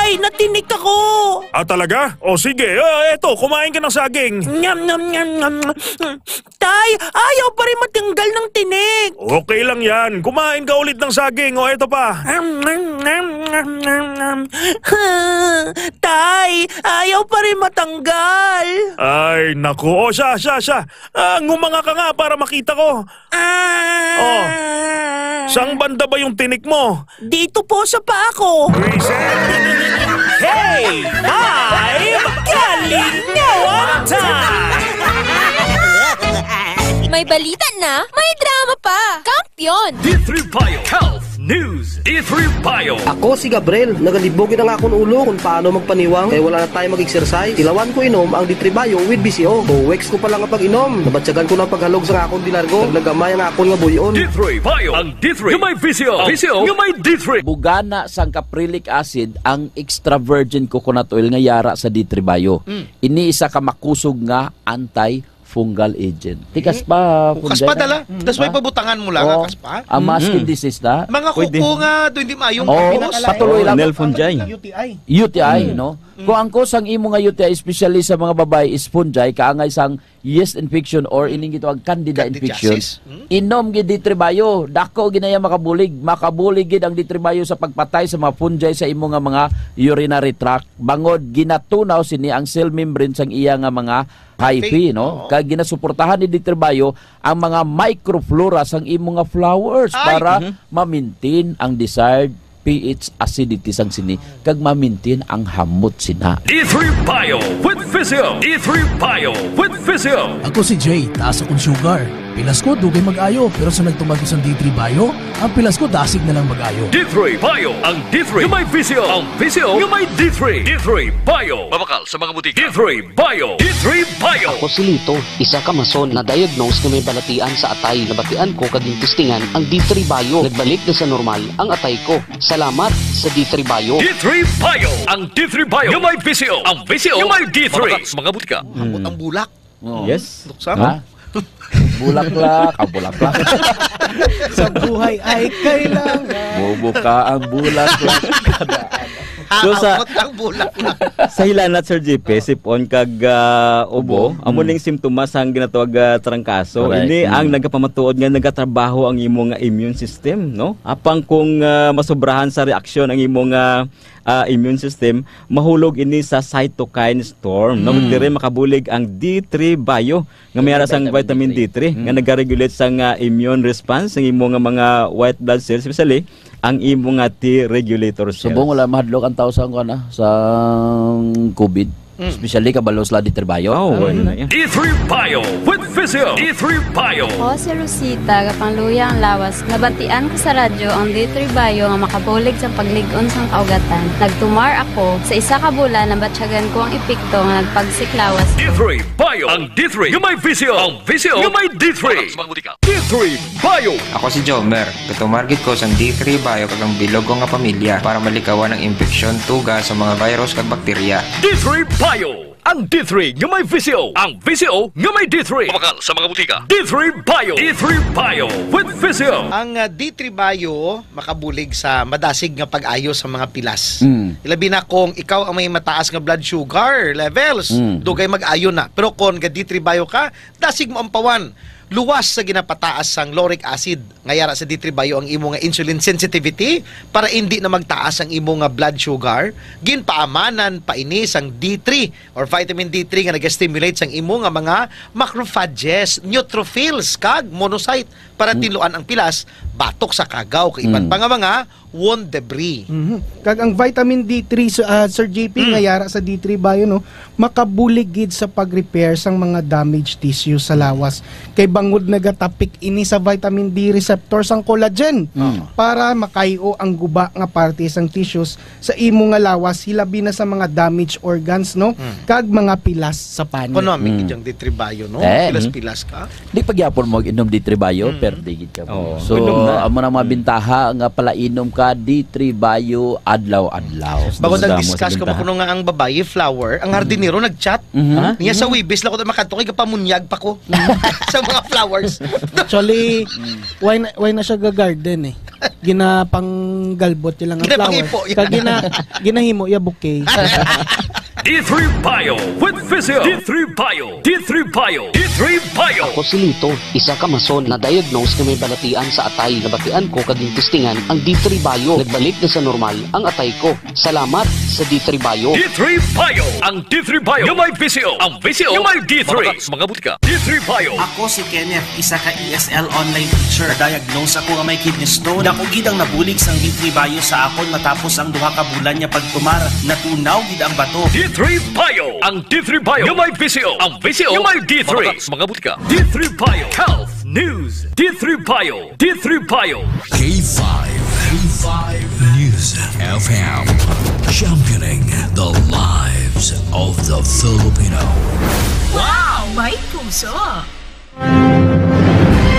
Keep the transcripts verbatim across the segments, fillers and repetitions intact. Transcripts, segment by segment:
Ay, natinik ako! Ah, talaga? O sige, ah, eto, kumain ka ng saging. Nyam, nyam, nyam, nyam. Tay, ayaw pa rin matanggal ng tinik. Okay lang yan. Kumain ka ulit ng saging. O, eto pa. Nyam, nyam, nyam, nyam, nyam, nyam. Tay, ayaw pa rin matanggal. Ay, naku. O, siya, siya, siya. Ah, ngumanga ka nga para makita ko. Ah. Oh. Sang banda ba yung tinik mo? Dito po sa paa ko. Reset. K five Kalingawan Time! May balita na, may drama pa. Kampiyon! D three Bio Health News. D three Bio. Ako si Gabriel. Nagalibog ang akon ulo kung paano magpaniwang kay wala na tayo mag-exercise. Tilawan ko inom ang D three Bio with B C O. Two weeks ko pa lang ang pag-inom. Nabatyagan ko na ang paghalog sa akon di largo. Naglagamay ang akon nga buyon. D three Bio. Ang D three nga may V C O. Ang V C O nga may D three. Bugana sang caprylic acid ang extra virgin coconut oil nga yara sa D three Bio. Mm. Ini isa ka makusog nga antifungal agent. Tikas pa, Kukas pa, Funday na. Dala. Mm. Tas may Ha? pabutangan mo lang, Oo. Kukas pa. Ang masking Mm. disease na. Mga Pwede. kuko nga, doon di maayong Oo, kapos. patuloy lang. Nel fungi. U T I. U T I, Mm. no? Mm. Kung ang cause sang imo nga U T I, especially sa mga babae, is fungi, kaangay sang yeast infection or ining gitawag candida infection, Candidiasis. Mm. inom gid D three Bio. Dako ginaya makabulig. Makabulig gid ang D three Bio sa pagpatay sa mga fungi sa imo nga mga urinary tract. Bangod ginatunaw sini ang cell membrane sang iya nga mga hyphae, Hyphae, no? oo. Kag ginasuportahan ni D three Bio ang mga microflora sang imo nga flowers Ay! para Mhm. ma-maintain ang desired pH acidity sang sini kag ma-maintain ang hamot sina. D three Bio with Physio. D three Bio with Physio. Ako si Jay, taas akong sugar. Pilas ko, dugay mag-ayo, pero sa nagtumar ko sang D three Bio, ang pilas ko dasig na lang mag-ayo. D three Bio, ang D three nga may V C O, ang V C O nga may D three. D three Bio. Mabakal sa mga butika. D three Bio. D three Bio. Ako si Lito, isa ka mason na diagnose nga may balatian sa atay. Nabatian ko kag gintistingan ang D three Bio. Nagbalik na sa normal ang atay ko. Salamat sa D three Bio. D three Bio. Ang D three Bio nga may V C O. Ang V C O nga may D three. Mabakal sa mga butika. Ambot ang bulak. Oo. Yes. Luksa Ha? mo. Bulaklak. Ah, bulaklak. Sa buhay ay kailangan. Bubuka ang bulaklak. Kada ano. So, sa Haabot ang bulaklak. sa hilanat, Sir J P, sipon kag, ah, ubo, Ubo. amo Mm. ning simptomas ang ginatawag, ah, trangkaso. Correct. Ini ang Mm. nagapamatuod nga nagatrabaho ang imo nga immune system, no? Apang kung, ah, masobrahan sa reaksyon ang imo nga, ah, immune system, mahulog ini sa cytokine storm, no? Mm. Diri makabulig ang D three Bio nga may ara sang Vitamin vitamin D three. D three, nga Mm. nagaregulate sang, ah, immune response sang imo nga mga white blood cells, especially ang imo nga T regulator cells. Subong wala mahadlok ang tao sa, kuwan, ah, sa COVID. Mm. Especially kabalo sila D three Bio. Oh, Mm. wala na yan. D three Bio with Physio. D three Bio. Ako si Rosita, gapangluya ang lawas. Nabatian ko sa radyo ang D three Bio nga makabulig sa paglig-on sang kaugatan. Nagtumar ako. Sa isa ka bulan, nabatyagan ko ang epekto nga nagpagsik lawas ko. D three Bio. Ang D three nga may V C O. Ang V C O nga may D three. Sa mga butika. D three Bio. Ako si Jomer. Gatumar gid ko sang D three Bio kag ang bilog ko nga pamilya para malikawan ang impeksyon, tuga sa mga virus kag bakterya. D three Bio. Ang D three nga may V C O. Ang V C O nga may D three. Mabakal sa mga butika. D three Bio. D three Bio with V C O. Ang, ah, D three Bio makabulig sa madasig nga pag-ayo sa mga pilas. Mm. Ilabi na kung ikaw ang may mataas nga blood sugar levels, Mm. dugay mag-ayo na. Pero kung ga D three Bio ka, dasig mo ampawan. Luwas sa ginapataas sang lauric acid nga yara sa D three Bio ang imo nga insulin sensitivity para indi na magtaas ang imo nga blood sugar, ginpaamanan pa ini sang D three or vitamin D three nga naga-stimulate sang imo nga mga macrophages, neutrophils, kag monocyte para Hmm. tinluan ang pilas batok sa kagaw kag iban Hmm. pa nga mga wound debris. Mhm. Kag ang vitamin D three, sa, ah, Sir J P, Mm. nga yara sa D three Bio, no, makabulig gid sa pag-repair sang mga damaged tissues sa lawas. Kay bangod nagatapik ini sa vitamin D receptor sang collagen Mm. para makayo ang guba nga parte sang tissues sa imo nga lawas, hilabi na sa mga damaged organs, no, Mm. kag mga pilas sa panit. Economic Mm. gid ang D three Bio, no? Eh. Pilas-pilas ka. Di pa gyapon mo inom D three Bio, Mm. perde gid ka mo. Oo. So, Inom na. amo na mga Mm. bintaha nga palainom ka, D three Bio, adlaw-adlaw. Bako Gusto mo nag-discuss sa ko bintaha? Kuno nga ang babayi, flower, ang hardinero nag-chat. Mhm. Ha? Niya sa Mm. Webes lang ko makadto kay gapamunyag pa ko sa mga flowers. Actually, Mm. why na, why na siya ga-garden eh? Ginapanggalbot ilang ang flower. Ginapangipo, yeah. Kag gina-, ginahimo iya bouquet. D three Bio with Visio. D three Bio. D three Bio. D three Bio. Ako si Lito, isa ka mason na diagnose nga may balatian sa atay. Nabatian ko kag gintistingan ang D three Bio. Nagbalik na sa normal ang atay ko. Salamat sa D three Bio. D three Bio. Ang D three Bio nga may Visio. Ang Visio nga may D three. Mabakas mga butika. D three Bio. Ako si Kenneth, isa ka E S L online teacher. Na-diagnose ako nga may kidney stone. Dako gid ang nabulig sang D three Bio sa akon matapos ang duha ka bulan nga pagtumar. Natunaw gid ang bato. D three Bio. Ang D three Bio nga may Visio. Ang Visio nga may D three. Mabakas mga butika. D three Bio. Health News. D three Bio. D three Bio. K five. K five News F M. Championing the lives of the Filipino. Wow! May puso!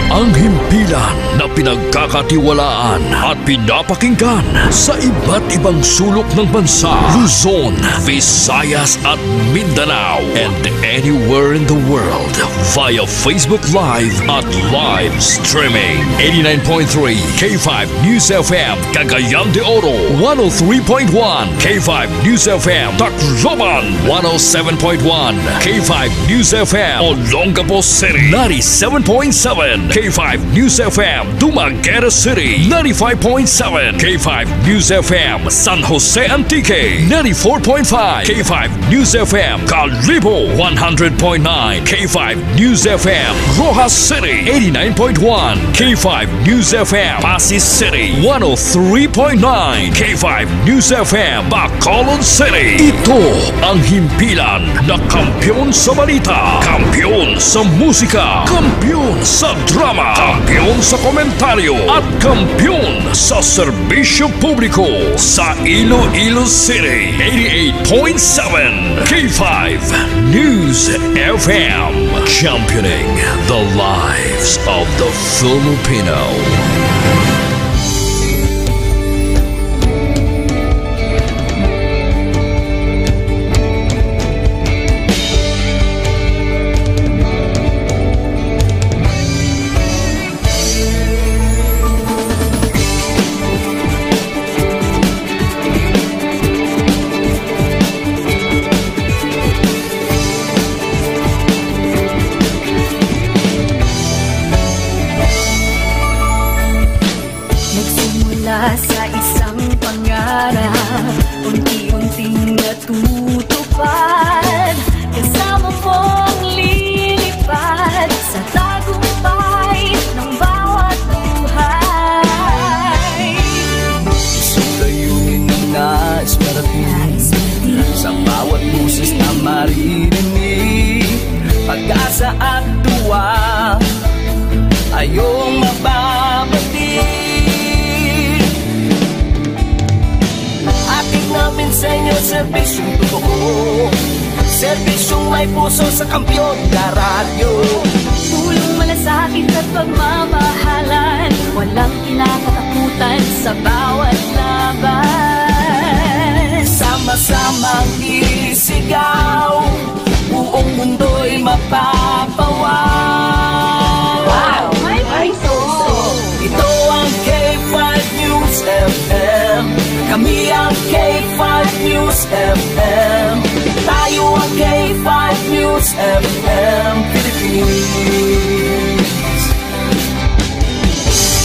Ang himpilan na pinagkakatiwalaan at pinapakinggan sa iba't ibang sulok ng bansa, Luzon, Visayas at Mindanao, and anywhere in the world via Facebook Live at live streaming. Eighty-nine point three K five News F M, Cagayan de Oro, one oh three point one K five News F M, Tacloban, one oh seven point one K five News F M, Olongapo City, ninety-seven point seven K five News F M, Dumaguete City, ninety-five point seven K five News F M, San Jose Antique, ninety-four point five K five News F M, Kalibo, one hundred point nine K five News F M, Roxas City, eighty-nine point one K five News F M, Passi City, one oh three point nine K five News F M, Bacolod City. Ito ang himpilan na kampiyon sa balita, kampiyon sa musika, kampiyon sa drama, kampiyon sa komentaryo, at kampiyon sa serbisyo publiko sa Iloilo City. Eighty-eight point seven K five News F M, championing the lives of the Filipino. Nagsimula sa isang pangarap, unti-unting natutupad. Kasama mong lilipad sa tagumpay ng bawat buhay. Isang layunin na nais marating, sa bawat boses na maririnig, pag-asa at tuwa ay iyong mababati. Hatid namin sa inyo serbisyong totoo, serbisyong may puso sa Kampiyon na Radyo. Pulong malasakit at pagmamahalan, walang kinakatakutan sa bawat laban. Sama-samang isigaw, buong mundo'y mapapawaw. Wow! May puso! Ito ang K five News F M. Kami ang K five News F M. Tayo ang K five News F M Philippines.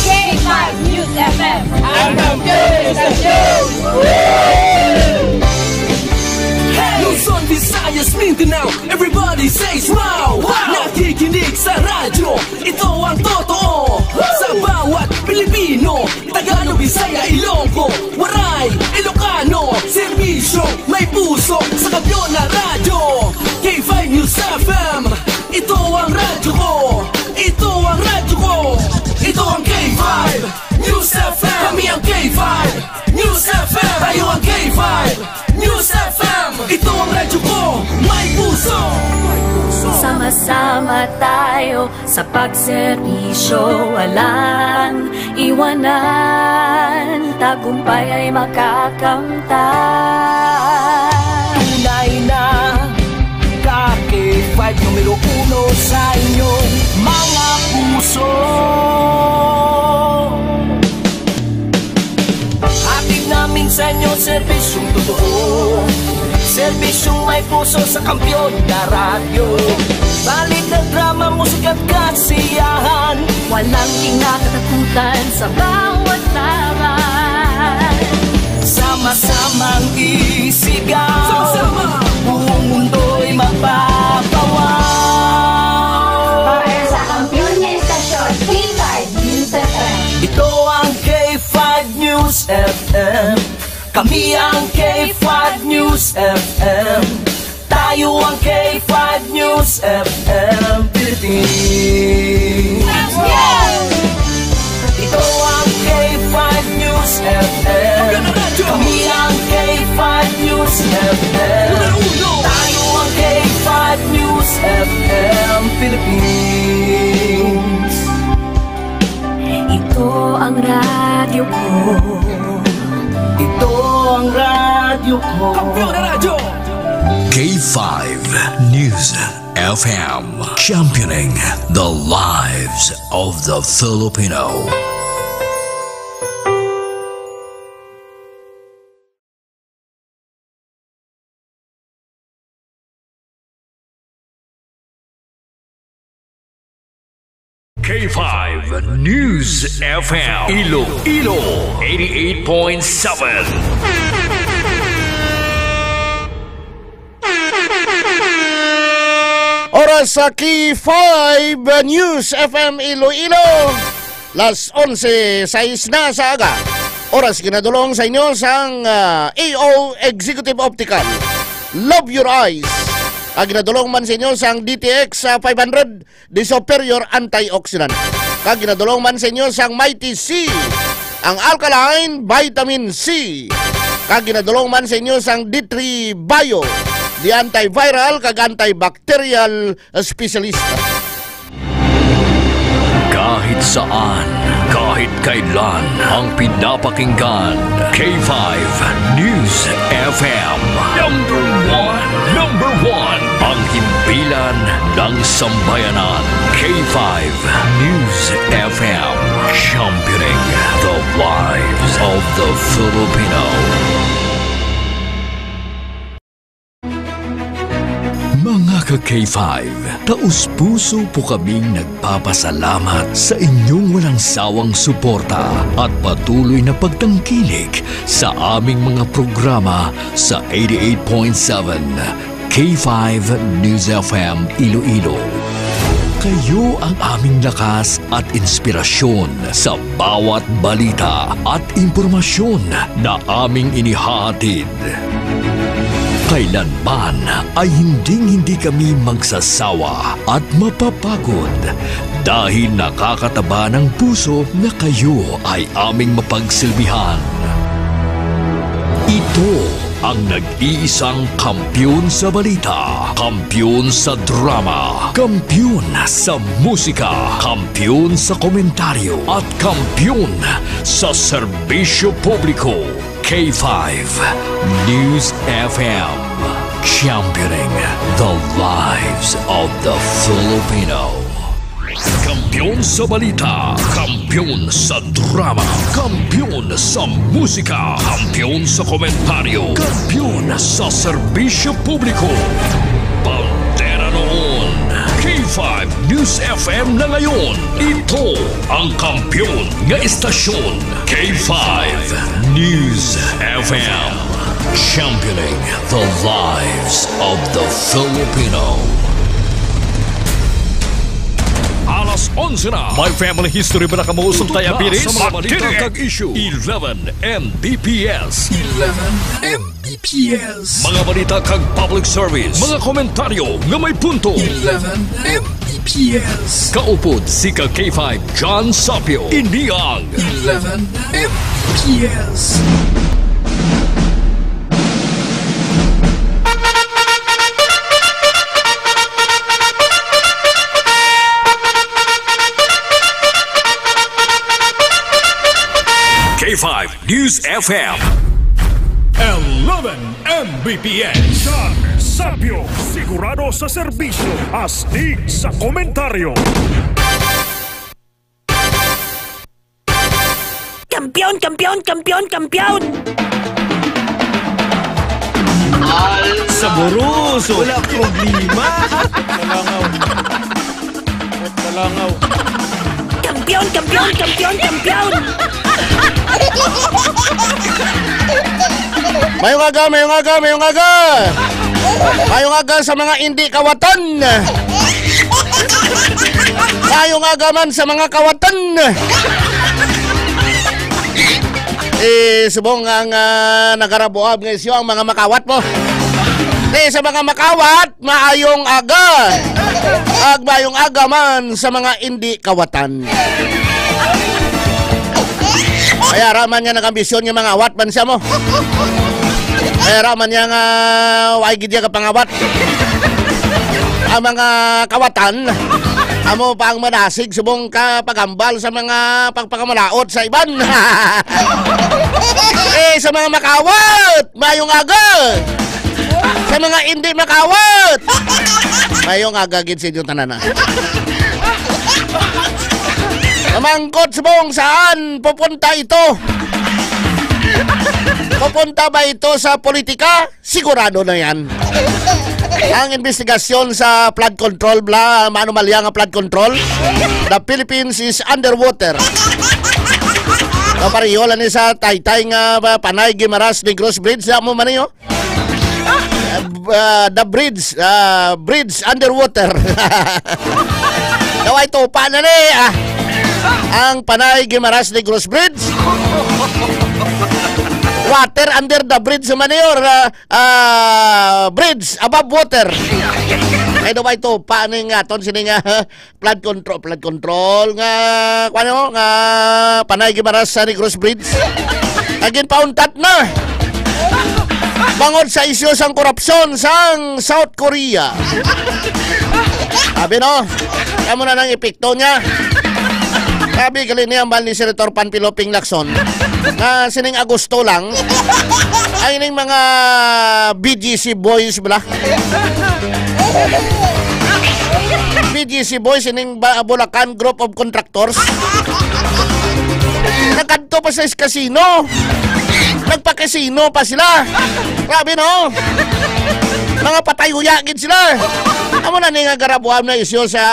K five News F M. Ang kampiyon sa show! Luzon, Visayas, Mindanao, everybody says wow! Wow! Nakikinig sa radyo, ito ang totoo. Sa bawat Pilipino, Tagalog, Bisaya, Ilonggo, Waray, Ilocano, serbisyo, may puso, sa Kampiyon na Radyo, K five News F M. Ito ang radyo ko, ito ang radyo ko, ito ang K five News F M. Kami ang K five News F M. Tayo ang K five News F M. Ito ang radyo ko, may puso. Sama-sama tayo sa pagserbisyo, walang iwanan. Tagumpay ay makakamtan. Tunay na ka K five numero uno sa inyong mga puso. Inyo serbisyong totoo, serbisyong may puso sa Kampiyon nga radyo. Balita, drama, musika at kasiyahan. Walang kinakatakutan sa bawat laban. Sama-samang isigaw. Sama-sama. Buong mundo'y mapapawaw. Para sa kampiyon nga istasyon, K five News F M. Ito ang K five News F M. Kami ang K five News F M. Tayo ang K five News F M Philippines. Ito ang K five News F M. Kami ang K five News F M. Tayo ang K five News F M Philippines. Ito ang radyo ko. Ito ang radyo ko. Kampiyon na radyo. K five News F M, championing the lives of the Filipino. K five News F M, Iloilo, eighty-eight point seven. Oras sa K five News F M Iloilo. Las onse sais na sa aga. Oras ginadulong sa inyo sang, ah, A O Executive Optical. Love your eyes. Ang ginadulong man sa inyo sang D T X, ah, five hundred, the superior antioxidant. Kag ginadulong man sa inyo sang Mighty C, ang alkaline vitamin C. Kag ginadulong man sa inyo sang D three Bio, the antiviral kag antibacterial specialist. Kahit saan, kahit kailan, ang pinapakinggan, K five News F M. Number one, number one, ang himpilan ng sambayanan. K five News F M, championing the lives of the Filipino. Mga ka-K five, taos-puso po kaming nagpapasalamat sa inyong walang sawang suporta at patuloy na pagtangkilik sa aming mga programa sa eighty-eight point seven K five News F M Iloilo. Kayo ang aming lakas at inspirasyon sa bawat balita at impormasyon na aming inihahatid. Kailanman ay hinding-hindi kami magsasawa at mapapagod dahil nakakataba ng puso na kayo ay aming mapagsilbihan. Ito ang nag-iisang kampiyon sa balita, kampiyon sa drama, kampiyon sa musika, kampiyon sa komentaryo, at kampiyon sa serbisyo publiko. K five News F M, championing the lives of the Filipino. Kampiyon sa balita, kampiyon sa drama, kampiyon sa musika, kampiyon sa komentaryo, kampiyon sa serbisyo publiko. Bandera noon, K five News F M na ngayon. Ito ang kampiyon nga istasyon, K five News F M. Championing the lives of the Filipino. Alas onse na. My Family History ba na kamo? Untog na sa mga balita kag issue. Eleven M B P S. Eleven M B P S. Mga balita kag public service. Mga komentaryo nga may punto. Eleven M B P S. Kaupod si ka K five John Sapio. Ini ang Eleven M B P S. K five News F M. Eleven M B P S. John Sapio, sigurado sa serbisyo, astig sa komentaryo. Kampiyon, kampiyon, kampiyon, kampiyon! Ruso. Wala problema. Kalangaw. Kalangaw. Kampiyon, kampiyon, kampiyon, kampiyon! Mayong aga, mayong aga, mayong aga! Mayong aga sa mga indi kawatan! Mayong aga man sa mga kawatan! Eh, subong ang, ah, nagarabuab nga isyu ang mga makawat mo. Eh, sa mga makawat, maayong aga. Ag maayong aga man sa mga indi kawatan. Kaya ra man nga nagambisyon nga mangawat man siya mo. Kaya ra man niya nga way gid niya kapangawat. Ang mga kawatan, amo pa ang manasig subong ka pagambal sa mga pagpakamalaot sa iban. Eh, sa mga makawat, mayong aga. Sa mga hindi makawat, mayong aga gid sa inyo tanan, ah. Namangkot subong saan pupunta ito? Pupunta ba ito sa politika? Sigurado na yan. Ang investigasyon sa flood control, bla, maanomalya nga flood control, the Philippines is underwater. Kapareho lang ni sa taytay nga, ba, Panay Guimaras Negros Bridge, sa mo man, eh, oh. Uh, uh, the bridge, uh, bridge underwater. Daway tupa na ni, ah. Ang Panay Guimaras Negros Bridge. Water under the bridge, man, eh, or, uh, ah, bridge above water. Ay, daway tupa ni nga aton sini nga flood control, flood control nga, kuwan mo, nga Panay Guimaras sa Negros Bridge. Naging pauntat na. Bangod sa isyu sang korupsyon sang South Korea. Sabi, no? Kamo na nang epekto niya. Sabi, gali niya, ambal ni Senator Panfilo Ping Lacson, nga sining Agosto lang, ay ning mga B G C boys bala. B G C boys, ining ba-, Bulacan Group of Contractors. Nagkadto pa sa is-, casino. Nagpa-casino pa sila. Grabe, no? Mga patay huya gid sila. Amo na ni nga garabuam na isyu sa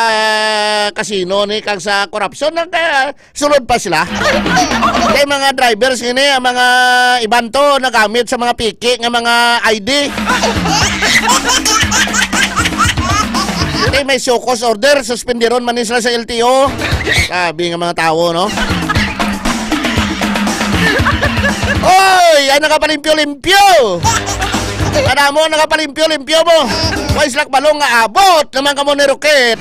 casino ni kag sa korupsyon. Nag-, ah, Sulod pa sila. Kay mga drivers ngini, ang mga iban to nagamit sa mga piki nga mga I D. Kay may show cause order, suspenderon man ni sila sa L T O. Sabi nga mga tawo, no? Oy, ay nakapalimpyo-limpyo. Kadamo nakapalimpyo-limpyo mo. Way sila kabalo nga abot naman kamo ni Roquet.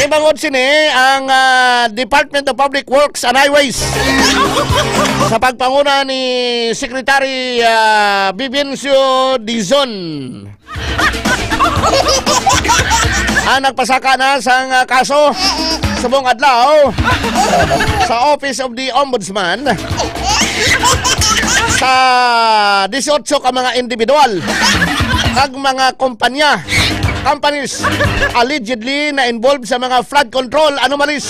Ibangod sini ang, ah, Department of Public Works and Highways sa pagpanguna ni Secretary, ah, Vivencio Dizon. Ang nagpasaka na sang, ah, kaso subong adlaw sa Office of the Ombudsman sa dieciocho ka mga individual kag mga kompanya, companies, allegedly na involved sa mga flood control anomalies.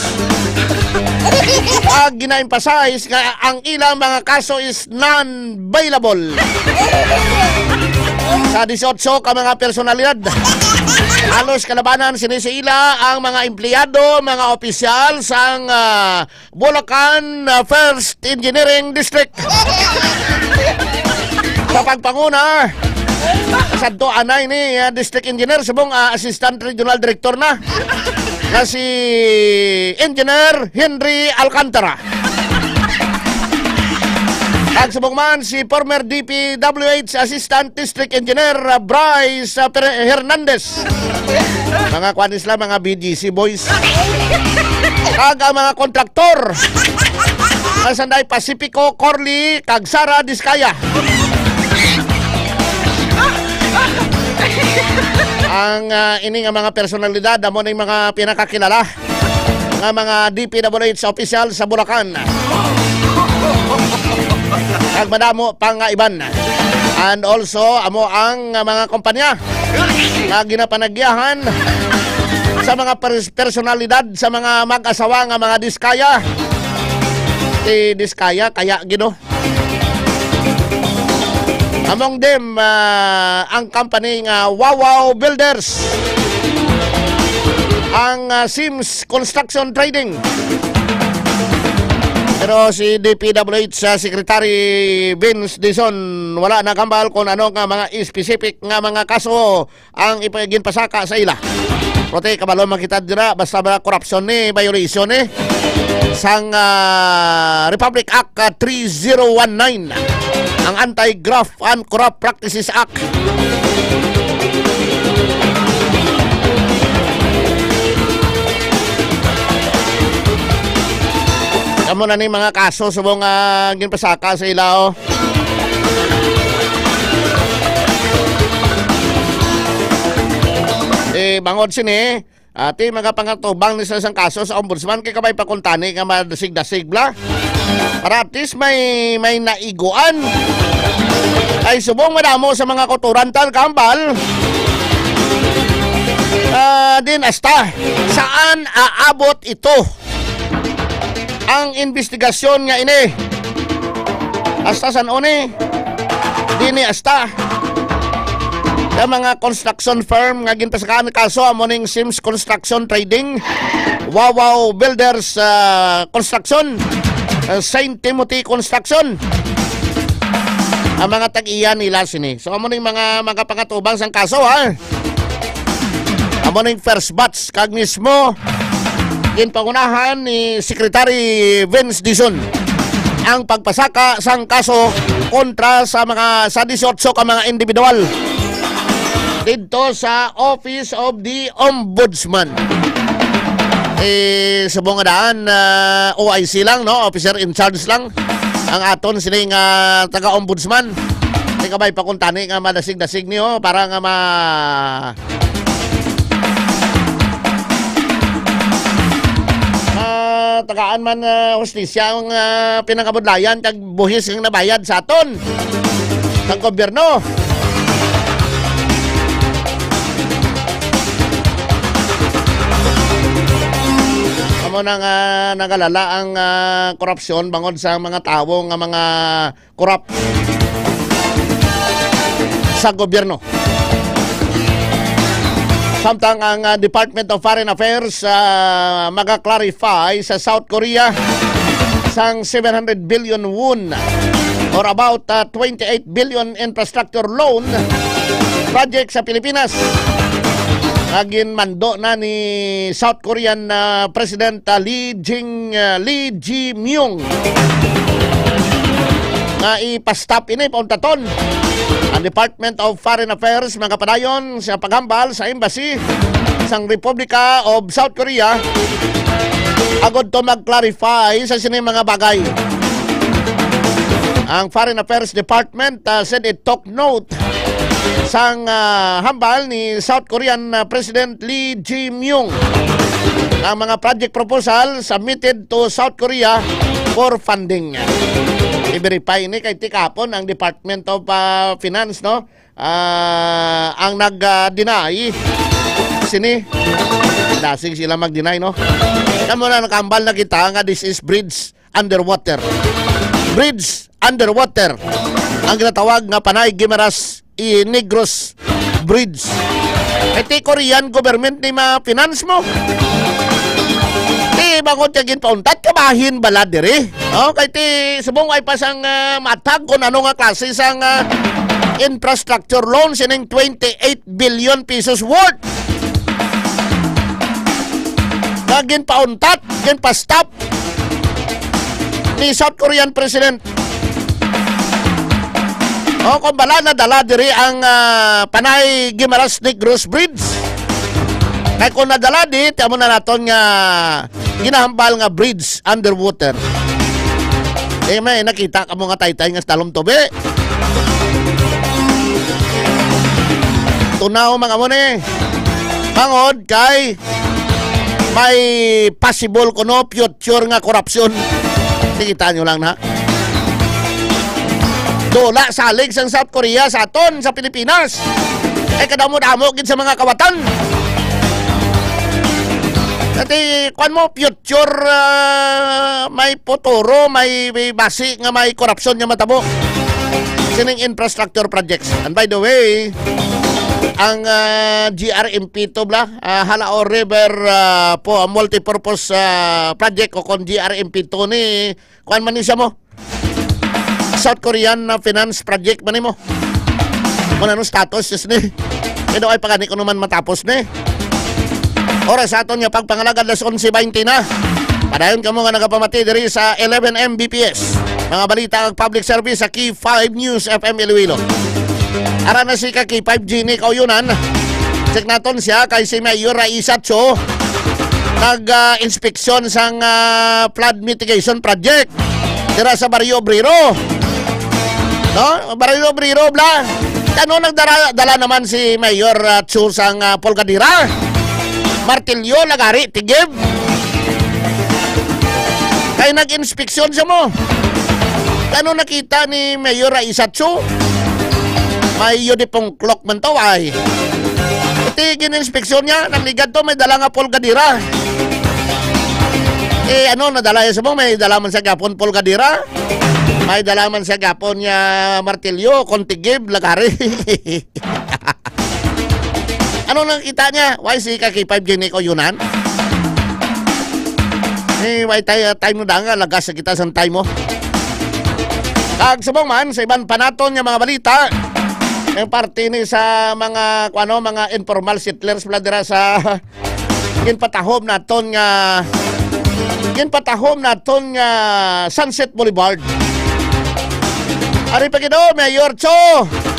Ag gina-emphasize nga ang ilang mga kaso is non-bailable. Sa dieciocho ka mga personalidad, halos kalabanan sini sa ila ang mga empleyado, mga opisyal sang, ah, Bulacan, ah, First Engineering District. Sa pagpanguna, sadto anay ni, ah, District Engineer, subong, ah, Assistant Regional Director na, na si Engineer Henry Alcantara. Ag subong man si former D P W H Assistant District Engineer, ah, Bryce, ah, Pere-, Hernandez. Mga kuan sila, mga B G C boys. Kag ang mga kontraktor, ang Sanday Pacifico, Corley, kag Sara Discaya. Ang, ah, ini nga mga personalidad, amo ning mga pinakakilala nga mga D P W H official sa Bulacan. Kag madamo pa nga iban. And also, amo ang mga kompanya nga ginapanagyahan sa mga pers-, personalidad sa mga mag-asawa nga mga Diskaya. Ti Diskaya, kaya gino. Among them, ah, ang company nga Wawaw Builders, ang, ah, Sims Construction Trading. Pero si D P W H, ah, Secretary Vince Dizon, wala nakahambal kung ano nga mga specific nga mga kaso ang ipa-, ginpasaka sa ila. Pero ti, kabalo man kita dira, basta ba korupsyon ni, violation ni sang, ah, Republic Act, ah, three zero one nine, ang Anti-Graft and Corrupt Practices Act. Amo na ni mga kaso subong, ah, ginpasaka sa ila, oh. Eh, bangod sini, ati, mga pangatubang ni sa isang kaso sa ombudsman, kay kabay pa kuntani nga madasig-dasig bla. Para at least may, may naiguan. Ay, subong madamo sa mga kautoran, tal, kahambal. Ah, din asta, saan aabot ito? Ang investigasyon nga ini. Hasta san-o ni? Dini hasta. Ang mga construction firm nga ginpasakaan kaso amo ning Sims Construction Trading, Wawaw Builders, ah, Construction, ah, Saint Timothy Construction. Ang mga tag-iya nila sini. So, amo ning mga, mga pangatubang sang kaso, ha? Amo ning first batch kag mismo ginpangunahan ni Secretary Vince Dizon ang pagpasaka sang kaso kontra sa mga, sa dieciocho ka mga individual didto sa Office of the Ombudsman. Eh, subong nga daan, ah, O I C lang, no? Officer in charge lang ang aton sining, ah, taga-ombudsman. Di kabay pa kuntani nga madasig-dasig niyo para nga ma-, matagaan man, ah, hustisya ang, ah, pinangabudlayan kag buhis nga nabayad sa aton, sa gobyerno. Amo na nga nagalala ang, ah, korupsyon bangod sa mga tawo nga mga korap sa gobyerno. Samtang ang, ah, Department of Foreign Affairs, ah, maga-clarify sa South Korea sang seven hundred billion won or about, ah, twenty-eight billion infrastructure loan project sa Pilipinas nga ginmando na ni South Korean, ah, President, ah, Lee Jing, ah, Lee Ji-myung nga ipa-stop ini, pauntaton. Ang Department of Foreign Affairs magapadayon sa paghambal sa embassy sang Republika of South Korea agud to mag-clarify sa sini mga bagay. Ang Foreign Affairs Department, ah, said it took note sang, ah, hambal ni South Korean, ah, President Lee Ji-myung ang mga project proposal submitted to South Korea for funding. I-verify ini kay ti kahapon ang Department of, ah, Finance, no? Ah, ang nag, ah, deny sini. Dasig sila mag-deny, no? Kamo na nakahambal na kita nga this is bridge underwater. Bridge underwater. Ang ginatawag nga Panay Guimaras y Negros Bridge. Kay ti Korean government ni ma-finance mo. Ti bangod kay ginpauntat ka bahin bala diri. Oh, kay ti subong ay pa sang, ah, matag kung ano nga klase sang, ah, infrastructure loan sining twenty-eight billion pesos worth. Nga ginpauntat, ginpa-stop ni South Korean President. O, kung bala nadala diri ang, ah, Panay Guimaras Negros Bridge. Kay kung nadala di, ti amo na naton nga ginahambal nga bridge underwater. Eh, may nakita ka mo nga taytay nga talom tubi. Tunaw, mga mo ni. Bangod kay may possible kuno future nga korupsyon. Kita nyo lang na. Dula salig sang South Korea sa aton, sa Pilipinas. Ay kadamo-damo gid sa mga kawatan. Kati, kwan mo, future, ah, may futuro, may, may basi nga may korupsyon nga matabo. sining infrastructure projects. And by the way, ang, ah, G R M P two bla, ah, Halao River, ah, po, multipurpose, ah, project o kon G R M P two ni, kuan man ni siya mo? South Korean na finance project man ni mo? Kung ano status is ni? Pero ay pagani ko naman matapos ni. Oras sa aton nga pagpangalagad, alas onse baynte na. Padayon kamo nga nagapamati diri sa eleven M B P S. Mga balita ug public service sa K five News F M Iloilo. Ara na si ka K five Jenny Kauyonan. Check naton siya kay si Mayor Raisa Cho nag, ah, inspeksyon sang, ah, flood mitigation project dira sa Barrio Obrero. No? Barrio Obrero, bla. Ano nagdala, dala naman si Mayor, ah, Chu sang, ah, pulgadira? Martilyo, lagari, tigib. Kay nag-inspeksyon siya mo. Ano nakita ni Mayor Raisa Chu? May uniform clock man to, ay. Iti gin-inspeksyon niya, nagligad to, may dala nga pulgadira. Eh, ano, nadala niya sa mo, may dala man sa gapon pulgadira. May dala man sa gapon niya martilyo, kon tigib, lagari. Ano nakita niya? Why si ka K five Jenny Kauyonan? Eh, why tayo, time mo da nga, lagas sa kita sa time mo. Kag subong man, sa iban pa naton nga mga balita, ang parte ni sa mga, kuano, mga informal settlers pala dira sa ginpatahom naton nga, ginpatahom naton nga Sunset Boulevard. Ari pa gid, oh, Mayor Cho.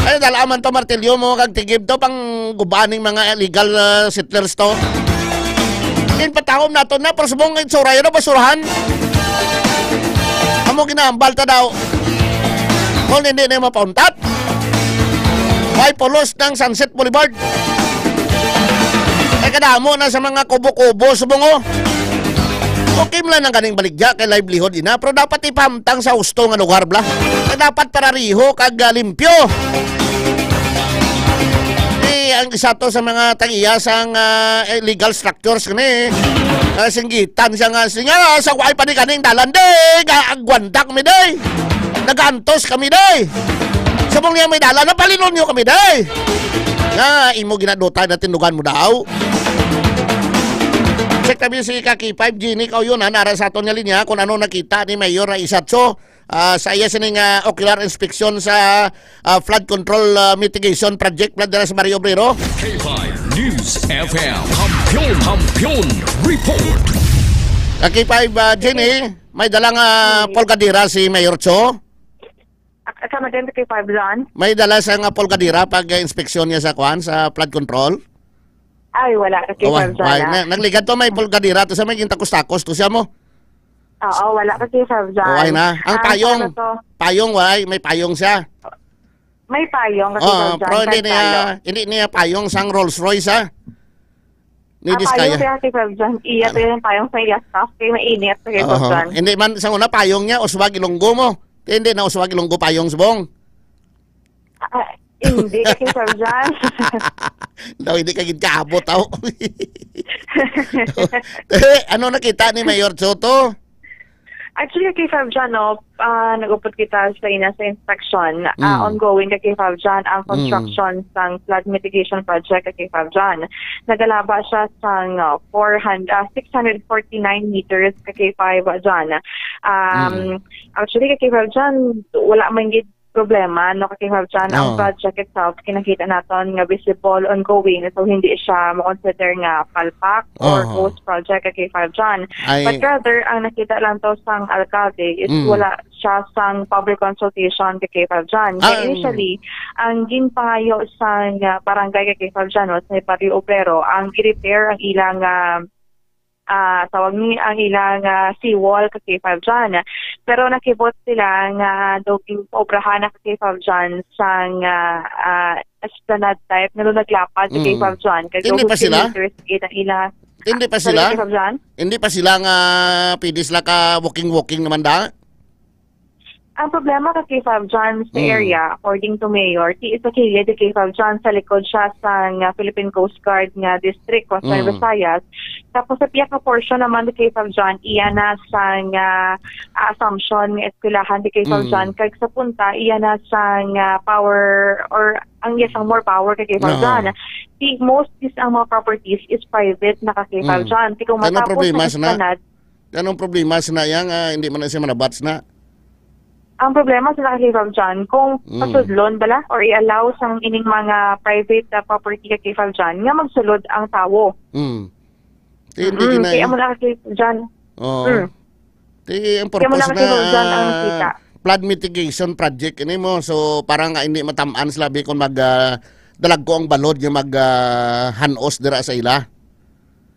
Ay, dala man to martilyo mo kag tigib to pang gubaning mga illegal, ah, settlers to. Ginpatahom naton na, pero subong itsura yun, basurahan. Amo ginahambal ta daw. Kung hindi na mapauntat. May pulos ng Sunset Boulevard. Ay, kadamo na sa mga kubo-kubo, subong, oh. Okay man lang ang ganing baligya kay livelihood ina, pero dapat ipahamtang sa husto nga lugar, bla. Kay dapat parariho kag, ah, limpyo. Eh, ang isa to sa mga tag-iya sang, ah, illegal structures kani. Ah, singgitan siya nga, siya nga, sa way pa ni kaning dalan, day, ga-, agwanta kami, day. Nagaantos kami, day. Subong niya may dalan, napalinon niyo kami, day. Nga, imo ginaduta na tindugan mo daw. Check tabi si Kaki five G ni Kauyon, ha, nara sa aton nga linya kung ano nakita ni Mayor Isatso, ah, sa iya sining, ah, ocular inspection sa, ah, flood control, ah, mitigation project, flood dira sa Barrio Obrero. K five News F M. Kampiyon, Kampiyon Report. Kaki five, ah, Jenny, may dalang, ah, Mm. polkadera si Mayor Cho? Ak-, ak-, come again, Kaki five, John? May dala sa nga polkadera pag, ah, inspeksyon niya sa kwan, sa flood control? Ay, wala, Kaki Oh, why? five, John, Why? ah. Na-, nagligad to, may polkadera to sa may gintakos-takos to siya mo. Oo, wala, Kaki five, John. Oh, ay na. Ang Ah, payong, ano to? payong, why? May payong siya. May payong, Kaki Oo, five, John, pero hindi kahit niya, tayo. hindi niya payong sang Rolls Royce, ha? Ni Ah, Diskaya. payong siya, Kaki five, John. Iya, Ano? to yung payong sa iya staff. Kaya mainit, Kaki five, Oo. John. Hindi man, sa una, payong niya, uswag ilonggo mo. Kaya hindi na uswag ilonggo payong subong. Ah, hindi, Kaki five, John. Daw, hindi ka gid kaabot, aw. Eh, ano nakita ni Mayor Soto? Actually, Kaki five, John, no, ah, nag-upod kita sa ina sa inspection. Ah, Mm. ongoing, Kaki five, John, ang Mm. construction sang flood mitigation project, Kaki five, John. Nagalaba siya sang, ah, four hundred, ah, six hundred forty-nine meters, Kaki five, John. Um, Mm. actually, Kaki five, John, wala man gid problema, no, Kaki five, John, ang Oo. project itself, kinakita naton nga visible, ongoing, so hindi siya ma-consider nga palpak or Oo. ghost project, Kaki five, John. Ay. But rather, ang nakita lang to sang alkalde is Mm. wala siya sang public consultation, Kaki five, John. Kaya Ah, mm. initially, ang ginpangayo sang, ah, barangay, Kaki five, John, no, sa Barrio Obrero, ang i-repair ang ilang, ah, ah, tawag ni ang ilang, ah, seawall, Kaki five, John. Pero nakibot sila nga daw gin-obrahan na, Kaki five, John, sang, ah, ah, esplanade type nga daw naglapad, Kaki Mm. five, John. Kay Hindi daw pa sila? fifteen meters gid ang ila. Hindi pa Sorry, sila? Kaki five, John? Hindi pa sila nga pwede sila ka walking-walking naman da? Ang problema ka K five John sa Mm. area, according to Mayor, ti sa kilid kay K five John, sa likod siya sa nga Philippine Coast Guard nga district, Western Mm. Visayas. Tapos sa piyaka portion naman ni K five John, iya na sa nga, ah, Assumption nga eskwelahan ni K five Mm. John, kag sa punta, iya na sa nga power or ang iya sang more power kay K five Oo. John. Ti most is ang mga properties is private na ka K five Mm. John. Ti kung Anong matapos problema na sana? Esplanade, Anong problema sana yang, ah, hindi man na siya manabats na? Ang problema sa K five John, kung Mm. pasudlon bala or i-allow sang ining mga private, ah, property ka K five John, nga magsulod ang tawo. Mm. Ti, hindi Mm, gina- kaya mo na K five John. Oo. Mm. Ti, ang Kaya mo purpose na na, K five John ang ah, kita. Flood mitigation project ini mo. So, para nga hindi matamaan sila, bi, kung mag, ah, dalag ko ang balod nga mag, ah, hanos dira sa ila.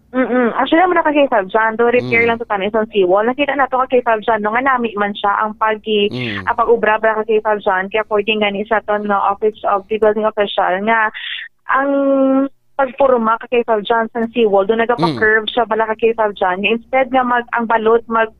Mm-mm. Actually, amo na ka K five John, do repair Mm. lang to tanan isang seawall. Nakita nato ka K five John, no, nga nami man siya ang pagi-, Mm. ang pag-ubra ba ka K five John. Kaya according gani sa ton nga Office of the Building Official nga ang pagpurma ka K five John sa seawall, do nagapa-curve Mm. siya bala ka K five John. Nga instead nga mag, ang balod mag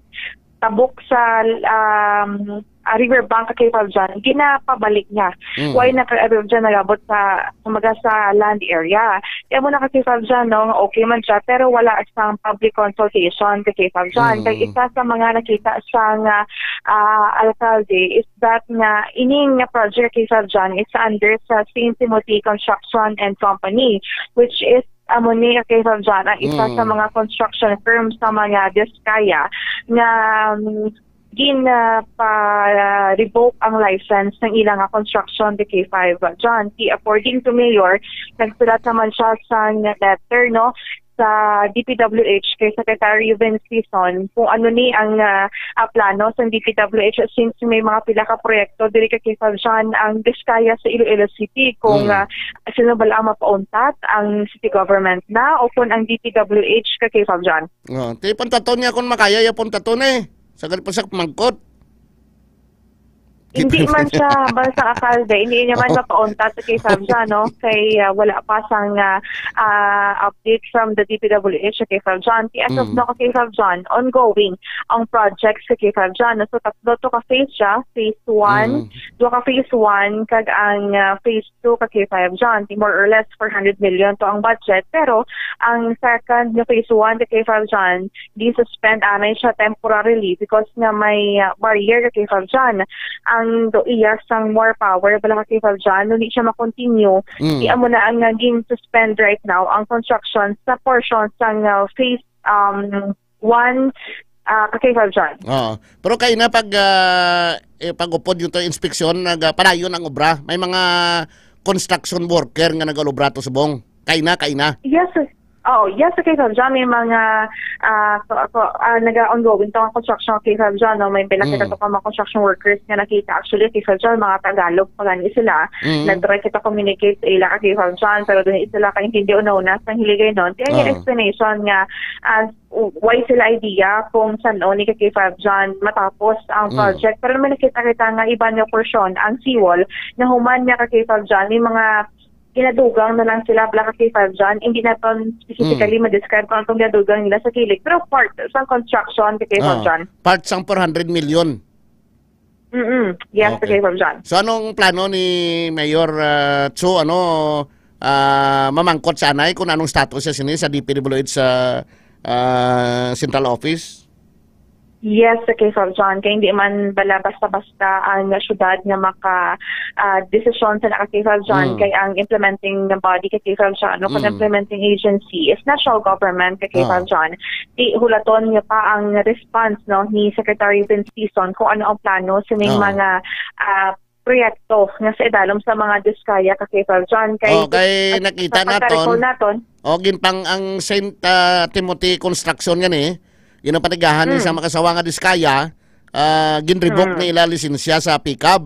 tabok sa, um, ah, river bank ka K five John, ginapabalik niya. Mm. Why na ka K five John nagabot sa, kumbaga, sa land area? Kaya mo na ka K five John, no, nga okay man siya, pero wala sang public consultation ka K five John. Mm. Kag isa sa mga nakita sa nga, ah, alkalde is that nga ining nga project K five John is under sa Saint Timothy Construction and Company, which is amo ni ka K five John, ang isa sa Mm. mga construction firm sa mga Diskaya nga, um, gin, ah, pa-revoke ang license ng ilang nga construction the K five John. Ti according to Mayor, nagsulat naman siya sa letter, no, sa D P W H kay Secretary Vince Sison kung ano ni ang, ah, ah, plano sa D P W H since may mga pila ka proyekto diri ka K five John ang Diskaya sa Iloilo City kung, Mm. ah, sino ba lang mapauntat ang city government na o kung ang D P W H ka K five John. Oh, ti puntaton niya kung makaya ya puntaton eh. Sagad pa sa mangkot. Hindi man siya basta alkalde, hindi niya man Oh. mapauntat sa K five John, no? Kay, ah, wala pa sang, ah, ah, update from the D P W H sa K five John. Ti as of Mm. now, ka K five John, ongoing ang project sa K five John. So, tatlo to ka phase siya. Phase one, Mm. duha ka phase one, kag ang, ah, phase two ka K five John. Ti more or less four hundred million to ang budget. Pero ang second nga phase one ka K five John, gin-suspend anay siya temporarily because nga may, ah, barrier ka K five John. Ang do iya sang more power bala ka K five John, no, di siya ma-continue. Mm. Ti amo na ang, ah, gin-suspend right now ang construction sa portion sang, ah, phase, um, one, ah, ka K five John. Oo. Pero kay na pag, ah, eh, pag-upod yung to inspeksyon, nagpadayon ang obra. May mga construction worker nga nag-alubra to subong. Kay na, kay na. Yes, sir. Oh, yes, okay, Sir John. May mga, ah, ko, ko, ah, naga-ongoing to ang construction, okay, Sir John, no? May pila kita Mm. to ka mga construction workers nga nakita. Actually, okay, Sir John, mga Tagalog pa gani sila. Mm. Nag-try kita communicate sa ila, okay, Sir John, pero dili sila kaintindi una-una sa hiligay nun. Kaya yung Ah. explanation nga, ah, why sila idea kung san-o ni ka K five John matapos ang Mm. project. Pero may nakita kita nga iban nga porsyon, ang seawall, nahuman niya ka K five John, may mga ginadugang na lang sila, bala ka K five John. Hindi naton specifically Mm. ma-describe kung anong ginadugang nila sa kilid. Pero part sa construction ka K five Ah, John. Part sang four hundred million. Mm-mm. Yes, Okay. ka K five John. So, anong plano ni Mayor, ah, Cho? Ano, ah, mamangkot sa anay kung anong status siya sini sa D P W H sa, ah, central office? Yes, ka K five John. Kaya hindi man bala basta-basta ang syudad nga maka, ah, desisyon sa ka K five John. Mm. Kay ang implementing body ka K five John, no, kung Mm. implementing agency is national government ka K five Ah. John. Di hulaton niya pa ang response, no, ni Secretary Vince Sison kung ano ang plano sa may Ah. mga, ah, proyekto nga sa idalom sa mga Diskaya ka K five John. Kay Oh, kay sa nakita pagka-recall naton, naton. O, ginpang ang Saint, ah, Timothy Construction gani, ginapatigahan ni Hmm. sa makasawa nga Diskaya, ah, ginrevoke Hmm. ni ila lisensya sa pickup.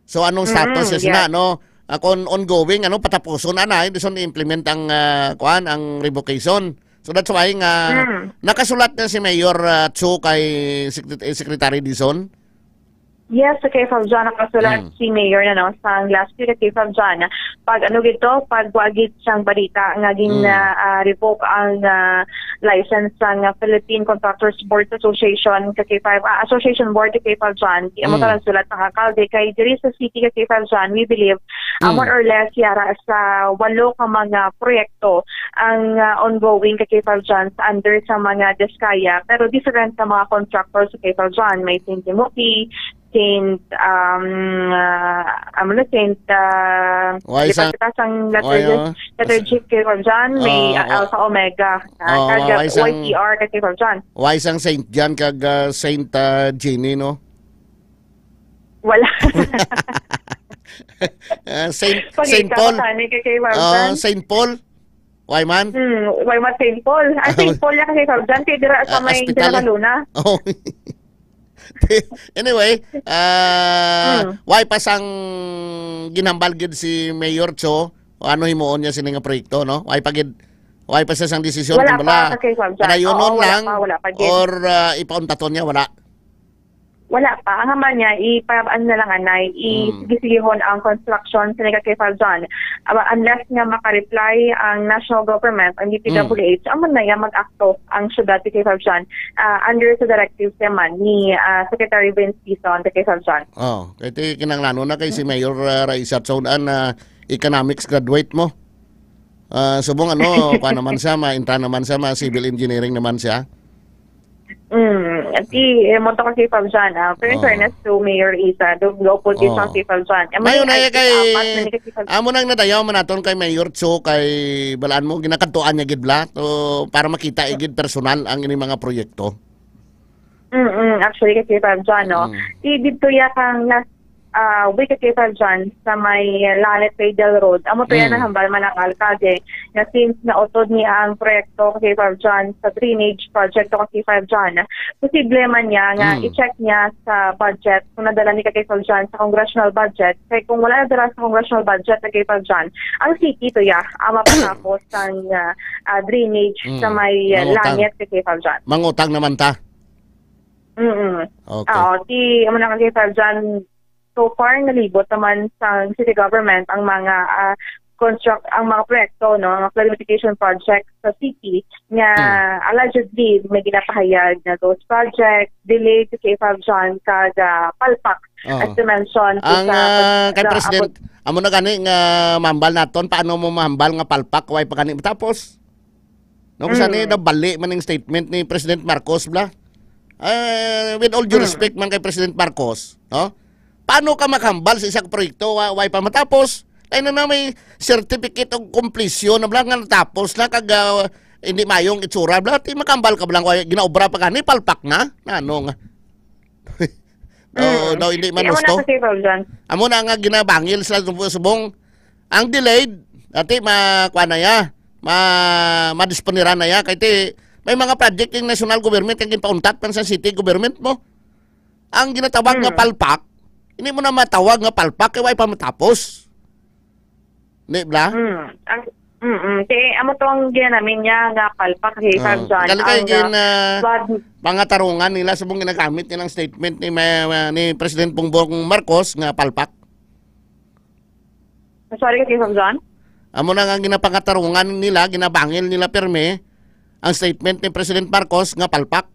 So, anong status Hmm, siya sina, yes. no? Ah, kung ongoing, ano, patapuson na na, hindi son i-implement ang, ah, kuan, ang revocation. So, that's why nga Hmm. nakasulat na si Mayor, ah, Cho kay Secret-, eh, Secretary Dizon. Yes, okay, Fab John, nakasulat Mm. si Mayor na, no, sang last week, okay, Fab John, pag ano gito, pag wa gid siyang balita nga gin, Mm. ah, ah, revoke ang, ah, license sang, ah, Philippine Contractors Board Association, ka K five, ah, Association Board, ka K five John. Di amo Mm. to nagsulat ang alkalde. Kay diri sa city, ka K five John, we believe, ah, Mm. more or less, yara sa walo ka mga proyekto ang, ah, ongoing, ka K five John, sa under sa mga Diskaya. Pero different sa mga contractors, ka K five John. May Saint Timothy, Saint, um, ah, amo na, Saint, ah, Why di pa sang, kita sang why, letter, oh, letter G, kay Ron John, may, oh, ah, wa-, Alpha Omega, ah, oh, kag why sang, Y T R, kay Ron John. Why sang Saint John kag, ah, Saint, ah, Jeannie, no? Wala. Ah, Saint, Saint Pagkita Paul. Ko tani kay, kay Ron Ah, John. Saint Paul? Why man? Hmm, why man Saint Paul? Ah, Saint Paul yan kay Ron John, kay dira sa Ah, may hospital, eh. Sinagaluna. Oh. Anyway, ah, Hmm. why pa sang ginhambal gid si Mayor Cho? O ano himuon niya sini nga proyekto, no? Why pa gid, why pa siya sang desisyon Wala kung pa, bala okay, Fab John. Padayonon Oo, wala lang pa, wala pa gid. Or, ah, ipauntaton niya? Wala. Wala pa. Ang hambal niya, ipa-, ano na lang, anay, Hmm. isigisigihon ang construction sa Nega K five John. Ah, unless nga maka-reply ang national government, ang D P W H, Hmm. amo na yan mag-akto ang syudad sa K five John. Ah, under sa directives naman ni, ah, Secretary Vince Tizon, the K five John. Oh, kay ti kinahanglanon na kay si Mayor, ah, Raisa Tsodan na economics graduate mo. Ah, subong ano, kuan naman siya, ma-entra naman siya, ma-civil engineering naman siya. Mm, ti, eh, mo to kasi, Fab John, ah, pero in Oh. fairness to Mayor Isa, do, do po di Oh. sa si Fab John. Amo Mayo na na, eh, kay, apat na ni kasi, Fab amo nang nadayaw man naton kay Mayor Cho, kay balaan mo, ginakadtuan niya gid bala, to, para makita igid personal ang ining mga proyekto. Mm-mm, actually, kasi, Fab John, no? Mm. Ti, dito ya kang last, ah, week, kasi, Fab John, sa may Lanit Fidel Road. Amo to yan Mm. ang hambal man ang alkalde, na since nautod niya ang proyekto, kasi, Fab John, sa drainage project to, kasi, Fab John, posible man niya nga Mm. i-check niya sa budget kung nadala ni, kasi, Fab John, sa congressional budget. Kay kung wala nadala sa congressional budget, kasi, Fab John, ang city to ya, ang mapatapos sang, ah, ah, drainage Mm. sa may, ah, Mangutang. Lanit, kasi, Fab John. Mangutang naman ta. Mm-mm. Okay. Oo, ti, amo na kasi, Fab John, so far, nalibot naman sa city government ang mga, ah, construct, ang mga proyekto, no, ang flood mitigation project sa city nga Hmm. allegedly may ginapahayag na those projects delayed kay, Fab John, kag, ah, palpak, Oo. as you mentioned, Ang, sa, ah, kay sa President, abot- amo na gani nga mahambal naton, paano mo mahambal nga palpak, way pa gani matapos? No, kung saan Hmm. eh, nabali man ang statement ni President Marcos, bla? Eh, with all due Hmm. respect man kay President Marcos, no? Paano ka makahambal sa isang proyekto, wa-, way pa matapos? Kaya na, na may certificate of completion na, bla, nga natapos na, kag, ah, hindi mayong itsura, bla. Ti makahambal ka, bla, nga ginaobra pa gani, palpak na? Na ano nga? Oo, Mm. daw hindi man Kaya mo gusto. Na kasi, Fab John. Amo na nga ginabangil sila subong, subong. Ang delayed, ati, ma-, kuha na ya, ma-, madisponeran na ya. Kay ti, may mga project yung national government, kay ginpauntat man sa city government mo. Ang ginatawag nga Hmm. palpak, hindi mo na matawag nga palpak, kay way pa matapos. Di bla? Hmm. Ang, mm-mm. Kay amo to ang ginanamin niya nga palpak, si Ah, Fab John. Gali kay Ang, gin-, ah, ah, flood pangatarungan nila sa mong ginagamit nilang statement ni, ma-, ma-, ni President Bongbong Marcos nga palpak. Sorry, kay Fab John? Amo na nga ginapangatarungan nila, ginabangil nila pirmi ang statement ni President Marcos nga palpak.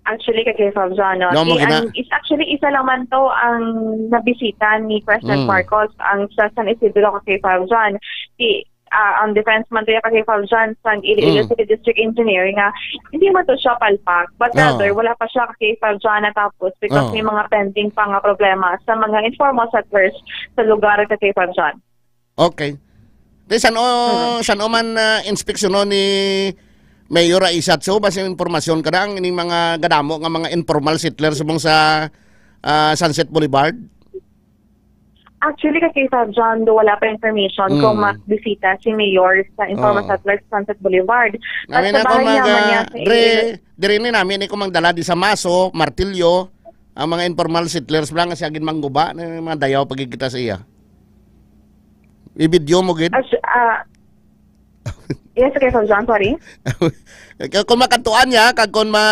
Actually, kay Fab John, no? No, mo Ti, gina- ang, is actually, isa lang man to ang nabisita ni President Mm. Marcos, ang sa San Isidro, kay Fab John. Ti, ah, ang defense man to ya kay Fab John, sang Iloilo Mm. City District Engineer, nga hindi man to siya palpak, but Oh. rather, wala pa siya kay Fab John natapos because Oh. may mga pending pa nga problema sa mga informal settlers sa lugar, kay Fab John. Okay. Di, san-o, Mm. san-o man, ah, inspeksyonon ni Mayor Raisa Cho, basi impormasyon ka na ang ining mga gadamo nga mga informal settlers subong sa, ah, Sunset Boulevard? Actually, kay Fab John, do wala pa information kung Mm. makabisita si Mayor sa informal Oh. settlers sa Sunset Boulevard. At Namin sa ako bahay mag, naman niya ah, sa dre-, Iloilo. Diri ni namin ni kung magdala di sa maso, martilyo, ang mga informal settlers lang nga siya ginmangguba, na mga dayaw pagkikita sa iya. I-video mo gid? As, ah, Yes, okay, so John, sorry. Kung makatuan niya, kag kung ma,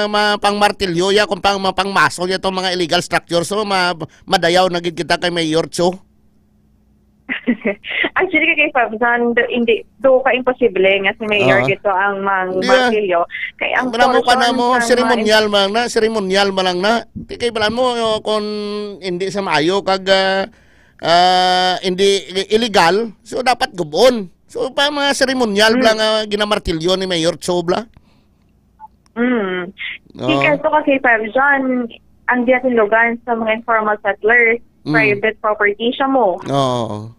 ma, pangmartilyo ya, kung pang, mapangmasol ya tong mga illegal structure, so ma, madayaw na gid kita kay Mayor Cho. Actually, kay Fab John, do, hindi, do ka imposible nga si Mayor Ah. Gito ang mang Hindi, ah. martilyo. Kay ang Wala mo ka na portion mo, sang mga seremonyal man na, seremonyal man lang na. Di kay balaan mo, oh, kung hindi sa maayo, kag, ah, ah, hindi i-, illegal, so dapat gubon. So, pa mga seremonyal Hmm. bla nga ginamartilyo ni Mayor Cho bla. Mm. Oo. Di kaso kasi, Fab John, ang diya tinlugan sa mga informal settlers, Mm. private property siya mo. Oo.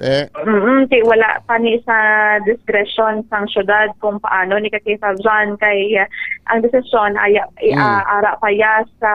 Eh? Mm-mm, di wala pa ni sa discretion sang syudad kung paano ni ka kay Fab John kay, uh, ang desisyon ay, ay, Mm. ah, ara pa ya sa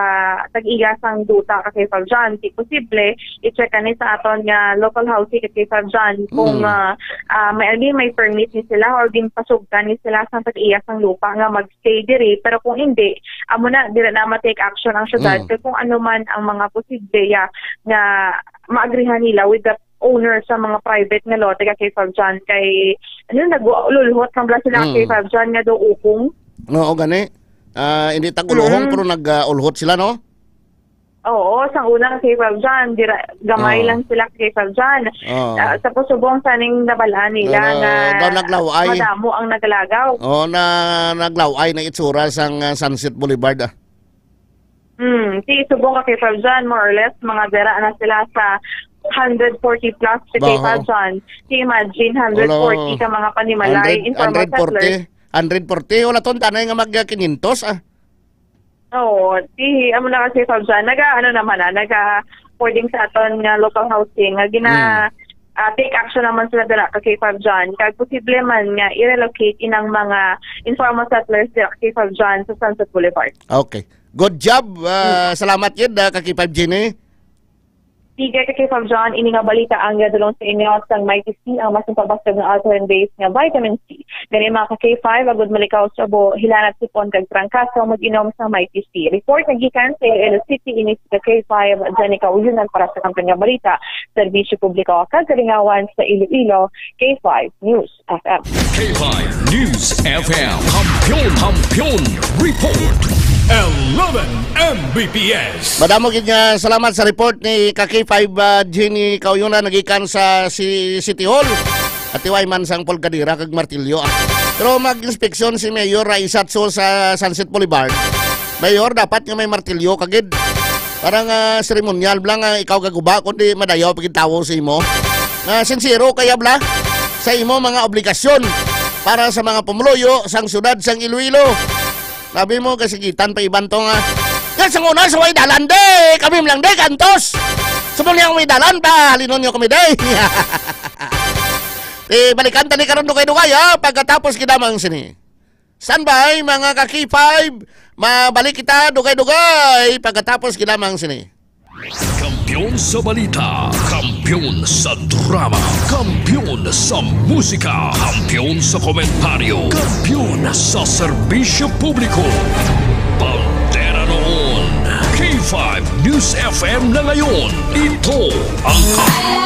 tag-iya sang duta ka kay Fab John. Di posible, i-check ka ni sa aton nga local housing ka kay Fab John kung, Mm. ah, ah, may, may permit ni sila or ginpasugtan ni sila sang tag-iya sang lupa nga mag-, stay diri, pero kung hindi, amo na, dira na ma-take action ang syudad. Mm. Kay kung ano man ang mga posible ya nga maagrihan nila with the owner sa mga private nga lote ka kay Fab John, kay, ano, nag-ululhot man bala sila Mm. kay Fab John nga daw ukong. Oo, gani. Ah, hindi tag-ulohong, Mm. pero nag-, ah, ulhot sila, no? Oo, sang una kay Fab John, dira, gamay Oo. lang sila kay Fab John. Oo. Ah, sa Pusubong, saning nabalaan nila Pero nga daw naglaway. madamo ang nagalagaw. Oo, na naglaway na itsura sang, ah, Sunset Boulevard, ah. Hmm, si Subong ka kay Fab John, more or less, mga dira na sila sa hundred forty plus si kay Baho. Fab John. Si imagine, hundred forty Wala. ka mga panimalay, Hundred, informal hundred forty. settlers. Hundred forty, wala ton tanay nga mag-, ah, kinyentos, ah. Oo, di, amo na kasi, Fab John, naga, ano naman, ah, naga, according sa aton nga local housing, nga gina, Hmm. ah, take action naman sila dira ka kay Fab John. Kag posible man nga i-relocate inang mga informal settlers dira kay Fab John sa Sunset Boulevard. Okay. Good job. Ah, Hmm. salamat gid, ah, ka kay Five Jenny. Sige, ka K five John, ini nga balita ang gadulong sa inyo sang Mighty C, ang mas mapabasag nga alkaline base nga vitamin C. Gani, mga ka K five, agud malikaw sa ubo, hilanat, sipon kag trangkaso, mag-inom sa Mighty C. Report nga gikan sa Iloilo City, ini si ka K five, Jenny Kauyonan para sa Kampiyon nga Balita, Serbisyo Publiko kag Kalingawan sa Iloilo, K five News. F M. K five News F M. Kampiyon, Kampiyon Report. Eleven M B P S. Madamo gid nga salamat sa report ni ka K five, ah, Jenny Kauyonan, nagikan sa si-, City Hall. At tiway man sang pulgadera kag martilyo, ah. Pero mag-inspeksyon si Mayor Raisa Tso sa Sunset Boulevard. Mayor, dapat nga may martilyo ka gid. Parang, ah, seremonyal bla nga ikaw gaguba, kundi madayaw pa gid tawo sa imo. Nga sinsero kaya bla sa imo mga obligasyon para sa mga pumuluyo sang siyudad sang Iloilo. Sabi mo, kasigitan pa iban to nga. Nga sa una, sa way dalan, di, kami lang, di, kantos. Sumuli ang way dalan, pa, halinon nyo kami, di. Eh, balikan tani karon dugay-dugay, ha, pagkatapos gid lamang sini. Standby, mga ka K five. Mabalik kita dugay-dugay pagkatapos gid lamang sini. Kampiyon sa balita, kampiyon sa drama, kampiyon sa musika, kampiyon sa komentaryo, kampiyon sa serbisyo publiko. Bandera noon, K five News F M na ngayon. Ito ang ka-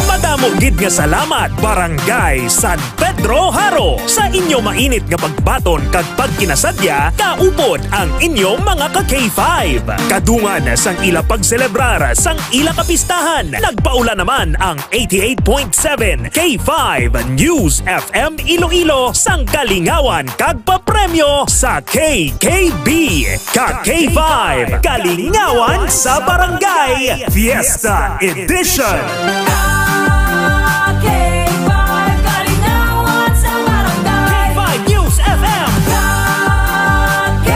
Madamo gid nga salamat, Barangay San Pedro Jaro, sa inyo mainit nga pagbaton kag pagkinasadya, kaupod ang inyo mga ka K five. Kadungan sang ila pagselebrar sang ila kapistahan, nagpaula naman ang eighty-eight point seven K five News F M Iloilo sang kalingawan kag papremyo sa K K B. Ka K five, Kalingawan sa Barangay, Fiesta Edition. Ka K five, Kalingawan sa Barangay. K five News F M. Ka K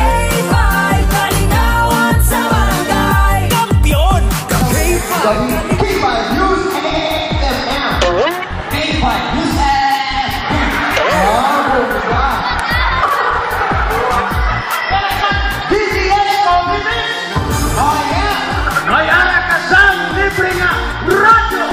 five, Kalingawan sa Barangay. Kampiyon. Ka K five. K five News F M. K five News F M. Oh, bongga. D T S Coffee Mix. Oh, yeah. May ara ka sang libre nga radyo.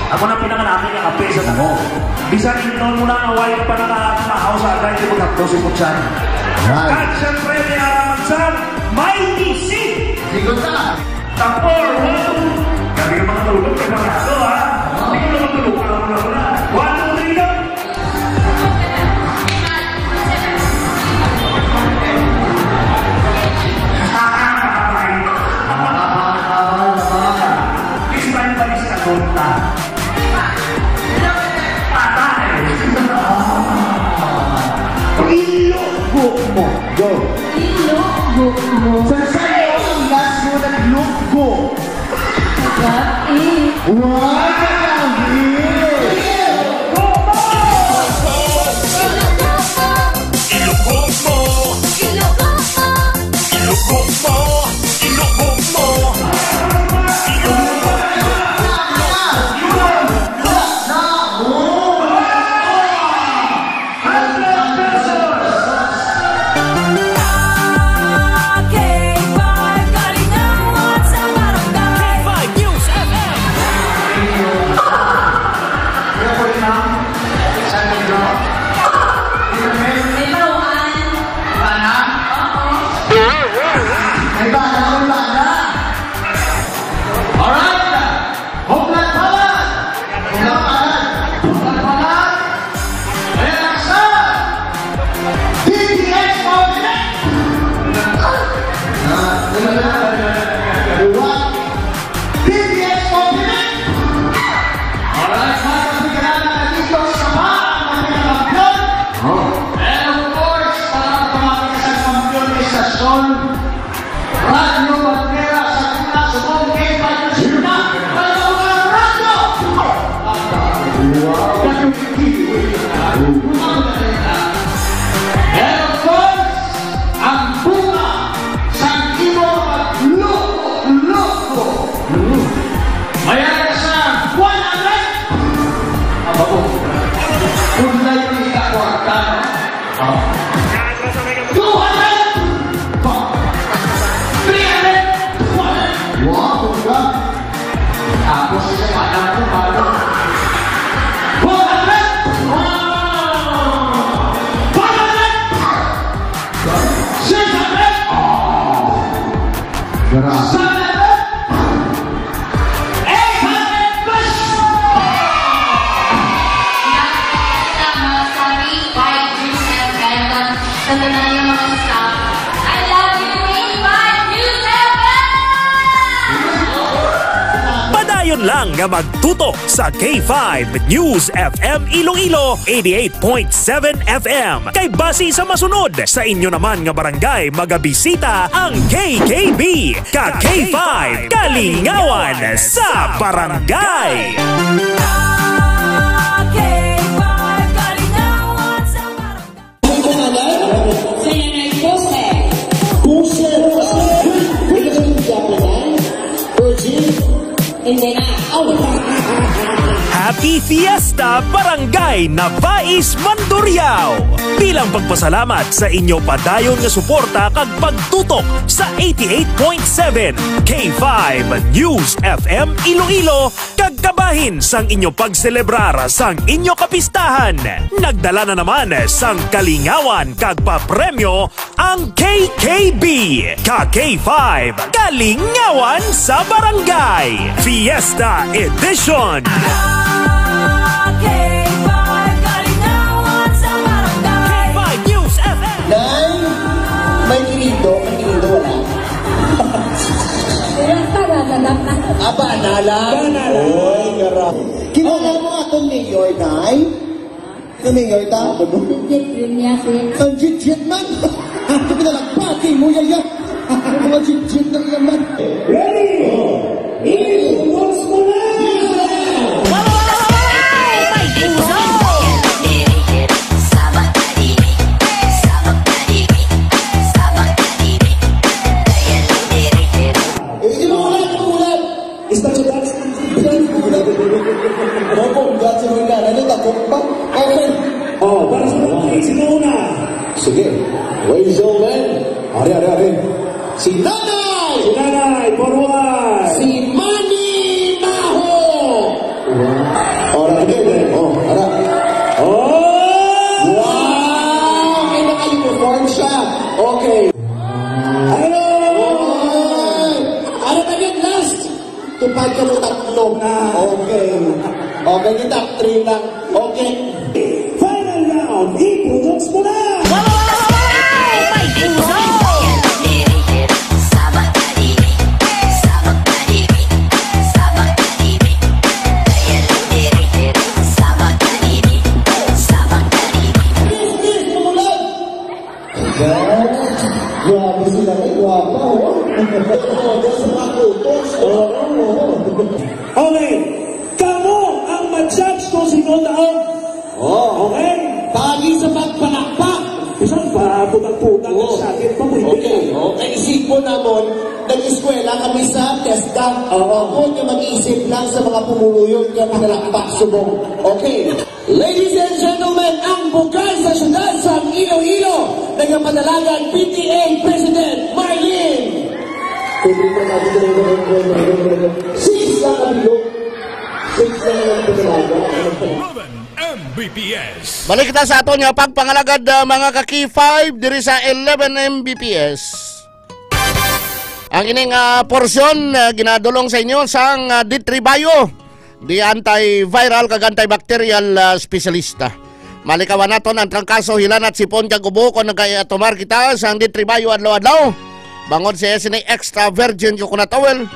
Ako na pinakanami nga kape sa damo. Bisan ingnon mo na nga way ka pa nakakamahaw sa agay, di mo tapos si Kutsan. Right. Kag syempre, may araman sa may nisi. Sigot na. Tapor, one, two. Gabi ka makatulog, kay mga aso, ha? Hindi ko na matulog, wala ko na, wala. One, two, three, go. Please, man, balik sa tonta. Patay. Ilugo mo. Go. Ilugo mo. Sa sayo ang last mo naglugo. Dati. Wow! Ilugog mo! Ilugog mo! Ilugog mo! Ilugog mo! Hundred pesos! K five Kalingawan sa Barangay. K five News F M. Kaya po rin, ma'am, sa inyo. May bawaan. Bana? Oo. May bana, may bana. Alright. Hoplan Palad! Hoplan Palad! Hoplan Palad! Ayan ang sa D P S Movement! Ah, ano na? Dalawa. D P S Movement! Alright, mga kapigrahan, nandito sa pa ang mga kampiyon. Oh. And of course, para tumawag sa kampiyon, istasyon, Radyo Bandera sa Tuna, subong kay Patrick Sina, Radyo Bandera, Radyo! Wow! And of course, ang bunga sa imo pagluko-luko. Mayara sa one hundred. Aba, oh. Kung na yung ikakwarta, no? Oh. Two hundred! Three hundred! Wow, bongga! Tapos, isa pa lang po, pare. Four hundred! Wow! Five hundred! Six hundred! Oh! Grabe. Seven hundred! Eight hundred plus! Salamat sa K five News F M, sa tanan nga mga staff. I love you, K five News F M! Padayon lang nga magtutok sa K five News F M Iloilo, eighty-eight point seven F M. Kay basi sa masunod, sa inyo naman nga barangay magabisita ang K K B. Ka K five, Kalingawan sa Barangay. Ka K five, Kalingawan sa Barangay. Ang pangalan? Sa nanay ko, sir. Puso. Hindi ka nagpapalay? Virgin? Hindi na. Oh. Happy Fiesta, Barangay Nabais, Mandurriao! Bilang pagpasalamat sa inyo padayon nga suporta kag pagtutok sa eighty-eight point seven K five News F M Iloilo, kag kabahin sang inyo pagselebrar sang inyo kapistahan, nagdala na naman sang kalingawan kag papremyo ang K K B, Ka K five, Kalingawan sa Barangay, Fiesta Edition. K five News F M. Nay, may kinindo, may kinindo, wala. Wala pa, wala na. Ah, bana lang. Bana lang. Oy, gara-, kilala mo atong mayor, Nay? Ano, mayor ta? Legit yun niya, sir. Ang legit man. Ito na lang, pati mo, yaya. Ang mga legit na yan, man. Ready? Ready? Once more. May puso! Eh, imulat, imulat. Esta ciudad. Opo, ang gato mo na. Ano, takot pa? Okay. Oh, para sa mga sino una? Sige. Ladies and gentlemen. Ari, ari, ari. Si Nanay! Si Nanay, forward! Si Manny Maho! Wow. Kamo tatlo. Na. Okay. Okay, kita three lang. Okay. Final round, i-products mo na! Grabe sila, eh, guwapa, oh. Guwapa sa mga kutos. Oo, oo. Okay. Kamo ang ma-judge kung sino taon. Oh. Okay? Pagi sa pagpalakpak. Bisan pa, putang-putang Oo. Sa akin, pa, pwede. Okay, okay. Isipon namon, nag-eskwela kami sa TESDA. Oo. Ako nga mag-iisip lang sa mga pumuluyo nga pinalakpak subong. Okay. Ladies and gentlemen, ang bugay sa siyudad sa Iloilo, nagapadalagan P T A President Marlene. Six lang ang bilog. Six lang ang pinalaga. Eleven M B P S. Balik kita sa aton nga pagpangalagad, ah, mga ka-K five, diri sa eleven M B P S. Ang ining, ah, porsyon, ah, ginadulong sa inyo sang, ah, D three Bio, the antiviral kag antibacterial, ah, specialista. Malikawan naton ang trangkaso, hilanat, sipon kag ubo kon nagaiatumar kita sang D three Bio adlaw-adlaw. Bangod sa sini extra virgin coconut oil,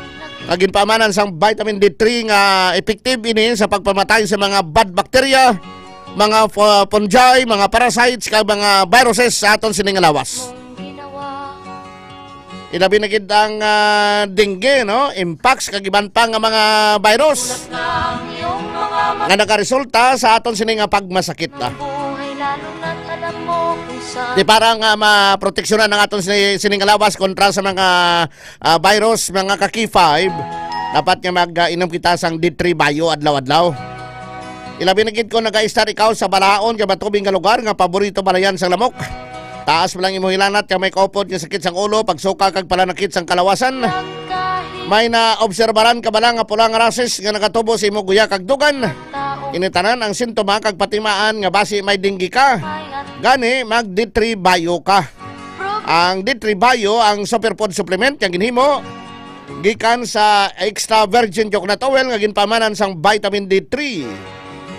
nga ginpaamanan sang vitamin D three nga effective ini sa pagpamatay sa mga bad bacteria, mga fu-, fungi, mga parasites, kag mga viruses sa aton sini nga lawas. Ilabi na gid ang, ah, dengue, no? Mpox, kag iban pa nga mga virus nga nagaresulta sa aton sini nga pagmasakit, ah. Di para nga maproteksyonan ang aton sini, sini nga lawas kontra sa mga, ah, virus, mga ka-K five, dapat nga mag, ah, inom kita sang D three Bio adlaw-adlaw. Ilabi na gid kung nagaistar ikaw sa balahaon kag matubig nga lugar nga paborito balayan sang lamok. Taas pa lang imo hilanat kag may kaupod nga sakit sang ulo, pagsuka kag palanakit sang kalawasan. May naobserbaran ka bala nga pula nga rashes nga nagatubo sa imo guya kag dugan? Ini tanan ang sintoma kag patimaan nga basi may dengue ka. Gani, mag D three Bio ka. Ang D three Bio ang superfood supplement nga ginhimo gikan sa extra virgin coconut oil nga ginpaamanan sang vitamin D three,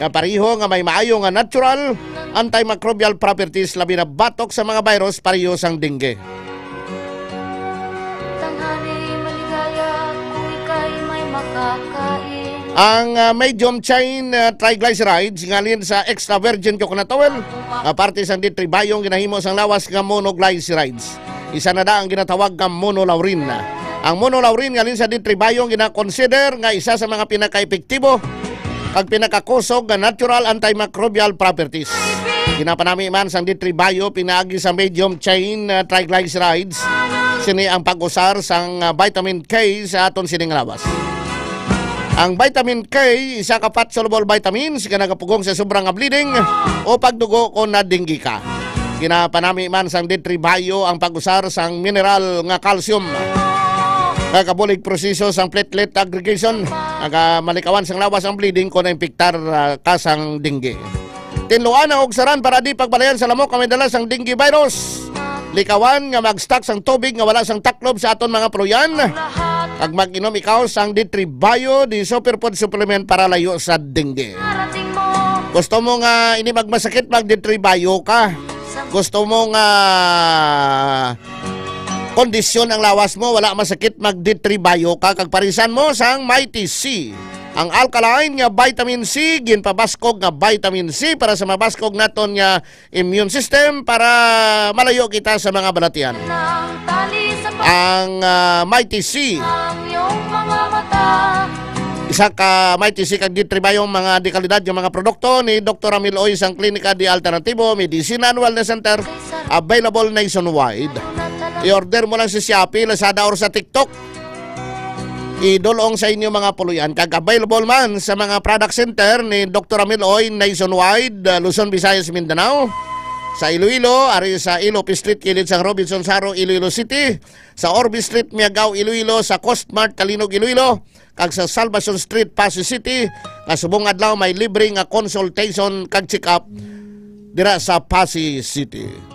nga pareho nga may maayo nga natural antimicrobial properties, labi na batok sa mga virus pareho sang dengue. Tanghani maligaya kung ikay may makakain. Ang, ah, medium chain, ah, triglycerides nga halin sa extra virgin coconut oil, nga parte sang D three Bio, ginahimo sang lawas nga monoglycerides. Isa na da ang ginatawag nga monolaurin. Ang monolaurin nga halin sa D three Bio gina-consider nga isa sa mga pinakaepektibo kag pinakakusog nga natural antimicrobial properties. Ginapanami man sang D three Bio pinaagi sa medium chain, ah, triglycerides. Sini ang pag-usar sang, ah, vitamin K sa aton sining lawas. Ang vitamin K, isa ka fat-soluble vitamins nga nagapugong sa sobra nga bleeding o pagdugo kon na-dengue ka. Ginapanami man sang D three Bio ang pag-usar sang mineral nga calcium nga kabulig proseso sang platelet aggregation. Nagamalikawan sang lawas ang bleeding kon naimpiktar, ah, ka sang dengue. Tinluan ang ugsaran para di pagbalayan sa lamok ang may dala sang dengue virus. Likawan nga mag-stock sang tubig nga wala sang taklob sa aton mga puloy-an. Kag mag-inom ikaw sang D three Bio, the superfood supplement para layo sa dengue. Gusto mo nga ini magmasakit, mag D three Bio ka. Gusto mo nga kondisyon ang lawas mo, wala masakit, mag D three Bio ka, kag parisan mo sang Mighty C. Ang alkaline nga vitamin C, ginpabaskog nga vitamin C para sa mabaskog naton nga immune system, para malayo kita sa mga balatian. Ang, ah, Mighty C. Isa ka Mighty C kag D three Bio ang mga dekalidad nga mga produkto ni Doktor Ramil Oy sang Klinika de Alternativo Medicina and Wellness Center. Available nationwide. I-order mo lang sa Shopee, Lazada, or sa TikTok. Idulong sa inyo mga puloy-an. Kag available man sa mga product center ni Doktor Ramil Oy nationwide, uh, Luzon, Visayas, Mindanao. Sa Iloilo, ari sa Ilope Street, kilid sang Robinson Saro, Iloilo City. Sa Orbe Street, Miagao, Iloilo. Sa Coast Mart, Talinog, Iloilo. Kag sa Salvacion Street, Passi City, nga subong adlaw may libre nga consultation kag check-up dira sa Passi City.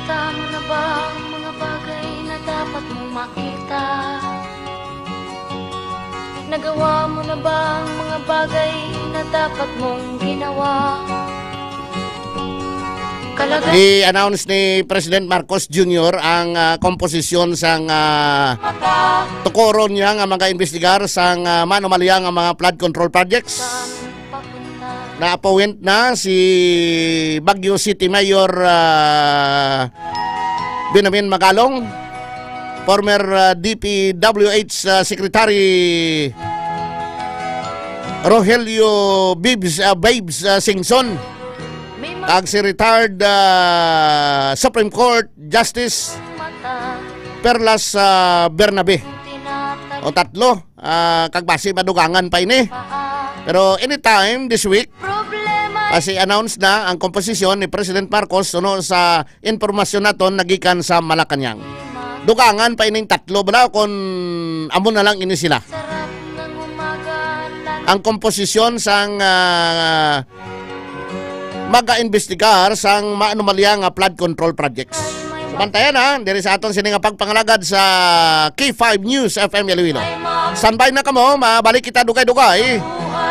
Tama na ba ang mga bagay na dapat mong makita? Nagawa mo na ba ang mga bagay na dapat mong ginawa? Kalaga- I-announce ni President Marcos Junior ang, ah, komposisyon sang, ah, mata. Tukuron niya nga mga investigar sang, ah, manumalya nga mga flood control projects. Papunta. Na-appoint na si Baguio City Mayor, ah, Benjamin Magalong, former, ah, D P W H, ah, Secretary Rogelio Bibs, ah, Babes, ah, Singson, kag si retired, ah, Supreme Court Justice Perlas, ah, Bernabe. O tatlo, ah, kag basi madugangan pa ini. Pero anytime this week, basi announce na ang komposisyon ni President Marcos suno sa impormasyon naton nagikan sa Malacañang. Dugangan pa ining tatlo bala kon amo na lang ini sila. Ang komposisyon sang, ah, mag-imbestigar sang maanomalya nga flood control projects. Sumantayan, ha, diri sa aton sini nga pagpangalagad sa K five News F M Iloilo. Standby na kamo, mabalik kita dugay-dugay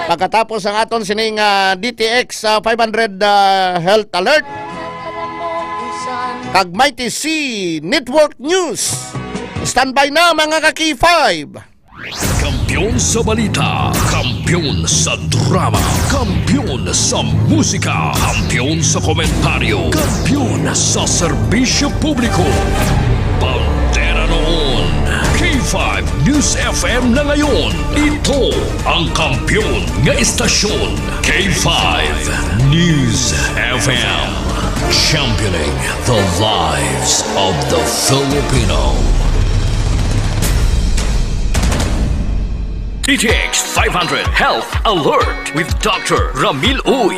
pagkatapos ang aton sini nga D T X, ah, five hundred, ah, Health Alert kag Mighty C Network News. Standby na, mga ka-K five. Kampiyon sa balita, kampiyon sa drama, kampiyon sa musika, kampiyon sa komentaryo, kampiyon sa serbisyo publiko. Bandera noon, K five News F M na ngayon. Ito ang kampiyon nga istasyon, K five News F M. Championing the lives of the Filipino. D T X five hundred Health Alert with Doctor Ramil Uy.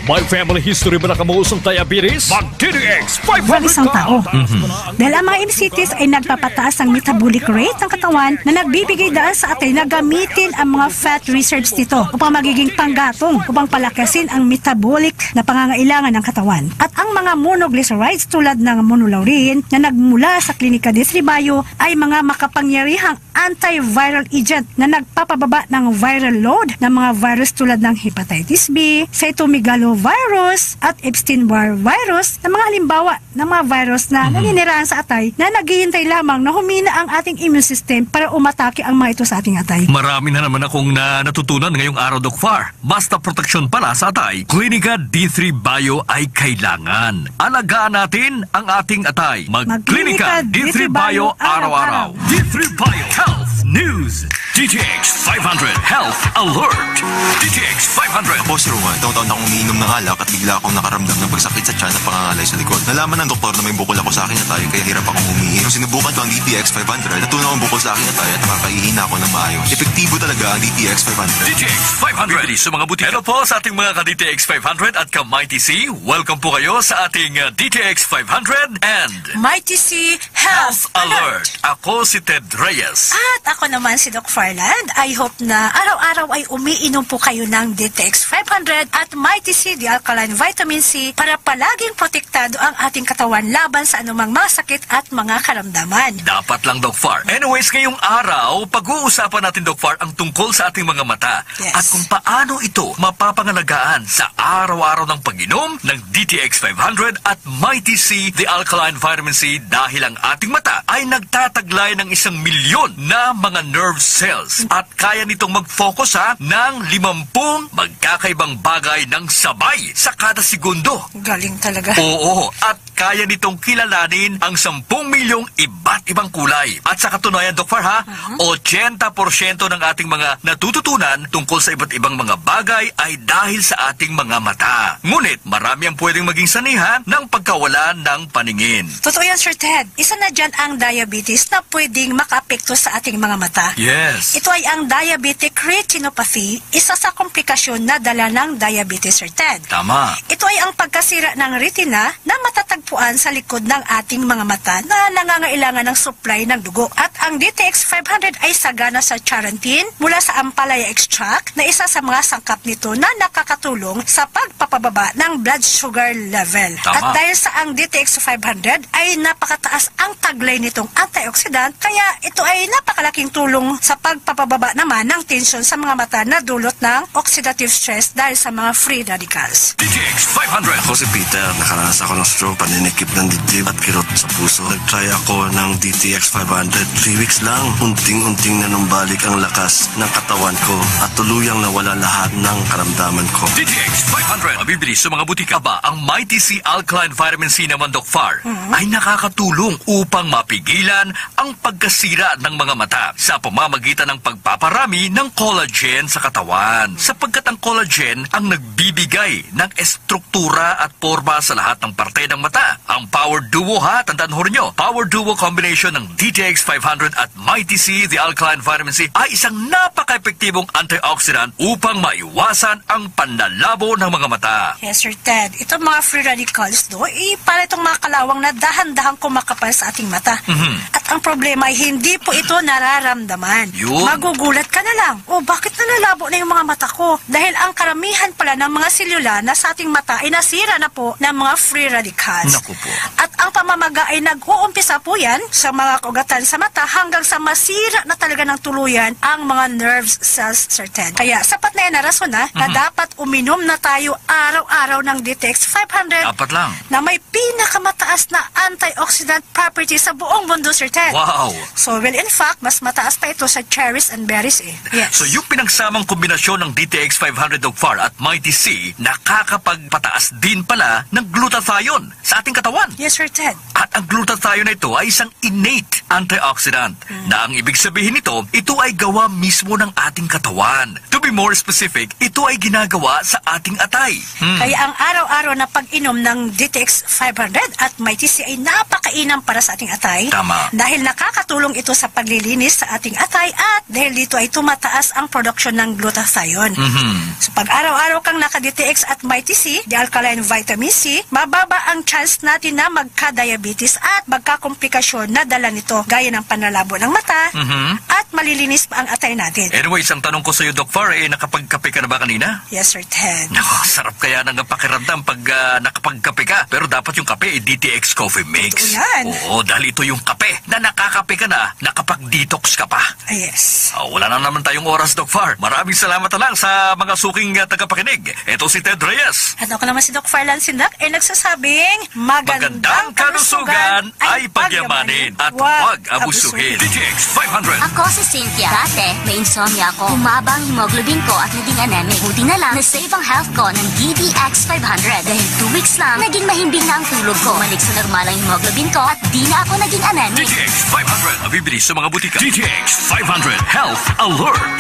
May family history ba na kamo sang diabetes? Mag D T X five hundred Ang isang ka. Tao. Mhm. Dahil ang mga M C Ts ay nagpapataas ang metabolic rate ng katawan na nagbibigay daan sa atay na gamitin ang mga fat reserves nito upang magiging panggatong upang palakasin ang metabolic na pangangailangan ng katawan. At ang mga monoglycerides tulad ng monolaurin na nagmula sa Klinika D three Bio ay mga makapangyarihang antiviral agent na nagpapababa ng viral load ng mga virus tulad ng hepatitis B, cytomegalovirus, at Epstein-Barr virus na mga halimbawa ng mga virus na Mhm. naninirahan sa atay na naghihintay lamang na humina ang ating immune system para umatake ang mga ito sa ating atay. Marami na naman akong na natutunan ngayong araw, Doc Far. Basta proteksyon pala sa atay, Klinika D three Bio ay kailangan. Alagaan natin ang ating atay. Mag-Klinika Mag-Klinika D three Bio D three Bio araw-araw. araw-araw. D three Bio Health News. D T X five hundred Health Alert. D T X five hundred. Ako, Sir Juan, taon-taon akong umiinom ng alak at bigla akong nakaramdam ng pagsakit sa tiyan at pangangalay sa likod. Nalaman ng doktor na may bukol ako sa aking atay, kaya hirap akong humihi. Nung sinubukan ko ang D T X five hundred, natunaw ang bukol sa aking atay at nakakaihi na ako ng maayos. Epektibo talaga ang D T X five hundred. D T X five hundred. Bibili sa mga butika. Hello po sa ating mga ka-D T X five hundred at ka-Mighty C. Welcome po kayo sa ating, uh, D T X five hundred and Mighty C Health Alert. Ako si Ted Reyes. At ako naman si Doc Farland. I hope na araw-araw ay umiinom po kayo ng D T X five hundred at Mighty C, the alkaline vitamin C, para palaging protektado ang ating katawan laban sa anumang mga sakit at mga karamdaman. Dapat lang, Doc Far. Anyways, ngayong araw, pag-uusapan natin, Doc Far, ang tungkol sa ating mga mata Yes. at kung paano ito mapapangalagaan sa araw-araw ng pag-inom ng D T X five hundred at Mighty C, the alkaline vitamin C, dahil ang ating mata ay nagtataglay ng isang milyon na mga nerve cells at kaya nitong mag-focus, ha, ng limampung magkakaibang bagay ng sabay sa kada segundo. Galing talaga. Oo, at kaya nitong kilalanin ang sampung milyong iba't ibang kulay. At sa katunayan, Doc Far, ha, Mhm. otsenta porsyento ng ating mga natututunan tungkol sa iba't ibang mga bagay ay dahil sa ating mga mata. Ngunit, marami ang pwedeng maging sanihan ng pagkawala ng paningin. Totoo yan, Sir Ted. Isa na dyan ang diabetes na pwedeng makaapekto sa ating mga mata. Yes. Ito ay ang diabetic retinopathy, isa sa komplikasyon na dala ng diabetes, Sir Ted. Tama. Ito ay ang pagkasira ng retina na matatagpuan sa likod ng ating mga mata na nangangailangan ng supply ng dugo. At ang D T X five hundred ay sagana sa charantin mula sa ampalaya extract na isa sa mga sangkap nito na nakakatulong sa pagpapababa ng blood sugar level. Tama. At dahil sa ang D T X five hundred ay napakataas ang taglay nitong antioxidant, kaya ito ay napakalaking tulong sa pagpapababa naman ng tensyon sa mga mata na dulot ng oxidative stress dahil sa mga free radicals. D T X five hundred. Ako si Peter. Nakaranas ako ng stroke, paninikip ng dibdib at kirot sa puso. Nag-try ako ng D T X five hundred. Three weeks lang, unting-unting nanumbalik ang lakas ng katawan ko at tuluyang nawala lahat ng karamdaman ko. D T X five hundred. Mabibili sa mga butika. Ba ang Mighty C Alkaline Vitamin C naman, Doc Far, Mhm. ay nakakatulong upang mapigilan ang pagkasira ng mga mata sa pamamagitan ng pagpaparami ng collagen sa katawan. Sapagkat ang collagen ang nagbibigay ng estruktura at porma sa lahat ng parte ng mata. Ang Power Duo, ha, tandaan ho ninyo, Power Duo combination ng D T X five hundred at Mighty C, the alkaline vitamin C, ay isang napaka-epektibong antioxidant upang maiwasan ang panlalabo ng mga mata. Yes, Sir Ted. Itong mga free radicals, do, eh, para itong mga kalawang na dahan-dahang kumakapal sa ating mata. Mhm. At ang problema ay hindi po ito nararamdaman. Yun. Magugulat ka na lang, "Oh, bakit nalalabo na yung mga mata ko?" Dahil ang karamihan pala ng mga selula na sa ating mata ay nasira na po ng mga free radicals. Naku po. At ang pamamaga ay nag-uumpisa po yan sa mga kaugatan sa mata hanggang sa masira na talaga ng tuluyan ang mga nerves cells, Sir Ted. Kaya sapat na yan na rason na, na Mhm. dapat uminom na tayo araw-araw ng D T X five hundred Dapat lang. na may pinakamataas na antioxidant property sa buong mundo, Sir Ted. Wow! So, well, in fact, mas mataas pa ito sa cherries and berries eh. Yes. So, yung pinagsamang kombinasyon ng D T X five hundred Doc Far at Mighty C nakakapagpataas din pala ng glutathione sa ating katawan. Yes, Sir Ted. At ang glutathione na ito ay isang innate antioxidant, Mm. na ang ibig sabihin nito, ito ay gawa mismo ng ating katawan. To be more specific, ito ay ginagawa sa ating atay. Hmm. Kaya ang araw-araw na pag-inom ng D T X five hundred at Mighty C ay napakainam para sa ating atay. Tama. Dahil nakakatulong ito sa paglilinis sa ating atay at dahil dito ay tumataas ang produksyon ng glutathione. Mhm. So pag araw-araw kang naka-D T X at Mighty C, the alkaline vitamin C, mababa ang chance natin na magka-diabetes at magkakomplikasyon na dala nito gaya ng panlalabo ng mata Mhm. at malilinis pa ang atay natin. Anyways, ang tanong ko sa iyo, Doc Far, eh, nakapagkape ka na ba kanina? Yes, Sir Ted. Naku, sarap kaya ng pakiramdam pag, ah, nakapagkape ka. Pero dapat yung kape, eh, D T X Coffee Mix. Totoo yan. Oo, dahil ito yung kape na nakakape ka na, nakapag-detox ka pa. Ah, yes. Ah, wala na naman tayong oras, Doc Far. Maraming salamat na lang sa mga suking, ah, tagapakinig. Ito si Ted Reyes. At ako naman si Doc Farlan Sindak, ay nagsasabing, magandang Magandang kalusugan kalusugan ay ay pagyamanin pagyamanin at at huwag huwag abusuhin. abusuhin. D T X five hundred. Ako si Cynthia. Dati, may insomnia ako. Humaba ang hemoglobin ko at naging anemic. Buti na lang, na-save ang health ko ng D T X five hundred. Dahil two weeks lang, naging mahimbing na ang tulog ko. Bumalik sa normal ang hemoglobin ko at di na ako naging anemic. D T X five hundred. Mabibili sa mga butika. D T X five hundred Health Alert.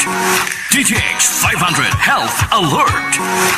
D T X five hundred Health Alert.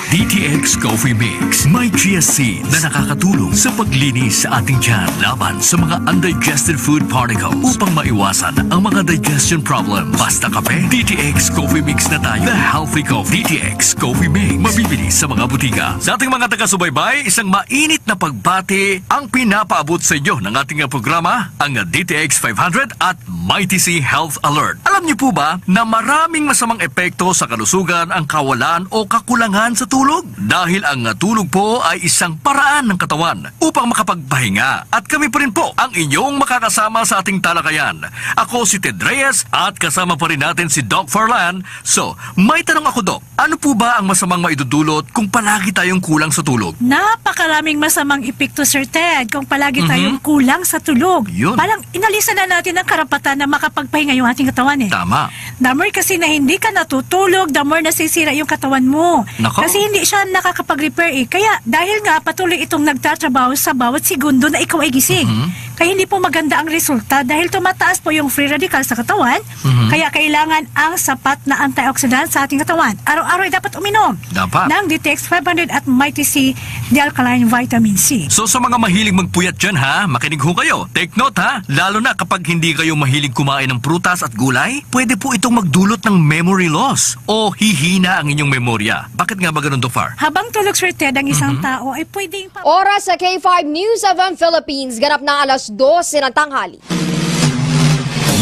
D T X Coffee Mix. May chia seed na nakakatulong sa paglinis sa ating tiyan laban sa mga undigested food particles upang maiwasan ang mga digestion problem. Basta kape, D T X Coffee Mix na tayo. The Healthy Coffee. D T X Coffee Mix. Mabibili sa mga butika. Sa ating mga taga-subaybay, isang mainit na pagbati ang pinapaabot sa inyo ng ating programa, ang D T X five hundred at Mighty C Health Alert. Alam niyo po ba na maraming masamang epekto sa kalusugan ang kawalan o kakulangan sa tulog? Dahil ang tulog po ay isang paraan ng katawan upang makapagpahinga. At kami pa rin po ang inyong makakasama sa ating talakayan. Ako si Ted Reyes at kasama pa rin natin si Doc Farlan. So, may tanong ako, Doc. Ano po ba ang masamang maidudulot kung palagi tayong kulang sa tulog? Napakaraming masamang epekto, Sir Ted, kung palagi Mhm. tayong kulang sa tulog. Yun. Parang inalisan na natin ang karapatan na makapagpahinga yung ating katawan eh. Tama. The more kasi na hindi ka natutulog, the more nasisira yung katawan mo. Nako. Kasi hindi siya nakakapag-repair eh. Kaya dahil nga patuloy Kung nagtatrabaho sa bawat segundo na ikaw ay gising. Mhm. Kaya hindi po maganda ang resulta dahil tumataas po yung free radical sa katawan, Mhm. kaya kailangan ang sapat na antioxidant sa ating katawan. Araw-araw ay dapat uminom Dapat. ng Detox five hundred at Mighty C, the alkaline vitamin C. So, sa mga mahilig magpuyat dyan, ha, makinig ho kayo. Take note, ha, lalo na kapag hindi kayo mahilig kumain ng prutas at gulay, pwede po itong magdulot ng memory loss o hihina ang inyong memorya. Bakit nga ba ganun, Dofar? Habang tulog, Sir Ted, ang isang Mhm. tao ay pwedeng pa- Oras sa K five News F M Philippines, ganap na alas dose ng tanghali.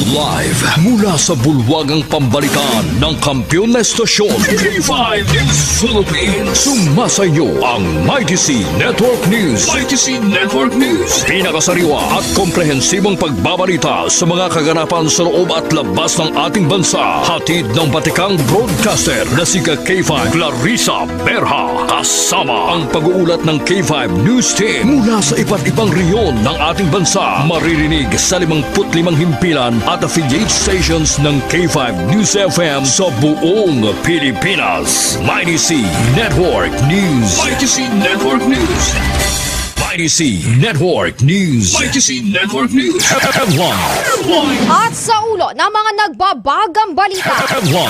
Live mula sa bulwagang pambalitaan ng kampiyon na estasyon, K five News Philippines. Sumasa inyo ang Mighty C Network News. Mighty C Network News. Pinakasariwa at komprehensibong pagbabalita sa mga kaganapan sa loob at labas ng ating bansa. Hatid ng batikang broadcaster na si K five Clarissa Berha. Kasama ang pag-uulat ng K five News Team mula sa iba't ibang rehiyon ng ating bansa. Maririnig sa limangput limang himpilan at affiliate stations ng K five News F M sa buong Pilipinas. Mighty C Network News. Mighty C Network News. Mighty C Network News. Mighty C Network News. Headline. At sa ulo ng mga nagbabagang balita, Headline.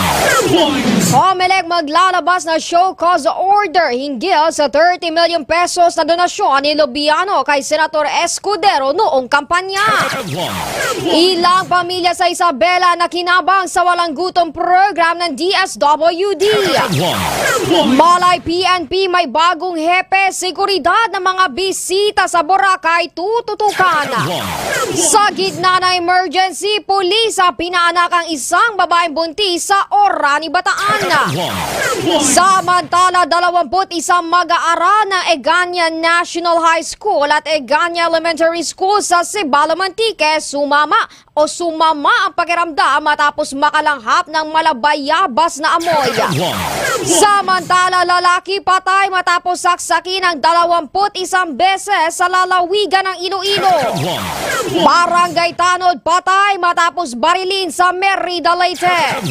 Comelec maglalabas na show cause order hinggil sa thirty million pesos na donasyon ni Lubiano kay Senator Escudero noong kampanya. Headline. Ilang pamilya sa Isabela nakinabang sa Walang Gutom program ng D S W D. Headline. Malay P N P may bagong hepe seguridad ng mga bisita sa Boracay tututukan. Sa gitna ng emergency, pulis sa pinaanak ang isang babaeng buntis sa Orani, Bataan. Samantala, dalawampu't isang mag-aaral ng Egania National High School at Egania Elementary School sa Sibalom, Antique sumama o sumama ang pakiramdam matapos makalanghap ng malabayabas na amoy. Samantala, lalaki patay matapos saksakin ng dalawampu't isang beses sa lalawigan ng Iloilo. Barangay Tanod patay matapos barilin sa Merida, Leyte.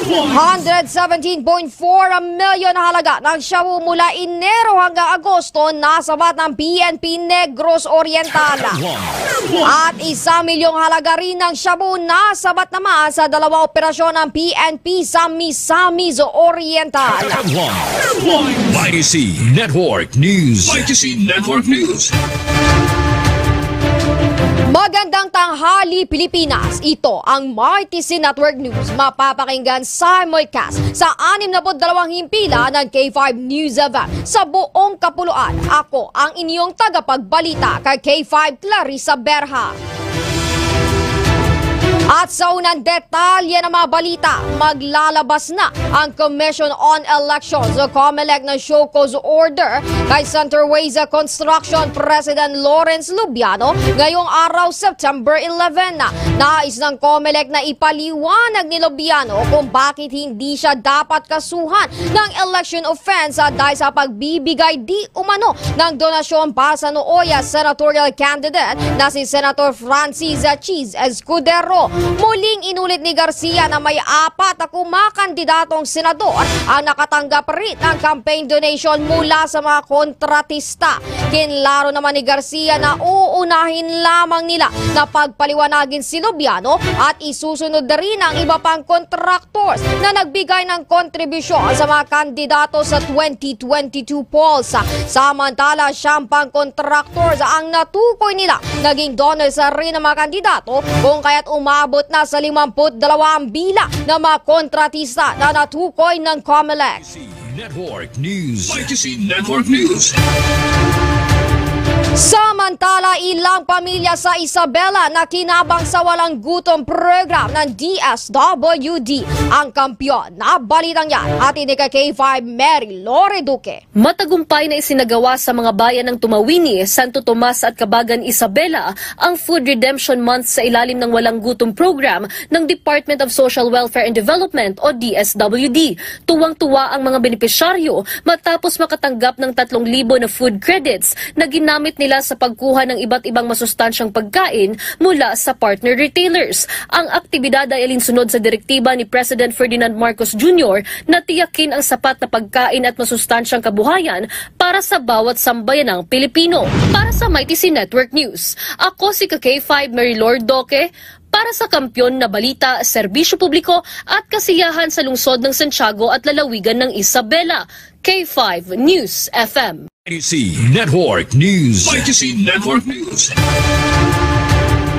Hundred seventeen point four milyon halaga ng shabu mula Enero hanggang Agosto nasabat ng P N P Negros Oriental. At isang milyong halaga rin ng shabu nasabat naman sa dalawang operasyon ng P N P sa Misamis Oriental. Mighty C Network News. Mighty C Network News. Magandang tanghali, Pilipinas. Ito ang Mighty C Network News. Mapapakinggan simulcast sa anim na put dalawang himpilan ng K five News F M sa buong kapuluan. Ako ang inyong tagapagbalita kay K five Clarissa Berha. At sa unang detalye ng mga balita, maglalabas na ang Commission on Elections o Comelec ng show cause order kay Center Ways Construction President Lawrence Lubiano ngayong araw, September eleven. Nais ng Comelec na ipaliwanag ni Lubiano kung bakit hindi siya dapat kasuhan ng election offense dahil sa pagbibigay di umano ng donasyon para sa Nooy senatorial candidate na si Senator Francis Cheese Escudero. Muling inulit ni Garcia na may apat na kumakandidatong senador ang nakatanggap rin ng campaign donation mula sa mga kontratista. Kinlaro naman ni Garcia na uunahin lamang nila na pagpaliwanagin si Lubiano at isusunod na rin ang iba pang kontraktor na nagbigay ng kontribusyon sa mga kandidato sa twenty twenty-two polls. Samantala, siyam pang contractors ang natukoy nila naging donors rin ng mga kandidato, kung kaya't umabot na sa limampu't dalawa ang bilang ng mga kontratista na natukoy ng Comelec. Network News. Mighty C Network News. Samantala, ilang pamilya sa Isabela na kinabang sa Walang Gutom program ng D S W D ang kampiyon. Nabalitang yan, hatid ni ka K five Mary Lore Duque. Matagumpay na isinagawa sa mga bayan ng Tumawini, Santo Tomas at Cabagan, Isabela ang Food Redemption Month sa ilalim ng Walang Gutom program ng Department of Social Welfare and Development o D S W D. Tuwang-tuwa ang mga benepisyaryo matapos makatanggap ng tatlong libo na food credits na ginamit nila sa pagkuha ng iba't ibang masustansyang pagkain mula sa partner retailers. Ang aktibidad ay alinsunod sa direktiba ni President Ferdinand Marcos Junior na tiyakin ang sapat na pagkain at masustansyang kabuhayan para sa bawat sambayanang Pilipino. Para sa Mighty C Network News, ako si ka K five Mary Lord Doque, para sa Kampiyon na Balita, Serbisyo Publiko at Kasiyahan sa Lungsod ng Santiago at Lalawigan ng Isabela, K five News F M. Mighty C Network News. Mighty C Network News.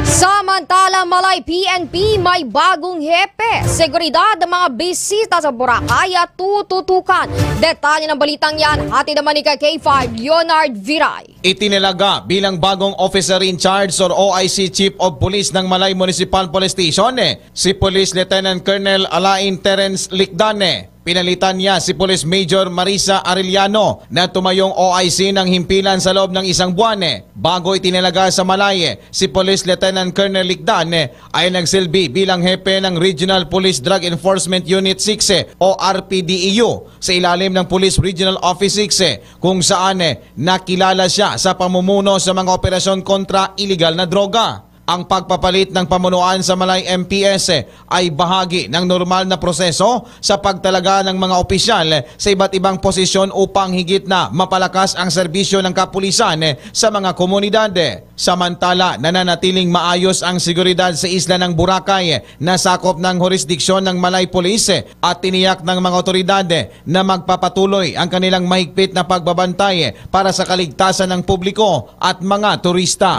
Samantala, Malay P N P may bagong hepe. Seguridad ng mga bisita sa Boracay at tututukan. Detalye ng balitang yan, hatid naman ni ka K five Leonard Viray. Itinalaga bilang bagong officer in charge or O I C, Chief of Police ng Malay Municipal Police Station, eh, si Police Lieutenant Colonel Alain Terence Licdan, eh. Pinalitan niya si Police Major Marisa Arellano na tumayong O I C ng himpilan sa loob ng isang buwan, eh. Bago itinalaga sa Malay, eh, si Police Lieutenant Colonel Licdan, eh, ay nagsilbi bilang hepe ng Regional Police Drug Enforcement Unit six, eh, o R P D E U, sa ilalim ng Police Regional Office six, eh, kung saan, eh, nakilala siya sa pamumuno sa mga operasyon kontra iligal na droga. Ang pagpapalit ng pamunuan sa Malay M P S, eh, ay bahagi ng normal na proseso sa pagtalaga ng mga opisyal, eh, sa iba't ibang posisyon upang higit na mapalakas ang serbisyo ng kapulisan, eh, sa mga komunidad, eh. Samantala, nananatiling maayos ang seguridad sa isla ng Boracay, eh, na sakop ng hurisdiksyon ng Malay Police, eh, at tiniyak ng mga otoridad, eh, na magpapatuloy ang kanilang mahigpit na pagbabantay, eh, para sa kaligtasan ng publiko at mga turista.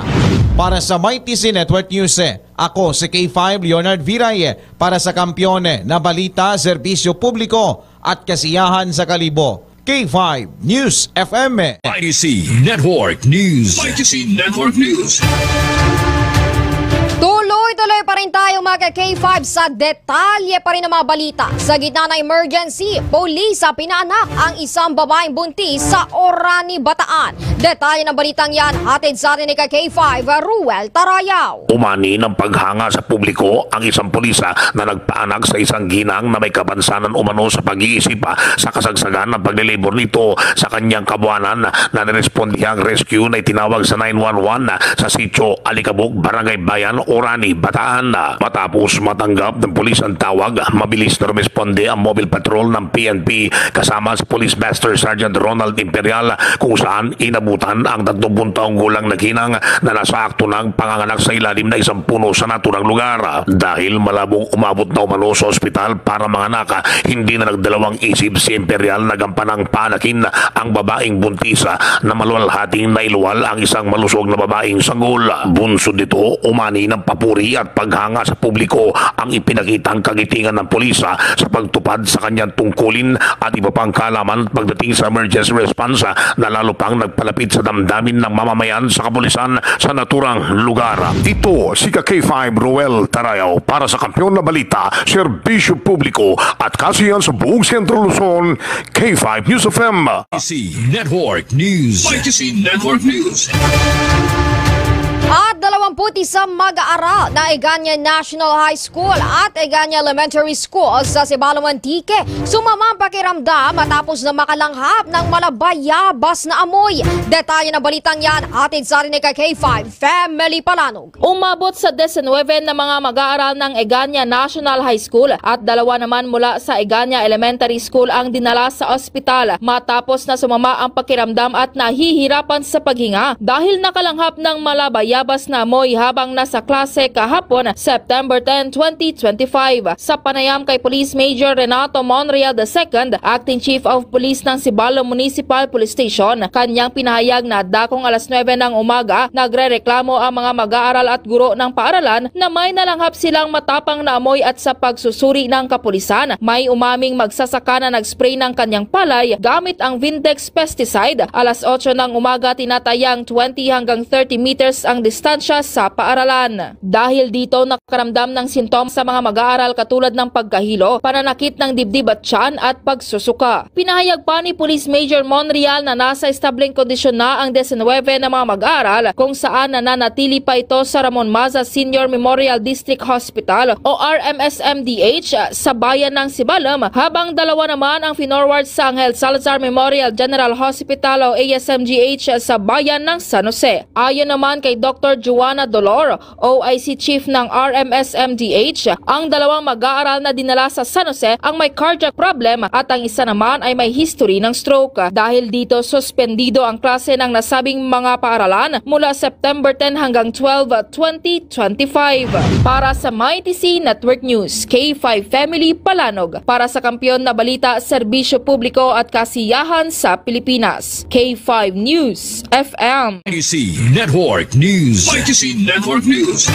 Para sa Mighty C Network News, eh, ako si K five Leonard Viray, eh, para sa Kampiyon, eh, na Balita, Serbisyo Publiko at Kasiyahan sa Kalibo, K five News F M. Mighty C Network News. Mighty C Network News. Tuloy-tuloy pa rin tayo, mga ka K five, sa detalye pa rin ng mga balita. Sa gitna ng emergency, pulis sa pinaanak ang isang babaeng buntis sa Orani, Bataan. Detalye ng balitang yan, hatid sa atin ni ka K five, Ruel Tarayaw. Umani ng paghanga sa publiko ang isang pulis, ah, na nagpaanak sa isang ginang na may kapansanan umano sa pag-iisip, ah, sa kasagsagan ng paglilibor nito sa kanyang kabuanan. Na nirespondihan ang rescue na itinawag sa nine one one, ah, sa Sitio Alikabok, Barangay Bayan, Orani, Bataan. Matapos matanggap ng pulis ang tawag, mabilis na rumesponde ang mobile patrol ng P N P kasama si Police Master Sergeant Ronald Imperial, kung saan inabutan ang tatlong taong gulang na ginang na nasa akto ng panganganak sa ilalim na isang puno sa naturang lugar. Dahil malabong umabot na umano sa ospital para manganak, hindi na nagdalawang isip si Imperial na gampanang paanakin ang babaeng buntis na maluwalhating nailuwal ang isang malusog na babaeng sanggol. Bunsod nito, umani ng papuri at paghanga sa publiko ang ipinakitang kagitingan ng pulis, ah, sa pagtupad sa kanyang tungkulin at iba pang kaalaman pagdating sa emergency response, ah, na lalo pang nagpalapit sa damdamin ng mamamayan sa kapulisan sa naturang lugar. Ito si ka K five Roel Tarayaw para sa Kampiyon na Balita, Serbisyo Publiko at Kasiyahan sa buong Sentro Luzon, K five News F M. C Network News. Mighty C Network News. At dalawampu't isa mag-aaral na Egania National High School at Egania Elementary School sa Sibalom, Antique, sumama ang pakiramdam matapos na makalanghap ng malabayabas na amoy. Detalye ng balitang yan, hatid sa atin ni ka K five Family Palanog. Umabot sa diecinuebe na mga mag-aaral ng Egania National High School at dalawa naman mula sa Egania Elementary School ang dinala sa ospital matapos na sumama ang pakiramdam at nahihirapan sa paghinga dahil nakalanghap ng malabayabas na amoy habang nasa klase kahapon, September ten, twenty twenty-five. Sa panayam kay Police Major Renato Monreal the second, Acting Chief of Police ng Sibalom Municipal Police Station, kanyang pinahayag na dakong alas nuebe ng umaga, nagrereklamo ang mga mag-aaral at guro ng paaralan na may nalanghap silang matapang na amoy at sa pagsusuri ng kapulisan, may umaming magsasaka na nag-spray ng kanyang palay gamit ang Vindex pesticide. Alas otso ng umaga, tinatayang twenty hanggang thirty meters ang distansya sa paaralan. Dahil dito, nakaramdam ng sintomas sa mga mag-aaral katulad ng pagkahilo, pananakit ng dibdib at tiyan at pagsusuka. Pinahayag pa ni Police Major Monreal na nasa estableng kondisyon na ang diecinuebe na mga mag-aaral kung saan nananatili pa ito sa Ramon Maza Senior Memorial District Hospital o R M S M D H sa bayan ng Sibalom, habang dalawa naman ang finorward sa Angel Salazar Memorial General Hospital o A S M G H sa bayan ng San Jose. Ayon naman kay Doc Doctor Joanna Dolor, O I C Chief ng R M S M D H, ang dalawang mag-aaral na dinala sa San Jose ang may cardiac problem at ang isa naman ay may history ng stroke. Dahil dito, suspendido ang klase ng nasabing mga paaralan mula September ten hanggang twelve, twenty twenty-five. Para sa Mighty C Network News, K five Family Palanog, para sa kampiyon na balita, serbisyo publiko at kasiyahan sa Pilipinas. K five News F M. Mighty C Network News. Mighty C Network News.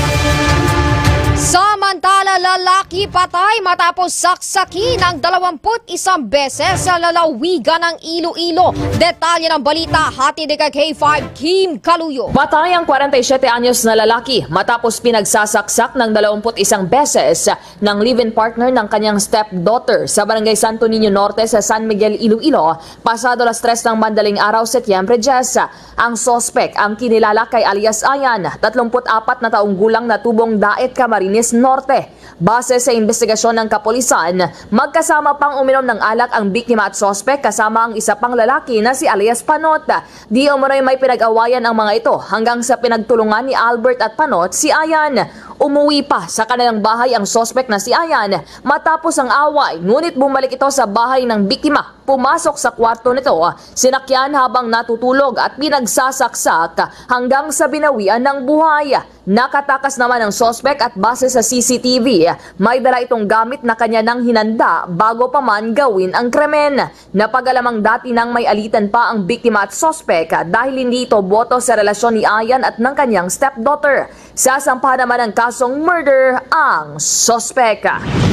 Samantala, lalaki patay matapos saksakin ng dalawampu't isang beses sa lalawigan ng Iloilo. Detalye ng balita, hatid ni K five Kim Kaluyo. Patay ang kwarenta y siyete anyos na lalaki matapos pinagsasaksak ng dalawampu't isang beses ng live-in partner ng kanyang stepdaughter sa Barangay Santo Niño Norte sa San Miguel, Iloilo, pasado alas tres ng madaling araw, Setyembre diyes. Ang suspek ang kinilala kay alias Ayan, tatlumpu't apat na taong gulang na tubong Daet, Camarines Norte. Base sa investigasyon ng kapulisan, magkasama pang uminom ng alak ang biktima at suspek kasama ang isa pang lalaki na si alias Panot. Di umano'y may pinag-awayan ang mga ito hanggang sa pinagtulungan ni Albert at Panot si Ayan. Umuwi pa sa kanilang bahay ang suspek na si Ayan matapos ang away, ngunit bumalik ito sa bahay ng biktima. Pumasok sa kwarto nito, sinakyan habang natutulog at pinagsasaksak hanggang sa binawian ng buhay. Nakatakas naman ang suspek at base sa C C T V, may dala itong gamit na kanya nang hinanda bago pa man gawin ang krimen. Napag-alamang dati nang may alitan pa ang biktima at suspek dahil hindi ito boto sa relasyon ni Ayan at ng kanyang stepdaughter. Sasampahan naman ng kasong murder ang suspek.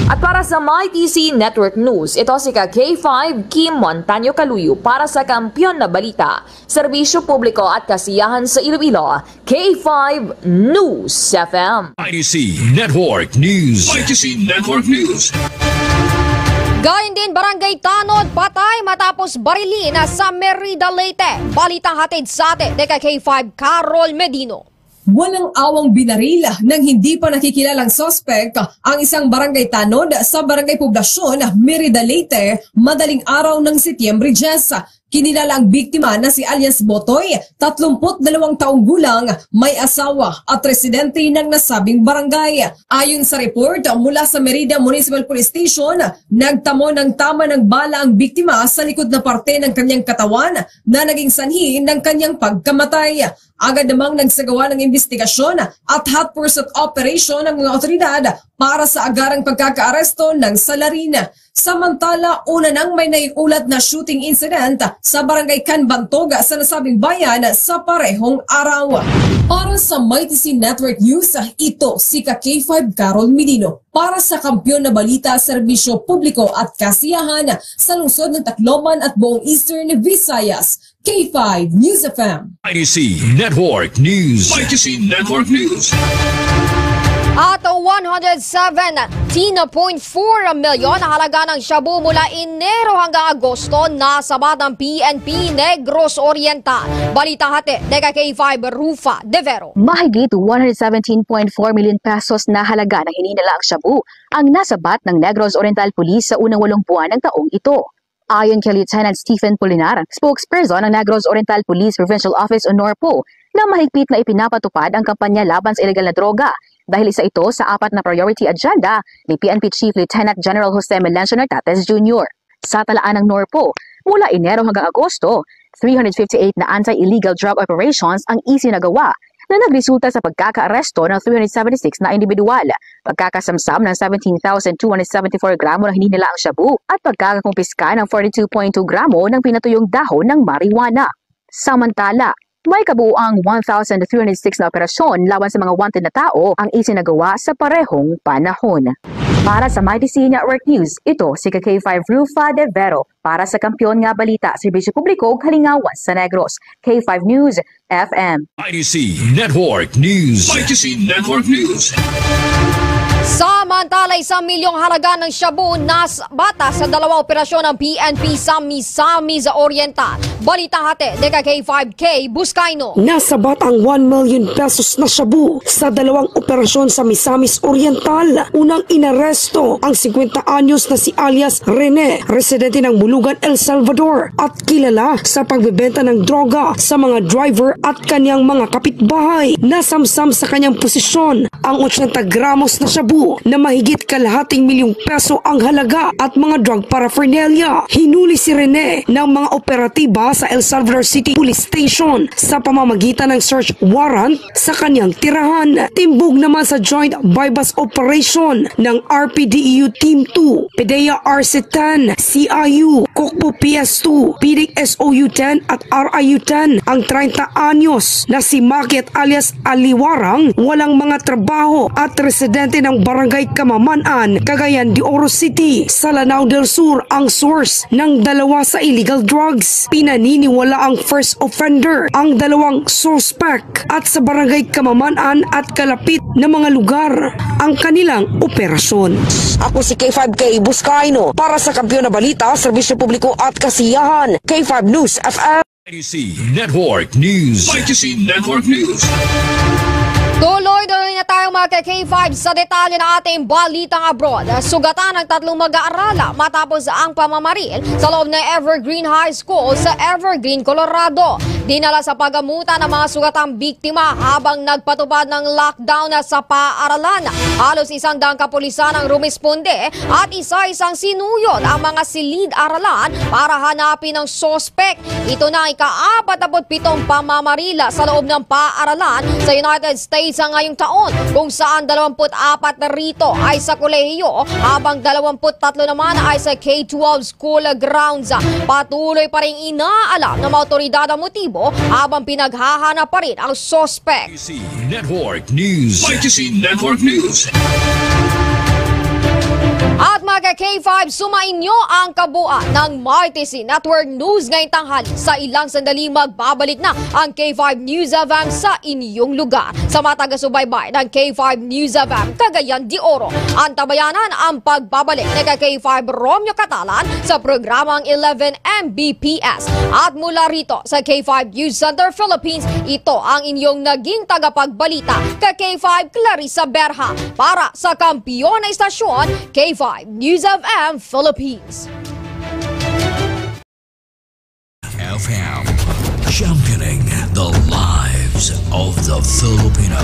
At para sa Mighty C Network News, ito si ka K five Kim Montaño Kaluyo para sa Kampiyon na Balita, Serbisyo Publiko at Kasiyahan sa Iloilo, K five News F M. Mighty C Network News. Mighty C Network News. Gayon din, Barangay Tanod patay matapos barilin sa Merida, Leyte. Balitang hatid sa atin ni ka K five Carol Medino. Walang awang binaril ng hindi pa nakikilalang suspek ang isang barangay tanod sa Barangay Poblacion, Merida, Leyte, madaling araw ng Setyembre diyes. Kinilala ang biktima na si alias Botoy, tatlumpu't dalawang taong gulang, may asawa at residente ng nasabing barangay. Ayon sa report mula sa Merida Municipal Police Station, nagtamo ng tama ng bala ang biktima sa likod na parte ng kanyang katawan na naging sanhi ng kanyang pagkamatay. Agad namang nagsagawa ng investigasyon at hot pursuit operation ang mga otoridad para sa agarang pagkakaaresto ng salarin. Samantala, una nang may naiulat na shooting incident sa Barangay Canbantog sa nasabing bayan sa parehong araw. Para sa Mighty C Network News, ito si ka K five Carol Medino. Para sa Kampiyon na Balita, Serbisyo Publiko at Kasiyahan sa lungsod ng Tacloban at buong Eastern Visayas, K five News F M. Mighty C Network News. Mighty C Network News. At one hundred seventeen point four milyon na halaga ng shabu mula Enero hanggang Agosto nasabat ng P N P Negros Oriental. Balita hatid ni ka K five Rufa Devero. Mahigit one hundred seventeen point four million pesos na halaga ng hinihinalang shabu ang nasabat ng Negros Oriental Police sa unang walong buwan ng taong ito. Ayon kay Lieutenant Stephen Pulinar, spokesperson ng Negros Oriental Police Provincial Office o NORPO, na mahigpit na ipinapatupad ang kampanya laban sa iligal na droga dahil isa ito sa apat na priority agenda ni P N P Chief Lieutenant General Jose Melencio Nartates Junior. Sa talaan ng NORPO, mula Enero hanggang Agosto, three hundred fifty-eight na anti-illegal drug operations ang isinagawa na nagresulta sa pagkakaaresto ng three hundred seventy-six na individual, pagkakasamsam ng seventeen thousand two hundred seventy-four gramo ng hinihinalang shabu at pagkakakumpiska ng forty-two point two gramo ng pinatuyong dahon ng marijuana. Samantala, may kabuuang one thousand three hundred six na operasyon laban sa mga wanted na tao ang isinagawa sa parehong panahon. Para sa Mighty C Network News, ito si ka K five Rufa Devero para sa Kampiyon nga Balita, Serbisyo Publiko, Kalingawan sa Negros, K five News F M. Mighty C Network News. Mighty C Network News. Samantala, isang milyong halaga ng shabu nasabata sa dalawang operasyon ng P N P sa Misamis Oriental. Balita hatid ni ka K five K Buscaino. Nasabat ang one million pesos na shabu sa dalawang operasyon sa Misamis Oriental. Unang inaresto ang singkwenta anyos na si alias Rene, residente ng Bulugan, El Salvador, at kilala sa pagbebenta ng droga sa mga driver at kanyang mga kapitbahay. Nasamsam sa kanyang posisyon ang otsenta gramos na shabu na mahigit kalahating milyong peso ang halaga at mga drug paraphernalia. Hinuli si Rene ng mga operatiba sa El Salvador City Police Station sa pamamagitan ng search warrant sa kanyang tirahan. Timbog naman sa joint buy-bust operation ng R P D E U Team two, PDEA R C ten, C I U, Kukbo P S two, P D S O U ten at R I U ten ang treinta anyos na si Makit alias Aliwarang, walang mga trabaho at residente ng Barangay Kamaman-an, Cagayan de Oro City, sa Lanao del Sur ang source ng dalawa sa illegal drugs. Pinaniniwala ang first offender ang dalawang suspect at sa Barangay Kamaman-an at kalapit na mga lugar ang kanilang operasyon. Ako si K five K Buscaino para sa Kampiyon na Balita, Serbisyo Publiko at Kasiyahan, K five News F M. Y T C Network News. Y T C Network News. Tuloy-tuloy na tayo, mga ka-K five, sa detalye ng ating balitang abroad. Sugatan ang tatlong mag-aarala matapos ang pamamaril sa loob ng Evergreen High School sa Evergreen, Colorado. Dinala sa pagamutan ang mga sugatang biktima habang nagpatupad ng lockdown sa paaralan. Halos isang daang kapulisan ang rumesponde at isa-isang sinuyod ang mga silid-aralan para hanapin ang suspek. Ito na ang ika-apat na put pitong pamamarila sa loob ng paaralan sa United States sa ngayong taon, kung saan dalawampu't apat na rito ay sa kolehiyo, habang dalawampu't tatlo naman ay sa K twelve school grounds. Patuloy pa ring inaalam ng mga awtoridad ang motibo, habang pinaghahanap pa rin ang suspek. Y T C Network News. Y T C Network News. At, mga ka-K five, sumainyo ang kabuuan ng Mighty C Network News ngayong tanghali. Sa ilang sandali, magbabalik na ang K five News F M sa inyong lugar. Sa mga taga-subaybay ng K five News F M Cagayan de Oro, antabayanan ang pagbabalik ni ka K five Romeo Catalan sa programang eleven M B P S. At mula rito sa K five News Center Philippines, ito ang inyong naging tagapagbalita, ka K five Clarissa Berha. Para sa kampiyon na istasyon, K five News F M Philippines. F M, championing the lives of the Filipino.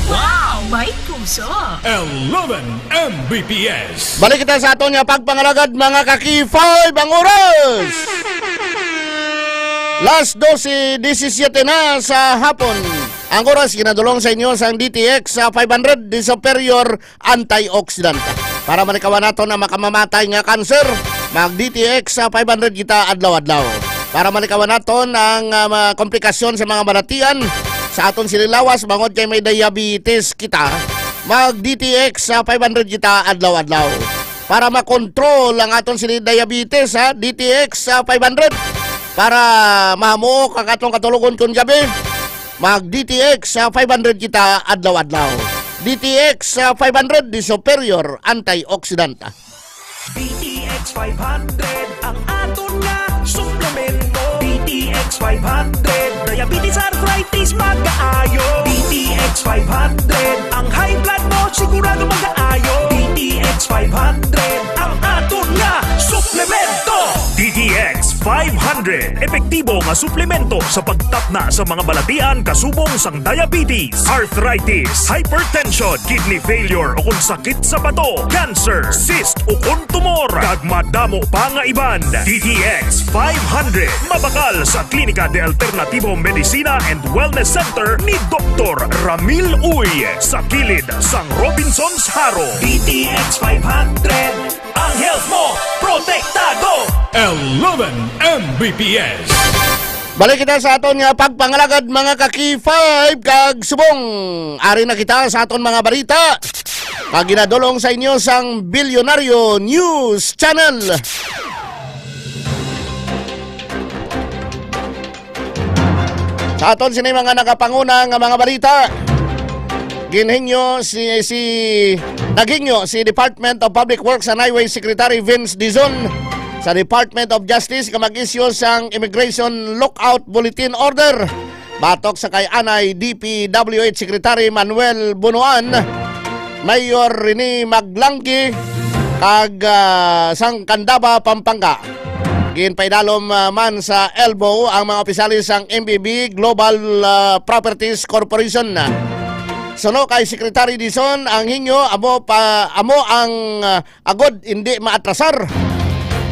Wow! May puso! Eleven M B P S. Balik kita sa aton nga pagpangalagad, mga ka-K five, ang oras. Las dose disisiete na sa hapon. Ang oras ginadulong sa inyo sang D T X sa five hundred, the superior antioxidant. Para malikawan naton ang makamamatay nga cancer, mag D T X sa five hundred kita adlaw-adlaw. Para malikawan naton ang, ah, mga komplikasyon sa mga balatian sa aton sinilawas, bangod kay may diabetes kita, mag D T X sa five hundred kita adlaw-adlaw. Para makontrol ang aton sini diabetes, ha, D T X sa five hundred. Para mahamok ang atong katulogon kun gabi, mag D T X sa five hundred kita adlaw-adlaw. D T X sa five hundred, the superior antioxidant. D T X five hundred ang aton nga suplemento. D T X five hundred, diabetes, arthritis, magaayo. D T X five hundred, ang high blood mo sigurado magaayo. D T X five hundred ang aton nga suplemento. D T X five hundred, epektibo nga suplemento sa pagtapna sa mga balatian kasubong sang diabetes, arthritis, hypertension, kidney failure, o kon sakit sa bato, cancer, cyst, o kon tumor, kag madamo pa nga iban. D T X five hundred, mabakal sa Klinika de Alternativo Medicina and Wellness Center ni Doktor Ramil Uy, sa kilid sang Robinsons Jaro. D T X five hundred, ang health mo protektado. Eleven M B P S. Balik kita sa aton nga pagpangalagad, mga ka-K five, kag subong ari na kita sa aton mga balita, kag ginadulong sa inyo sang Bilyonaryo News Channel. Sa aton sini mga nagapanguna nga mga balita, Ginhingyo si, si, naghingyo si Department of Public Works and Highway Secretary Vince Dizon sa Department of Justice nga mag-isyu sang Immigration Lookout Bulletin Order batok sa kay anay D P W H Secretary Manuel Bunuan, Mayor Rene Maglangki, kag, ah, sang Candaba, Pampanga. Ginpaidalom, ah, man sa ELBO ang mga opisyales sang M B B Global, ah, Properties Corporation. Suno kay Secretary Dizon, ang hingyo amo pa, amo ang, ah, agod indi maatrasar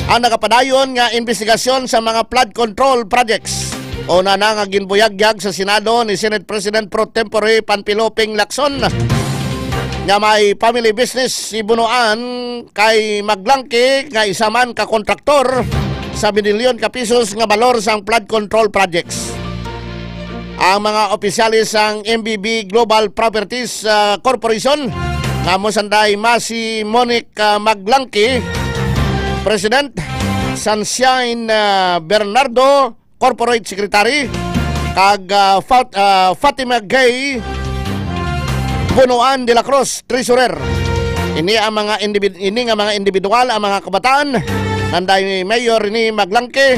ang nagapadayon nga imbestigasyon sa mga flood control projects. Una na nga ginbuyagyag sa Senado ni Senate President Pro Tempore Panfilo Ping Lacson nga may family business si Bunuan kay Maglangki nga isa man ka kontraktor sa binilyon ka pisos nga balor sang flood control projects. Ang mga opisyales sang M B B Global Properties, ah, Corporation nga mo sanday ma si Monic, ah, Maglangki, President, Sunshine, ah, Bernardo, Corporate Secretary, kag, ah, Fat-, ah, Fatima Gay Bunuan de la Cruz, Treasurer. Ini ang mga individ-, ini nga mga individual ang mga kabataan, nanday Mayor ni Maglangke,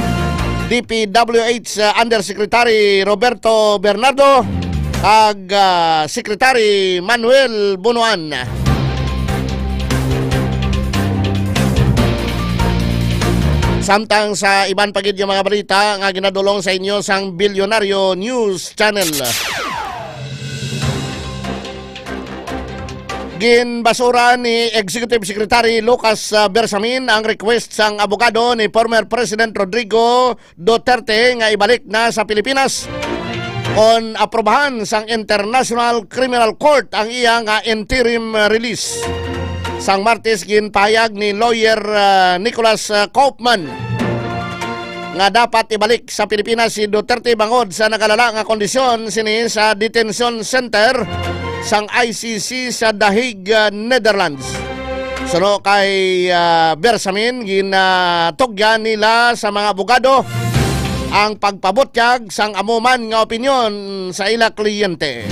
D P W H, ah, Undersecretary Roberto Bernardo, kag, ah, Secretary Manuel Bunuan. Samtang sa iban pa gid nga mga balita nga ginadulong sa inyo sang Bilyonaryo News Channel. Ginbasura ni Executive Secretary Lucas, ah, Bersamin ang request sang abogado ni former President Rodrigo Duterte nga ibalik na sa Pilipinas kon aprobahan sang International Criminal Court ang iya nga interim release. Sang Martes, ginpahayag ni Lawyer, ah, Nicholas, ah, Kaufman nga dapat ibalik sa Pilipinas si Duterte bangod sa nagalala nga kondisyon sini sa detention center sang I C C sa The Hague, ah, Netherlands. Suno kay, ah, Bersamin, ginatugyan nila sa mga abogado ang pagpabutyag sang amo man nga opinyon sa ila kliyente.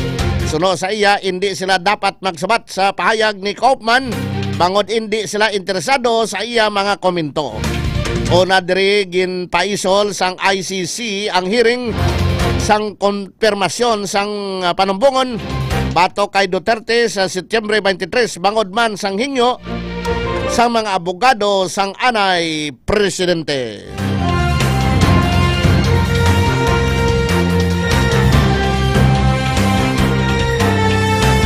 Suno sa iya, indi sila dapat magsubat sa pahayag ni Kaufman bangod indi sila interesado sa iya mga komento. Una diri, ginpaisol sang I C C ang hearing sang kon-, pirmasyon sang, ah, panumbongon batok kay Duterte sa Setyembre twenty-three, bangod man sang hingyo sang mga abogado sang anay presidente.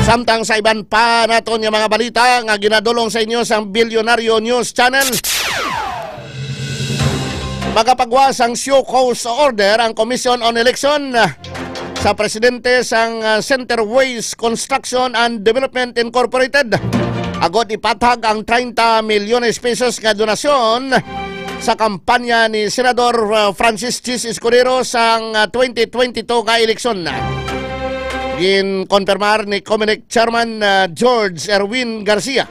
Samtang sa iban pa naton nga mga balita nga ginadulong sa inyo sang Bilyonaryo News Channel, magapagwa sang show cause order ang Commission on Election sa presidente sang, ah, Center Waste Construction and Development Incorporated agod ipatag ang treinta milyones pesos nga donasyon sa kampanya ni Senador, ah, Francis Chiz Escudero sang, ah, twenty twenty-two nga eleksyon. Ginkonfirmar ni Comelec Chairman, ah, George Erwin Garcia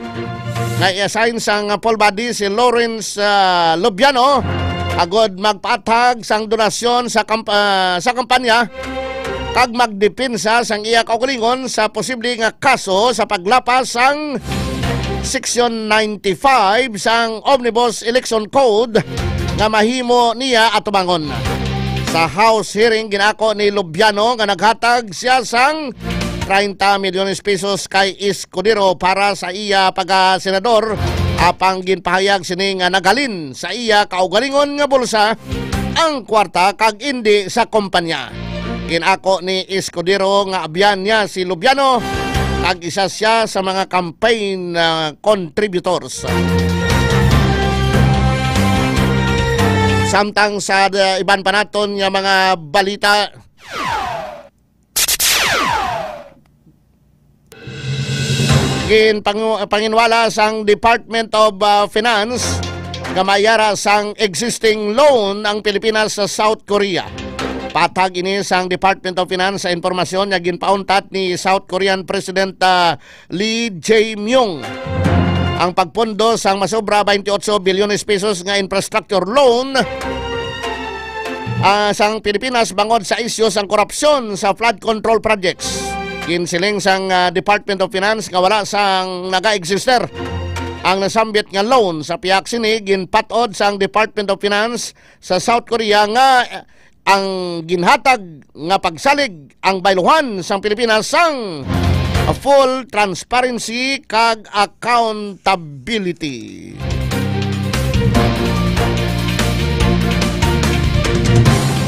nga i-assign sang full body si Lawrence, ah, Lubiano agod magpaathag sang donasyon sa kamp-, ah, sa kampanya kag magdepensa sang iya kaugalingon sa posible nga kaso sa paglapas sang Section ninety-five sang Omnibus Election Code nga mahimo niya atubangon. Sa House hearing, ginako ni Lubiano nga naghatag siya sang treinta milyones pesos kay Escudero para sa iya pagkasenador, apang ginpahayag sini nga naghalin sa iya kaugalingon nga bulsa ang kwarta kag indi sa kompanya. Ginako ni Escudero nga abyan niya si Lubiano kag isa siya sa mga campaign, ah, contributors. Samtang sa, ah, iban pa naton nga mga balita, Ginpangu-, panginwala sang Department of, ah, Finance nga mayara sang existing loan ang Pilipinas sa South Korea. Patag ini sang Department of Finance sa impormasyon nga ginpauntat ni South Korean President, ah, Lee Jae-myung. Ang pagpondo sang masobra twenty-eight bilyones pesos nga infrastructure loan, ah, sang Pilipinas bangod sa isyu sang korupsyon sa flood control projects. Ginsiling sang, ah, Department of Finance nga wala sang naga-exister ang nasambit nga loan. Sa pihak sini, ginpat-od sang Department of Finance sa South Korea nga, eh, ang ginhatag nga pagsalig ang bayluhan sang Pilipinas sang full transparency kag accountability.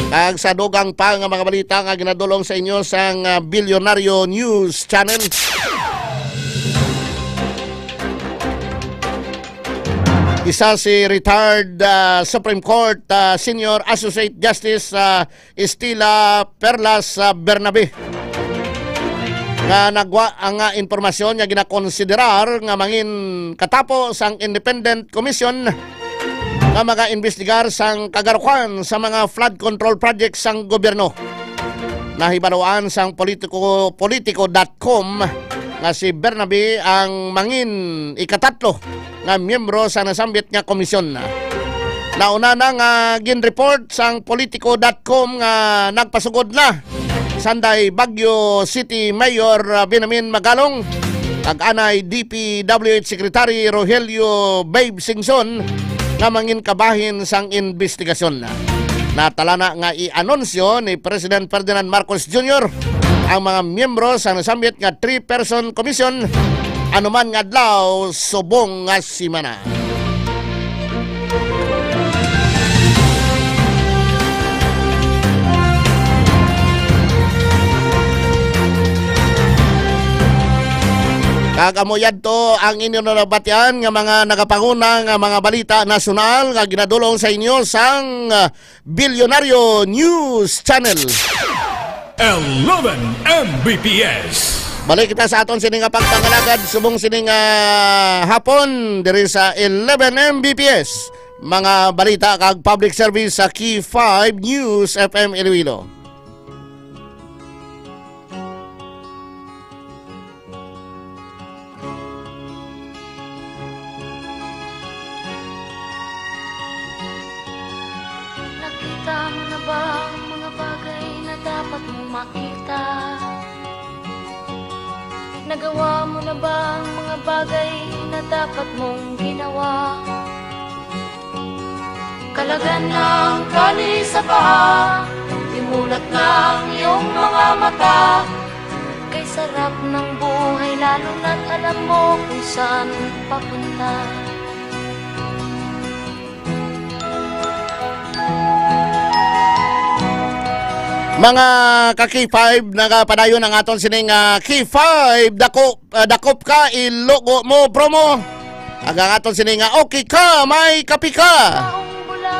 Kag sa dugang pa nga mga balita nga ginadulong sa inyo sang, ah, Bilyonaryo News Channel. Isa si retired, ah, Supreme Court, ah, Senior Associate Justice, ah, Estela Perlas, ah, Bernabe, nga nagwa ang, ah, impormasyon nga ginakonsiderar nga mangin katapo sang independent commission nga magaimbestigar sang kagarukan sa mga flood control projects sang gobyerno. Nahibaluan sang politiko, politico dot com nga si Bernabe ang mangin ikatatlo nga miyembro sa nasambit nga komisyon. Nauna na nga ginreport sang politico dot com nga nagpasugod na sanday Baguio City Mayor, uh, Benamin Magalong, kag anay D P W H Secretary Rogelio Babe Singson nga mangin kabahin sang investigasyon. Natala na nga i-anunsyo ni President Ferdinand Marcos Junior ang mga miyembro sa nasambit nga three-person commission anuman nga adlaw subong nga semana. Kag amo yadto ang inyo nabatian nga mga nagapanguna nga mga balita nasyonal nga ginadulong sa inyo sang, ah, Bilyonaryo News Channel. Eleven M B P S. Balik kita sa aton sini nga pagpangalagad subong sini nga hapon diri sa eleven M B P S. Mga balita kag public service sa Key five News F M Iloilo. Nakita mo na ba ang mga bagay na dapat mong makita? Nagawa mo na ba ang mga bagay na dapat mong ginawa? Kalagan na ang kali sa paa, imulat na ang iyong mga mata. Kay sarap ng buhay, lalo na't alam mo kung saan papunta. Mga ka-K five, nagapadayon ang aton sining, ah, K five, dako, ah, dakop ka, ilugo mo, promo. Ang aton sini nga, okay ka, may kapi ka.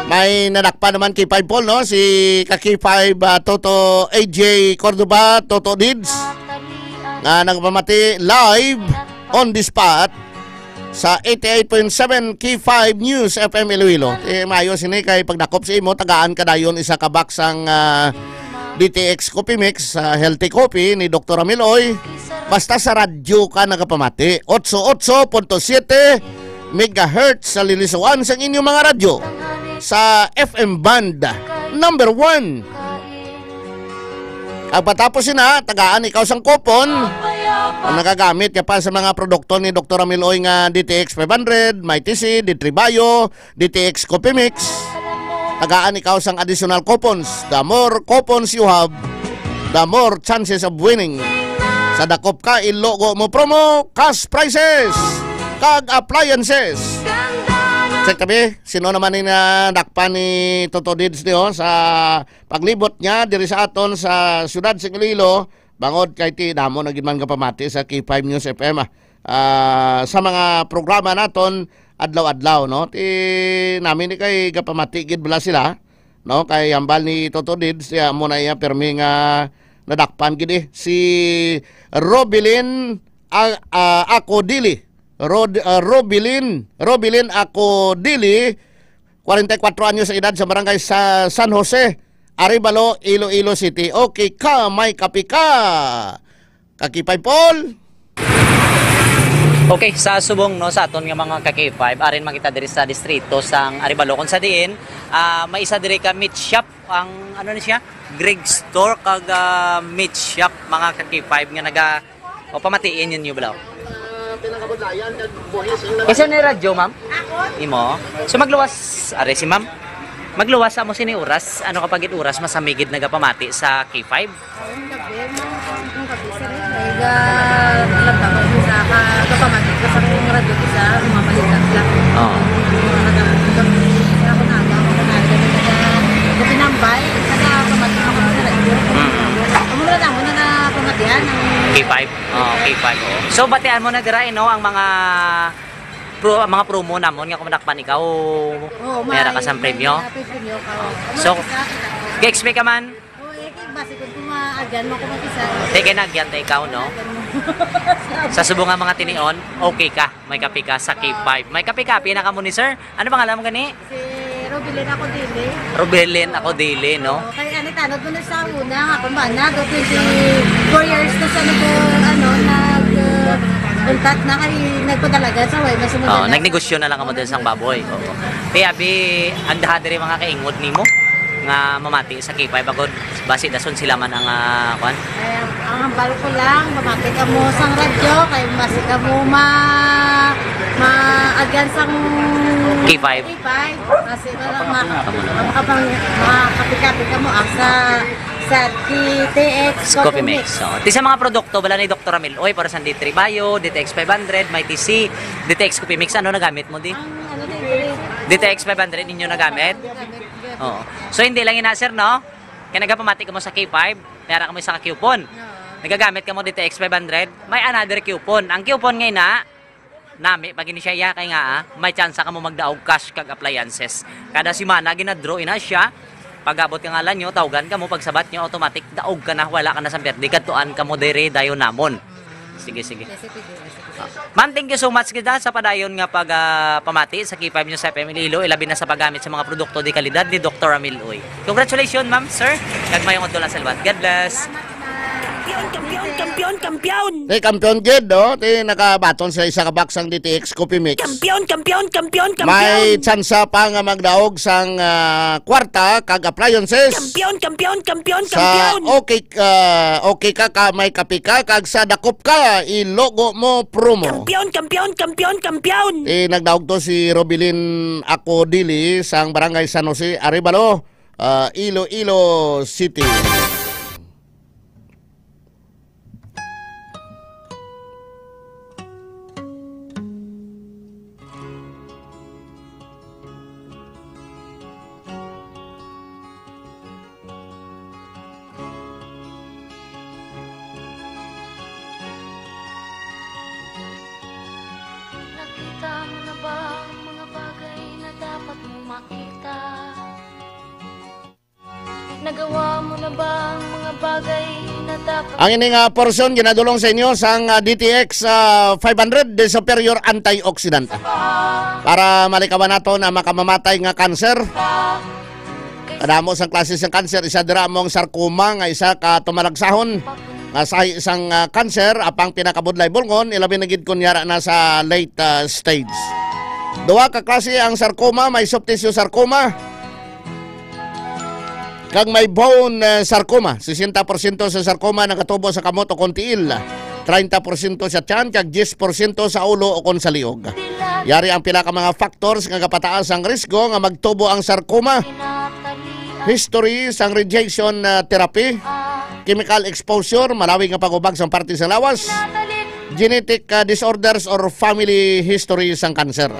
May nadakpan naman K five Paul, no? Si ka K five, ah, Toto A J Cordova, Toto Dids, nga nagpamati live on the spot sa eighty-eight point seven K five News F M Iloilo. Eh, maayo sini kay pagdakop sa imo, tagaan ka dayon isa ka box sang, ah, D T X Coffee Mix, ah, healthy coffee ni Doktor Amiloy. Basta sa radyo ka nagapamati, eighty-eight point seven megahertz sa lilisuan sang inyong mga radyo sa F M band number one. Ang patapos sina, tagaan ikaw sang kupon. Ang nagagamit ka pa sa mga produkto ni Doktor Amiloy nga D T X five hundred, Mighty C, D three Bio, D T X Coffee Mix. Tagaan ikaw sang additional coupons. The more coupons you have, the more chances of winning. Sa Dakop Ka, Ilogo Mo promo, cash prizes, kag appliances. Check tabi, sino naman ni nadakpan ni Toto Dids niyo sa paglibot niya diri sa aton sa siyudad sa Iloilo, bangod kay ti damo na gid man nga pamati sa K five News F M, ah, ah, sa mga programa naton adlaw-adlaw, no? Ti nami ni kay gapamati gid bala sila, no? Kay hambal ni Toto Dids, siya mo na iya pirmi nga nadakpan gid, eh. Si Robilin, ah, ah, Ako Dili. Rod-, ah, Robilin, Robilin Ako Dili, kwarenta y kuwatro anyos sa edad, sa barangay sa San Jose, Arevalo, Iloilo City. Okay ka, may kapi ka. Ka K five Paul. Okay, sa subong, no, sa aton nga mga ka-K five, arin makita diri sa distrito sang Arevalo, kung sa diin, ah, may isa diri ka meat shop, ang ano ni siya, Greg Store kag, ah, meat shop, mga ka-K five nga naga, o, pamatiin ninyo bala. Isa ni radyo, ma'am? Imo? So magluwas, are si ma'am. Magluwas sa mo sini oras, ano ka pagit oras masamigid nagapamati sa K five? Ang gabi, ma'am. Ang gabi, sir. Ay, ga-, alam ka, ma'am, sa ka-, kapamati ko sa mga radyo, sa mga balita sila. Oo. Mga taga-, ang gabi, sir, ako na, ako na, ako na, ako na, pinambay, saka kapamati ako sa radyo. Mm. Amo na lang, amo na na pamatian ang K five. Oo, K five, oo. So, batian mo na dira, eh, no, ang mga pro-, ang mga promo namon nga kung manakpan ikaw, Oo, may ara ka may, sang may premyo. Ara kay premyo ka, oh. So, Ano, isa, isa, oh. Ga-expect ka man? Oo, eh, kay basi kung kumaagyan mo, kumakisa, eh. Te, kay nagyan ta ikaw, no? Agyan mo. Sa subong nga mga tinion, okay ka. May kape ka sa K five. May kape-kape na kamo ni sir. Ano pangalan mo gani? Si Robilin ako dili. Robilin ako dili, no? Oo, kay ani tanod mo na sa una nga kung ba na, do twenty-four years na sa nag, ano, nag, uh, untat na kay nagpadalagan sa way, may sunod Oh, na. Nagnegosyo na lang kamo din sang baboy. Oo. Kaya abi, ang daha diri mga kaingod nimo nga mamati sa K five agod basi dason sila man ang, ah, kwan? Ay, ang, ang hambal ko lang, mamati ka mo sang radyo, kay basi ka mo ma-, ma-, agyan sang K five. K five. Basi ka lang ma-, Amo na. Makapang-, makapikapi ka mo, ang sa, sa D T X Coffee Coffee Mix. Mix. So, ti sa mga produkto, bala ni Doktor Ramil, oy, para sa D three Bio, D T X five hundred, Mighty C, D T X Coffee Mix, ano nagamit mo di? Ang ano din, dili. D T X five hundred ninyo nagamit? Gamit, gamit. Oo. So, hindi lang ina, sir, no? Kaya nagapamati ka mo sa K five, may ara ka mo isang coupon. Oo. Nagagamit ka mo D T X five hundred, may another coupon. Ang coupon nga ina, nami pa gini siya iya, kay nga, ah, may tsansa ka mo magdaog cash kag appliances. Kada semana, ginadraw ina siya. Pag-abot ka nga lang nyo, tawgan ka mo, pagsabat nyo, automatic, daog ka na, wala ka na sa perde, kadtuan ka mo, dire, dayon namon. Sige, sige. Yes, sige, yes, sige. Ma'am, thank you so much kita sa padayon nga pag, ah, pamati sa K five News F M Iloilo, ilabi na sa paggamit sa mga produkto de kalidad ni Doktor Ramil Uy. Congratulations, ma'am, sir. Kag mayong adlaw sa liwat. God bless. Kampiyon, kampiyon, kampiyon, kampiyon! Ti kampiyon gid, no? Ti nakabaton sa isa ka box sang D T X Coffee Mix. Kampiyon, kampiyon, kampiyon, kampiyon! May tsansa pa nga magdaog sang, ah, kwarta kag appliances. Kampiyon, kampiyon, kampiyon, Sa kampiyon! Okay, ah, okay ka, ka, may kape ka, kag sa dakop ka, ilogo mo promo. Kampiyon, kampiyon, kampiyon, kampiyon! Eh, nagdaog to si Robilin Ako Dili sang Barangay San Jose, Arevalo, ah, Iloilo City. Nakita mo na ba ang mga bagay na dapat mo makita? Nagawa mo na ba ang mga bagay na dapat Ang ini nga portion ginadulong sa inyo sang, ah, D T X, ah, five hundred, the superior antioxidant. Para malikawan nato na makamamatay nga kanser. Kadamo sang klase sang kanser, isa dira mo ang sarcoma nga isa ka tumalagsahon nga sahi sang, ah, kanser, apang pinakabudlay bulngon, ilabi na gid kun yara na sa late, ah, stage. Duha ka klase ang sarcoma, may soft tissue sarcoma, kag may bone, eh, sarcoma. Sesenta porsyento sa sarcoma nagatubo sa kamot o kon tiil, treinta porsyento sa tiyan, kag diyes porsyento sa ulo o kon sa liog. Yari ang pila ka mga factors nga gapataas ang risgo nga magtubo ang sarcoma. History sang radiation, ah, therapy, chemical exposure, malawig nga pag-ubag sang parte sa lawas, genetic, ah, disorders or family history sang cancer.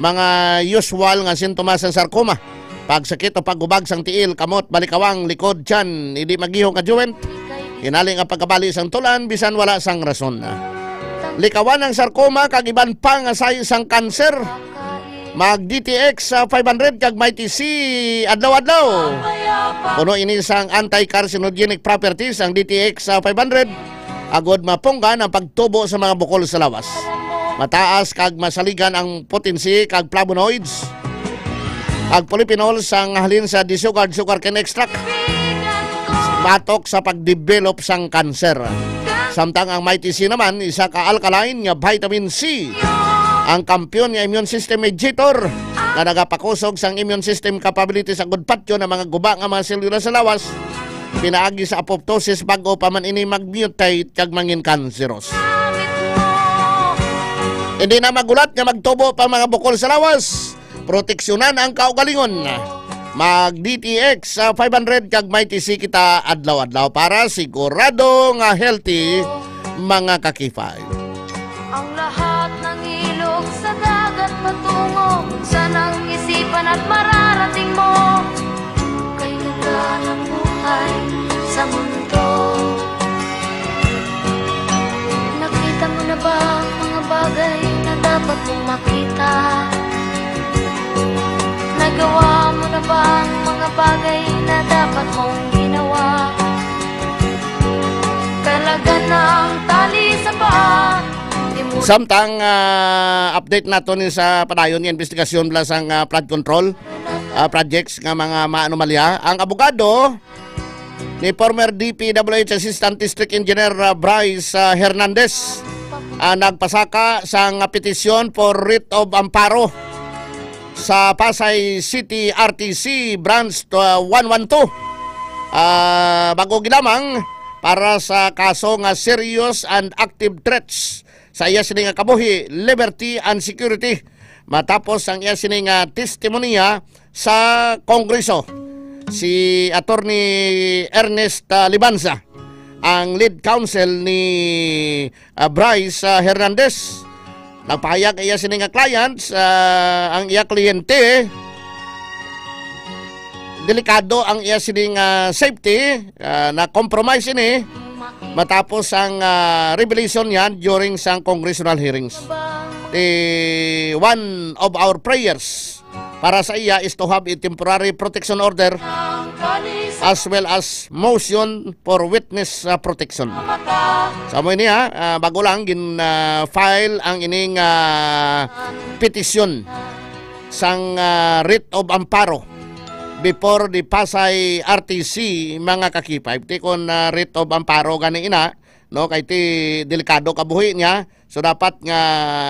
Mga usual nga sintomas sang sarcoma, pagsakit o pag-ubag sang tiil, kamot, balikawang, likod, tiyan, hindi magihog nga joint, hinali nga pagkabali sang tulan bisan wala sang rason. Likawan ang sarcoma kag iban pa nga sahi sang cancer. Mag D T X sa five hundred kag Mighty C adlaw-adlaw. Puno ini sang anti-carcinogenic properties ang D T X sa five hundred. Agod mapunggan ang pagtubo sa mga bukol sa lawas. Mataas kag masaligan ang potency kag flavonoids, kag polyphenols ang halin sa disugard sugarcane extract. Batok sa pagdevelop sang kanser. Samtang ang Mighty C naman, isa ka alkaline nga vitamin C, ang kampiyon nga immune system mediator nga nagapakusog sang immune system capability sa gudpatyon ang mga guba nga mga selula sa lawas, pinaagi sa apoptosis, bag-o pa man ini mag-mutate kag mangin cancerous. Hindi na magulat nga magtubo pa mga bukol sa lawas. Proteksyonan ang kaugalingon. Mag D T X sa five hundred kag Mighty C kita adlaw-adlaw para sigurado nga healthy, mga kakipay. Ang lahat ng ilog sa dagat patungo, sanang isipan at mararating mo. Kay ganda ng buhay sa mundo. Nakita mo na ba ang mga bagay na dapat mong makita? Nagawa mo na ba ang mga bagay na dapat mong ginawa? Talaga ng tali sa paa. Samtang, ah, update nato ni sa padayon nga investigasyon bala sang, ah, flood control, ah, projects nga mga maanomalya. Ang abogado ni former D P W H Assistant District Engineer, ah, Bryce, ah, Hernandez, ah, nagpasaka sang petisyon for writ of amparo sa Pasay City R T C Branch, ah, one one two. Ah, bag-o gid lamang para sa kaso nga serious and active threats sa iya sini nga kabuhi, liberty, and security, matapos ang iya sini nga testimonya sa Kongreso, si Attorney Ernest, ah, Libanza, ang lead counsel ni, ah, Bryce, ah, Hernandez. Nagpahayag iya sini nga clients, ah, ang iya kliyente, delikado ang iya sini nga safety, ah, na-compromise ini matapos ang, ah, revelation niya during sang congressional hearings. The one of our prayers para sa iya is to have a temporary protection order as well as motion for witness, ah, protection. Sa amo ini, ha, ah, bag-o lang gin, ah, file ang ining, ah, petisyon sang, ah, writ of amparo before the Pasay R T C, mga kakipay. Ti kon, ah, writ of amparo gani ina, no, kay ti delikado kabuhi niya. So dapat nga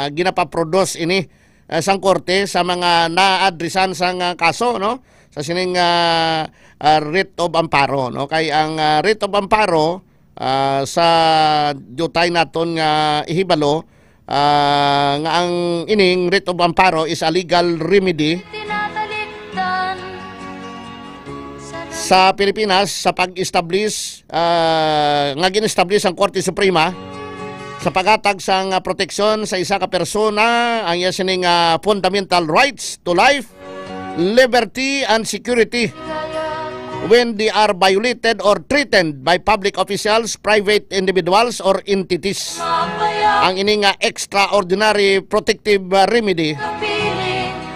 ginapaproduce ini, ah, sang korte sa mga naadresan sang, ah, kaso, no, sa sining, ah, ah, writ of amparo, no, kay ang, ah, writ of amparo, ah, sa diutay naton nga ihibalo, ah, nga ang ining writ of amparo is a legal remedy sa Pilipinas sa pag-establish, ah, nga gin-establish ang Korte Suprema sa paghatag sang, ah, proteksyon sa isa ka persona, ang iya sining, ah, fundamental rights to life, liberty, and security when they are violated or threatened by public officials, private individuals, or entities. Ang ini nga extraordinary protective, uh, remedy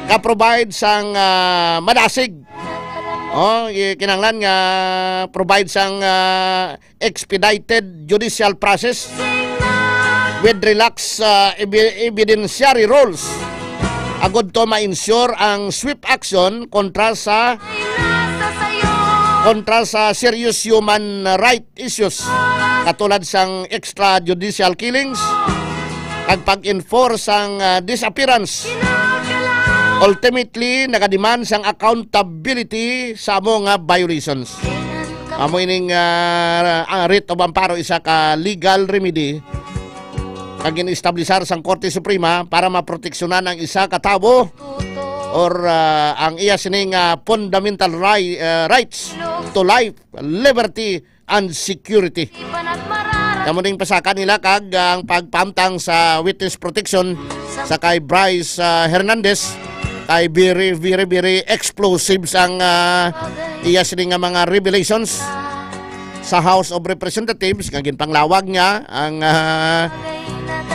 ka provide sang, uh, madasig. Oh, i-, kinahanglan nga provide sang, uh, expedited judicial process with relaxed, uh, evi-, evidentiary rules agud to ma-ensure ang swift action kontra sa, kontra sa serious human right issues katulad sang extrajudicial killings kag pag-enforce sang, uh, disappearance. Ultimately, nagademand sang accountability sa amo nga violations. Amo ining, ah, ah, writ of amparo, isa ka legal remedy kag gin-establisar sang Korte Suprema para maproteksyonan ang isa ka tawo or, ah, ang iya sining, ah, fundamental ri-, ah, rights to life, liberty, and security. Kamo ning pasaka nila kag ang pagpamtang sa witness protection sa kay Bryce, ah, Hernandez, kay very, very, very explosive sang, ah, iya sini nga mga revelations sa House of Representatives nga ginpanglawag niya ang, ah,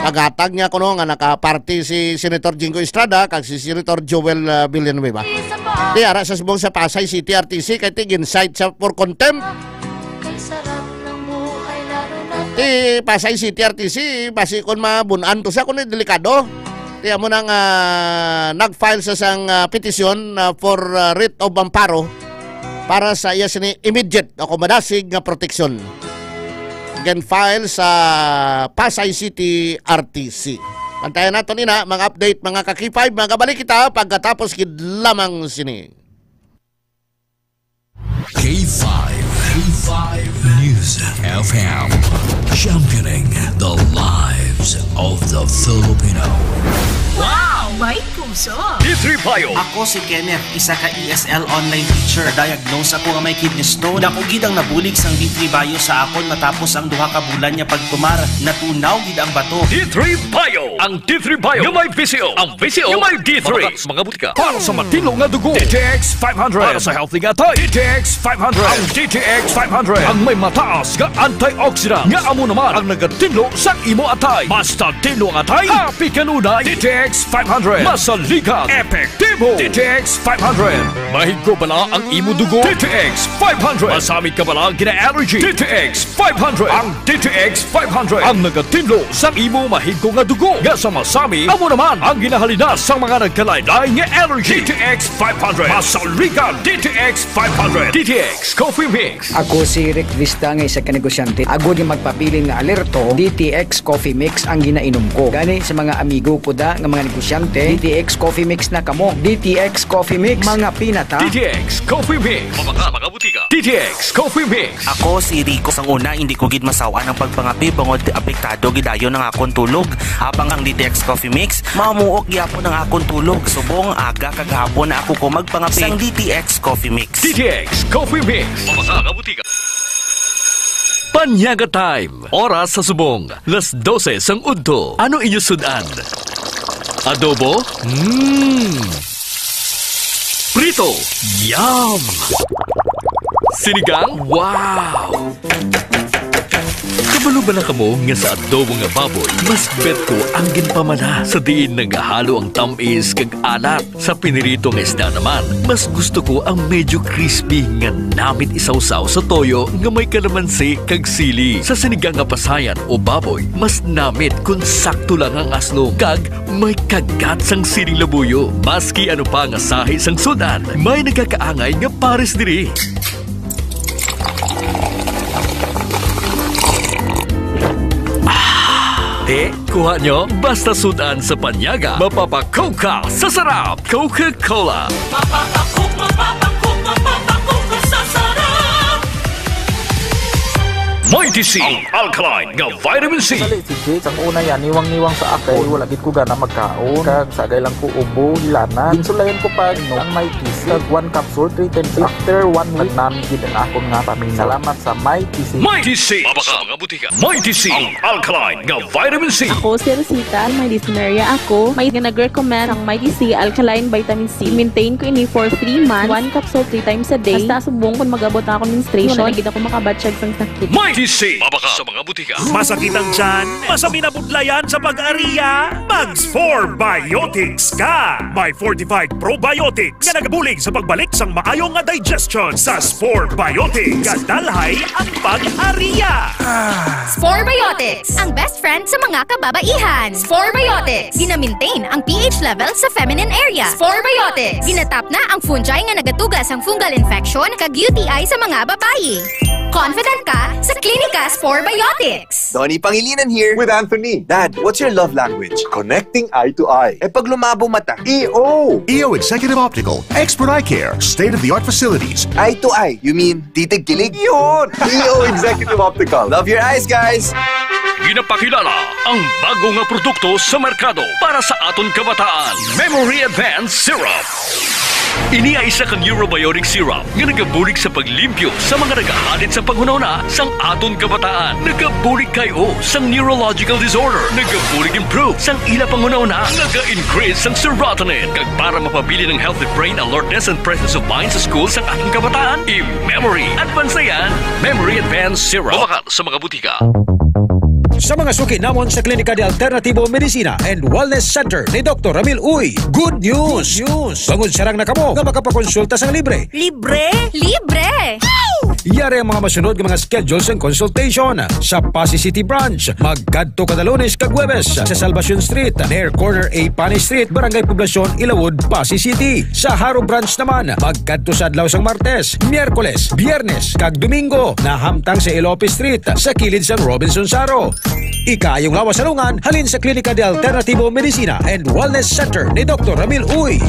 paghatag niya kuno nga nakaparte si Senator Jinggoy Estrada kag si Senator Joel, ah, Villanueva. Ti ara sa subong sa Pasay City R T C kay ti gin-cite siya for contempt. Ti Pasay City R T C, basi kon mabun-an to siya, kuno delikado. Ti amo na nga nag-file sa sang, ah, petisyon, ah, for, ah, writ of amparo para sa iya sini immediate o kung madasig nga proteksyon. Ginfile sa Pasay City R T C. Bantayan naton ina, mga update, mga ka-K five, magabalik kita pagkatapos gid lamang sini. K five, K five News F M, championing the lives of the Filipino. Wow! May puso! D three Bio. Ako si Kenneth, isa ka E S L online teacher. Diagnose ako nga may kidney stone. Dako gid ang nabulig sang D three Bio sa akon matapos ang duha ka bulan nga pagtumar. Natunaw gid ang bato. D three Bio. Ang D three Bio nga may V C O. Ang V C O nga may D three. Mga butika. Para sa matinlo nga dugo, D T X five hundred. Para sa healthy nga atay, D T X five hundred. Ang D T X five hundred ang may mataas nga antioxidant nga amo naman ang nagatinlo sa imo atay. Basta tinlo ang atay, happy kanunay. D T X five hundred. Masaligan, epektibo. D T X five hundred. Mahigko bala ang imo dugo? D T X five hundred. Masami ka bala gina-allergy? D T X five hundred. Ang D T X five hundred ang nagatinlo sa imo mahigko nga dugo nga sa masami, amo naman ang ginahalina sa mga nagkalain-lain nga allergy. D T X five hundred. Masaligan, D T X five hundred. D T X Coffee Mix. Ako si Rick Vista nga isa ka negosyante. Agod nga magpabilin nga alerto, D T X Coffee Mix ang ginainom ko. Gani sa mga amigo ko da nga mga negosyante, D T X Coffee Mix na kamo. D T X Coffee Mix, mga pinata. D T X Coffee Mix. Mga, mga butika. D T X Coffee Mix. Ako si Rico. Sang una, hindi ko gid masaw-an ang pagpangape bangod apektado gid dayon ang akon tulog. Habang ang D T X Coffee Mix, mamuok gyapon ang akon tulog. Subong aga kag hapon na ako ko magpangape. Sang D T X Coffee Mix. D T X Coffee Mix. Mga, mga butika. Panyaga Time. Oras sa subong, las dose sang udto. Ano inyo sud-an? Adobo? Mm. Prito? Yum! Sinigang? Wow! Kabalo bala kamo nga sa adobo nga baboy, mas bet ko ang ginpamana sa diin nagahalo ang tamis kag alat. Sa pinirito nga isda naman, mas gusto ko ang medyo crispy nga namit isawsaw sa toyo nga may kalamansi kag sili. Sa sinigang nga pasayan o baboy, mas namit kon sakto lang ang aslom kag may kagat sang siling labuyo. Maski ano pa nga sahi sang sud-an, may nagakaangay nga pares diri. Ah, eh, kuha nyo? Basta sud-an sa panyaga, mapapakoka sa sarap. Coca-Cola. Mapapakoka, mapapakoka, mapapakoka sa sarap. Mighty C, ang alkaline nga vitamin C. Sali si Jake, sang una yan, niwang-niwang sa ako. Wala gid ko gana magkaon. Kag sagay lang ko ubo, hilanan. Ginsulayan ko pa, no, ang Mighty C. Kag one capsule, three times. After one week, nami gid ang akon nga pamilya. Salamat sa Mighty C. Mighty C. Mabaka mga butika. Mighty C, ang alkaline nga vitamin C. Ako si Rosita, may dysmenorrhea ako. May nag-recommend ang Mighty C alkaline vitamin C. Maintain ko ini for three months. One capsule three times a day. Hasta subong kung mag-abot na ako menstruation, wala na gid ako makabatsyag sang sakit. Mighty C. Mabaka sa mga butika. Masakit ang tiyan? Masami na budlayan sa pag-ariya? Mag Spore Biotics ka! May fortified probiotics nga nagabulig sa pagbalik sang maayo nga digestion. Sa Spore Biotics, kadalhay ang pag-ariya. Spore Biotics, ang best friend sa mga kababaihan. Spore Biotics, gina-maintain ang P H level sa feminine area. Spore Biotics, ginatap na ang fungi nga nagatuga sang fungal infection kag U T I sa mga babayi. Confident ka sa Klinika Spore Biotics. Donnie Pangilinan here with Anthony. Dad, what's your love language? Connecting eye to eye. Eh, pag lumabo mata, E O. E O Executive Optical, expert eye care, state-of-the-art facilities. Eye to eye, you mean titig kilig? Yun! E O Executive Optical. Love your eyes, guys! Ginapakilala ang bago nga produkto sa merkado para sa aton kabataan, Memory Advance Syrup. Ini ay isa ka neurobiotic syrup nga nagabulig sa paglimpyo sa mga nagahalin sa panghunahuna sang aton kabataan. Nagabulig kay o sang neurological disorder. Nagabulig improve sang ila panghunahuna. Naga-increase sang serotonin. Kag para mapabilin ang healthy brain alertness and presence of mind sa school sang aton kabataan, i-Memory Advance na yan. Memory Advance Syrup. Mabakal sa mga butika. Sa mga suki namon sa Klinika de Alternativo Medicina and Wellness Center ni Doktor Ramil Uy, good news! Good news! Bangod sarang na kamo nga makapakonsulta sang libre. Libre? Libre! Yari ang mga masunod nga mga schedule sang consultation. Sa Passi City Branch, magkadto kada Lunes kag Huwebes sa Salvacion Street, near corner A Panay Street, Barangay Poblacion, Ilawod, Passi City. Sa Jaro Branch naman, magkadto sa adlaw sang Martes, Miyerkules, Biyernes, kag Domingo, nahamtang sa Elope Street, sa kilid sang Robinson Saro. Ikaayong lawas sa lungan halin sa Klinika de Alternativo Medicina and Wellness Center ni Doktor Ramil Uy.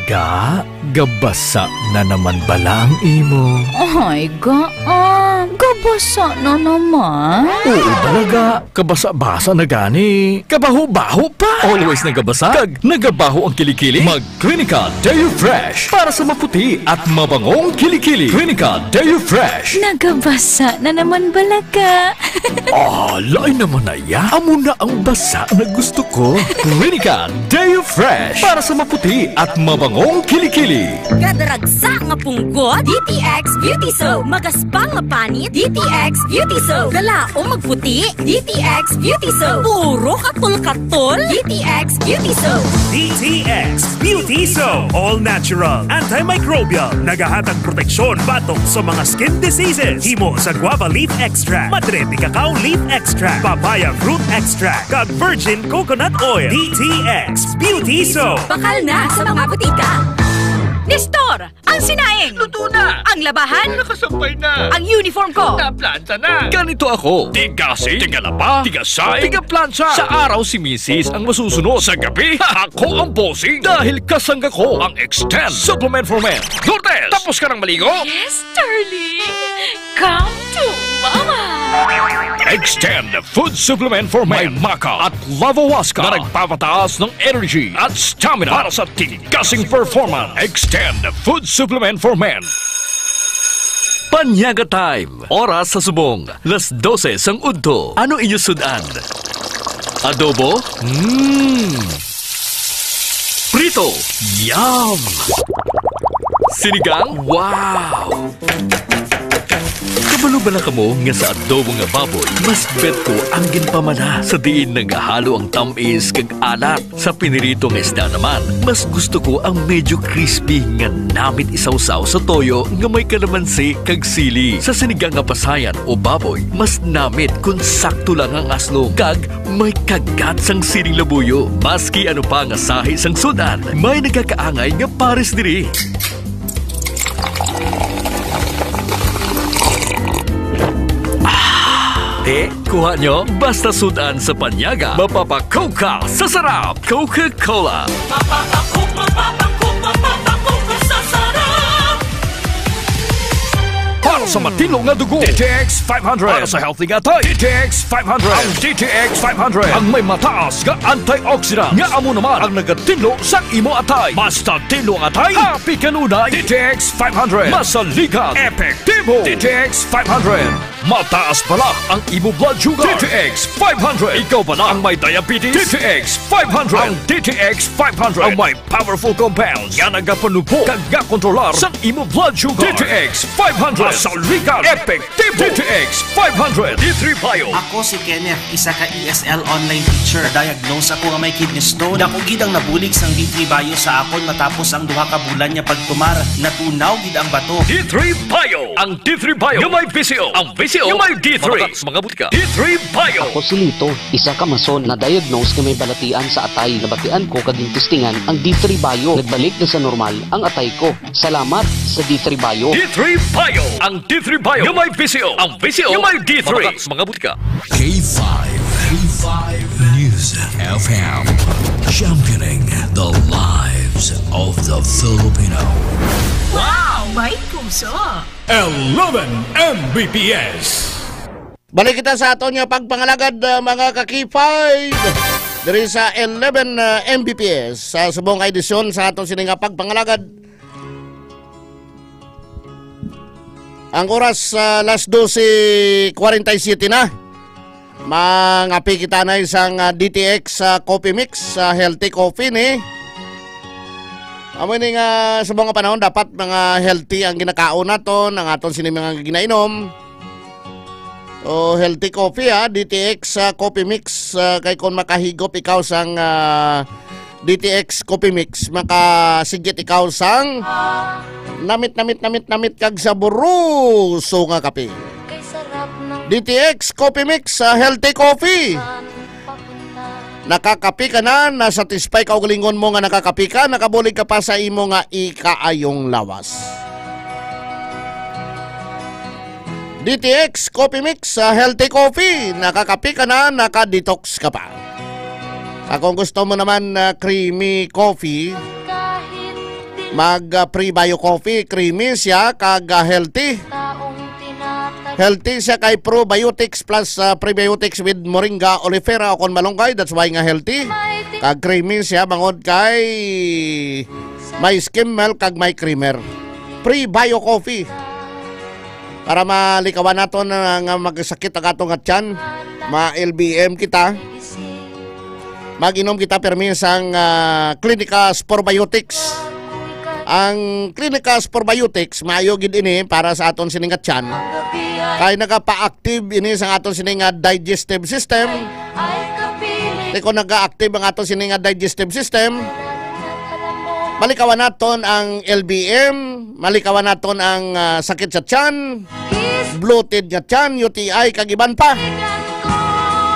Ga, gabasa na naman bala ang imo? Ay, ga, ah, gabasa na naman. Oo, balaga. Kabasa-basa na gani. Kabaho-baho pa. Always nagabasa. Kag nagabaho ang kilikili. Mag Clinica Deo Fresh para sa maputi at mabangong kilikili. Clinica Deo Fresh. Nagabasa na naman bala ka. Ah, lain naman na ya. Amo na ang basa na gusto ko. Clinica Deo Fresh para sa maputi at mabangong kilikili. Kadaragsa nga punggod, D T X Beauty Soap. Magaspang nga panit, D T X Beauty Soap. Galaom magputi, D T X Beauty Soap. Puro katol-katol, D T X Beauty Soap. D T X Beauty Soap. All natural, antimicrobial. Nagahatag proteksyon batok sa mga skin diseases. Himo sa guava leaf extract, madre de cacao leaf extract, papaya fruit extract, kag virgin coconut oil. D T X Beauty Soap. Bakal na sa mga butika. Nestor, ang sinaing. Luto na. Ang labahan. Nakasampay na. Ang uniform ko. Naplanta na. Ganito ako. Tigasing, tigalaba, tigasay, tigaplansa. Sa araw si misis ang masusunod. Sa gabi, ako ang bossing. Dahil kasangga ko ang Extend Supplement for Men. Lourdes, tapos ka nang maligo? Yes, darling. Come to Mama. Extend Food Supplement for Men. May maca at lavawaska na nagpapataas ng energy at stamina para sa tigasing performance. Extend Food Supplement for Men. Panyaga Time. Oras sa subong, las dose sang udto. Ano inyo sud-an? Adobo? Mm. Prito? Yum! Sinigang? Wow! Kabalo bala kamo nga sa adobo nga baboy, mas bet ko ang ginpamana sa diin nagahalo ang tam-is kag alat. Sa pinirito nga isda naman, mas gusto ko ang medyo crispy nga namit isawsaw sa toyo nga may kalamansi kag sili. Sa sinigang nga pasayan o baboy, mas namit kon sakto lang ang aslom kag may kagat sang siling labuyo. Maski ano pa nga sahi sang sud-an, may nagakaangay nga pares diri. Ah, te, kuha nyo? Basta sud-an sa panyaga, mapapakoka sa sarap. Coca-Cola. Mapapakoka, mapapakoka, mapapakoka sa sarap. Para sa matinlo nga dugo, D T X five hundred. Para sa healthy nga atay, D T X five hundred. Ang D T X five hundred ang may mataas nga antioxidant nga amo naman ang nagatinlo sa imo atay. Basta tinlo ang atay, happy kanunay. D T X five hundred. Masaligan, epektibo. D T X five hundred. Mataas bala ang imo blood sugar. D T X five hundred. Ikaw bala ang may diabetes? D T X five hundred. Ang D T X five hundred ang may powerful compounds nga nagapanubog kag gakontrolar sang imo blood sugar. D T X five hundred. Masaligan, epektibo. D T X five hundred. D three Bio. Ako si Kenneth, isa ka E S L online teacher. Diagnose ako nga may kidney stone. Dako gid ang nabulig sang D three Bio sa akon matapos ang duha ka bulan nga pagtumar. Natunaw gid ang bato. D three Bio. Ang D three Bio nga may V C O. Ang V C O nga may D three. Mabakal sa mga butika. D three Bio. Ako si Lito, isa ka mason na diagnose nga may balatian sa atay. Nabatian ko kag gintistingan ang D three Bio. Nagbalik na sa normal ang atay ko. Salamat sa D three Bio. D three Bio. Ang D three Bio nga may V C O. Ang V C O nga may D three. Mabakal sa mga butika. K five, K five News F M, championing the lives of the Filipino. Wow! May puso! Eleven M B P S. Balik kita sa aton nga pagpangalagad, uh, mga ka-K five, diri sa eleven, uh, M B P S, sa subong nga edisyon sa aton sini nga pagpangalagad. Ang oras, ah, las dose kwarenta y siete na. Mangapi kita na isang, ah, D T X, ah, coffee mix, ah, healthy coffee ni. Amo ni nga sa mga panahon dapat mga healthy ang ginakaon naton, ang aton sini mga ginainom. O healthy coffee, ha, D T X, ah, coffee mix, ah, kay kung makahigop ikaw sang, ah, D T X Coffee Mix, makasigit ikaw sang namit, namit, namit, namit kag saboroso nga kape. D T X Coffee Mix, ah, healthy coffee. Nakakapi ka na, nasatisfy ka og lingon mo nga nakakapi ka, nakabulig ka pa sa imo nga ikaayong lawas. D T X Coffee Mix, ah, healthy coffee. Nakakapi ka na, naka-detox ka pa. Ah, kung gusto mo naman, ah, creamy coffee, mag, ah, prebio coffee, creamy siya, kag, ah, healthy. Healthy siya kay probiotics plus, ah, prebiotics with moringa oleifera o kon malunggay. That's why nga healthy. Kag creamy siya bangod kay may skim milk kag may creamer. Prebio coffee. Para malikawan naton nga, nga magsakit ang ato nga tiyan, ma-L B M kita. Mag-inom kita permi sang, ah, Clinicas Probiotics. Ang Clinicas Probiotics, maayo gid ini para sa aton sini nga tiyan. Kay nagapa-active ini sa aton sini nga digestive system. Kay kung naga-active ang aton sini nga digestive system, malikawan naton ang L B M, malikawan naton ang, ah, sakit sa tiyan, bloated nga tiyan, U T I, kag iban pa.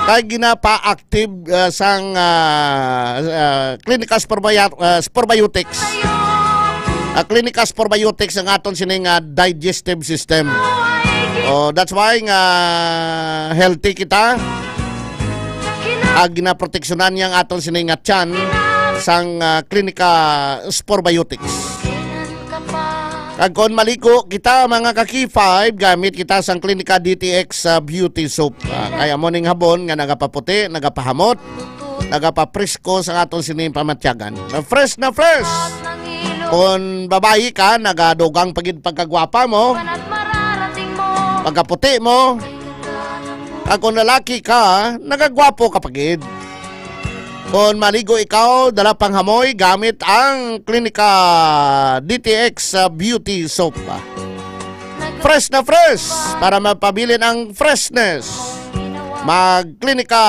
Kay ginapa-active, ah, sang, ah, ah, Clinicas Probio-, ah, Probiotics. Ah, Clinicas Probiotics ang aton sini nga digestive system. Oh, that's why nga healthy kita. Ag ginaproteksyonan niya ang aton sini nga tiyan sang, ah, Clinicas Probiotics. Kag kon maligo kita, mga ka-K five, gamit kita sang Clinica D T X, ah, Beauty Soap. Ah, kay amo ning habon nga nagapaputi, nagapahamot, nagapapresko sa aton sini pamatyagan. Na fresh na fresh. Kon babayi ka, nagadugang pa gid pagkagwapa mo, pagkaputi mo. Kag kon lalaki ka, nagagwapo ka pa gid. Kon maligo ikaw, dala pang hamoy gamit ang Clinica D T X, ah, Beauty Soap. Fresh na fresh para mapabilin ang freshness. Mag Clinica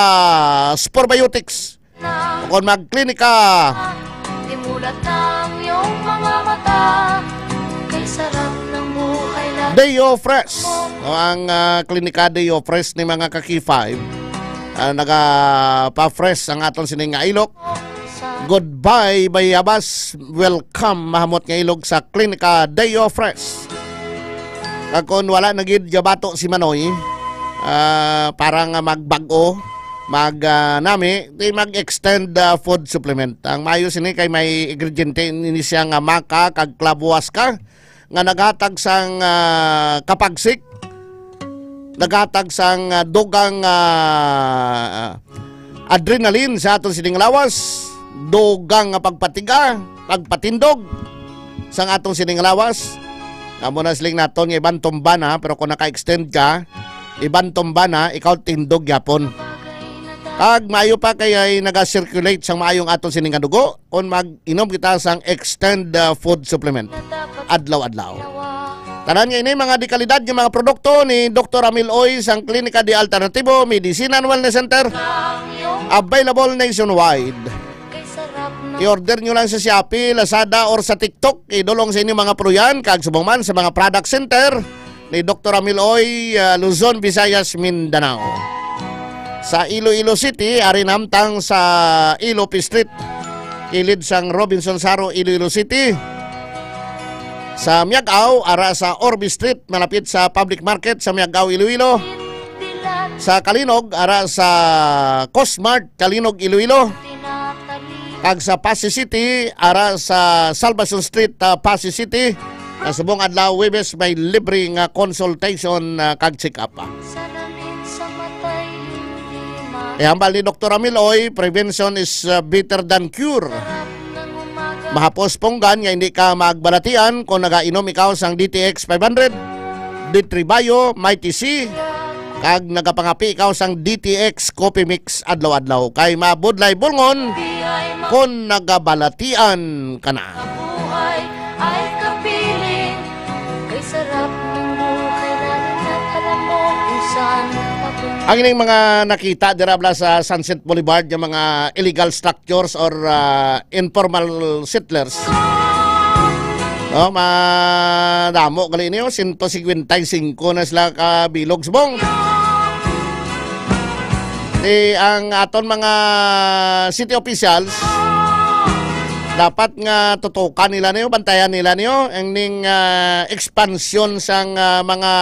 Probiotics. Kon mag Clinica Imulat na ang iyong mga mata. Kay sarap ng buhay lang. Deo Fresh. O, ang, ah, Klinika Deo Fresh ni mga ka-K five. Ah, nagapa-fresh ang aton sining nga ilok. Goodbye, bayabas. Welcome, mahamot nga ilog sa Klinika Deo Fresh. Kag kung wala na gid gabato si Manoy, ah, para nga magbag-o, mag, ah, nami, di mag-extend, ah, food supplement. Ang maayo sini kay may ingrediente ini siya nga maca kag clavuasca nga naghatag sang, ah, kapagsik, naghatag sang, ah, dugang, ah, adrenaline sa aton sining lawas, dugang nga pagpatiga, pagpatindog sang aton sining lawas. Amo na siling naton nga iban tumba na, pero kung naka-extend ka, iban tumba na, ikaw tindog gyapon. Kag maayo pa kay ay naga-circulate sang maayong aton sining nga dugo kon mag-inom kita sang extend, uh, food supplement adlaw-adlaw. Tanan nga ini mga dekalidad nga mga produkto ni Doktor Amil Oy sang Klinika de Alternativo Medicine and Wellness Center, available nationwide. I-order nyo lang sa Shopee, Lazada, or sa TikTok. Idulong sa inyong mga puluyan, kag subong man sa mga product center ni Doktor Amil Oy, ah, Luzon, Visayas, Mindanao. Sa Iloilo City, ari namtang sa Ilope Street, kilid sang Robinson Saro, Iloilo City. Sa Miag-ao, ara sa Orbe Street, malapit sa Public Market sa Miag-ao, Iloilo. Sa Calinog, ara sa Cosmart, Calinog, Iloilo. Kag sa Passi City, ara sa Salvacion Street, ah, Passi City, sa subong adlaw, Huwebes, may libre nga consultation, ah, kag check-up, ah. Ihambal ni Doktor Amil Oy, "Prevention is, ah, better than cure." Mahapos punggan nga hindi ka magbalatian kung nagainom ikaw sang D T X five hundred, D three Bio, Mighty C, kag nagapangapi ikaw sang D T X Coffee Mix adlaw-adlaw, kay mabudlay bulngon kon nagabalatian ka na. Buhay ay kapiling, kay sarap ng buhay, lalo na't alam mo kung saan papunta. Ang ining mga nakita dira bala sa Sunset Boulevard, yung mga illegal structures or, ah, informal settlers. No, madamo gali niyo, sento singkwenta y singko na sila ka bilog subong. Ti ang aton mga city officials, dapat nga tutukan nila niyo, bantayan nila niyo ang ning, ah, expansion sang, ah, mga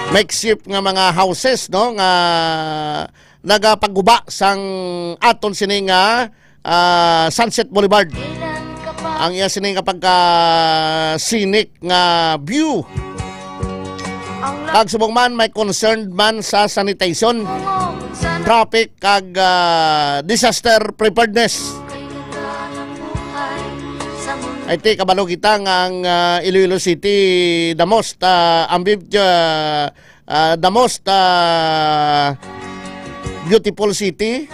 makeshift nga mga houses, no, nga nagapaguba sang aton sini nga, ah, Sunset Boulevard. Ang iya sini nga pagka scenic nga view. Kag subong man may concerned man sa sanitation, traffic kag, ah, disaster preparedness. Ay ti, kabalo kita nga ang, ah, Iloilo City, the most, ah, ambib-, ah, ah, the most, ah, beautiful city.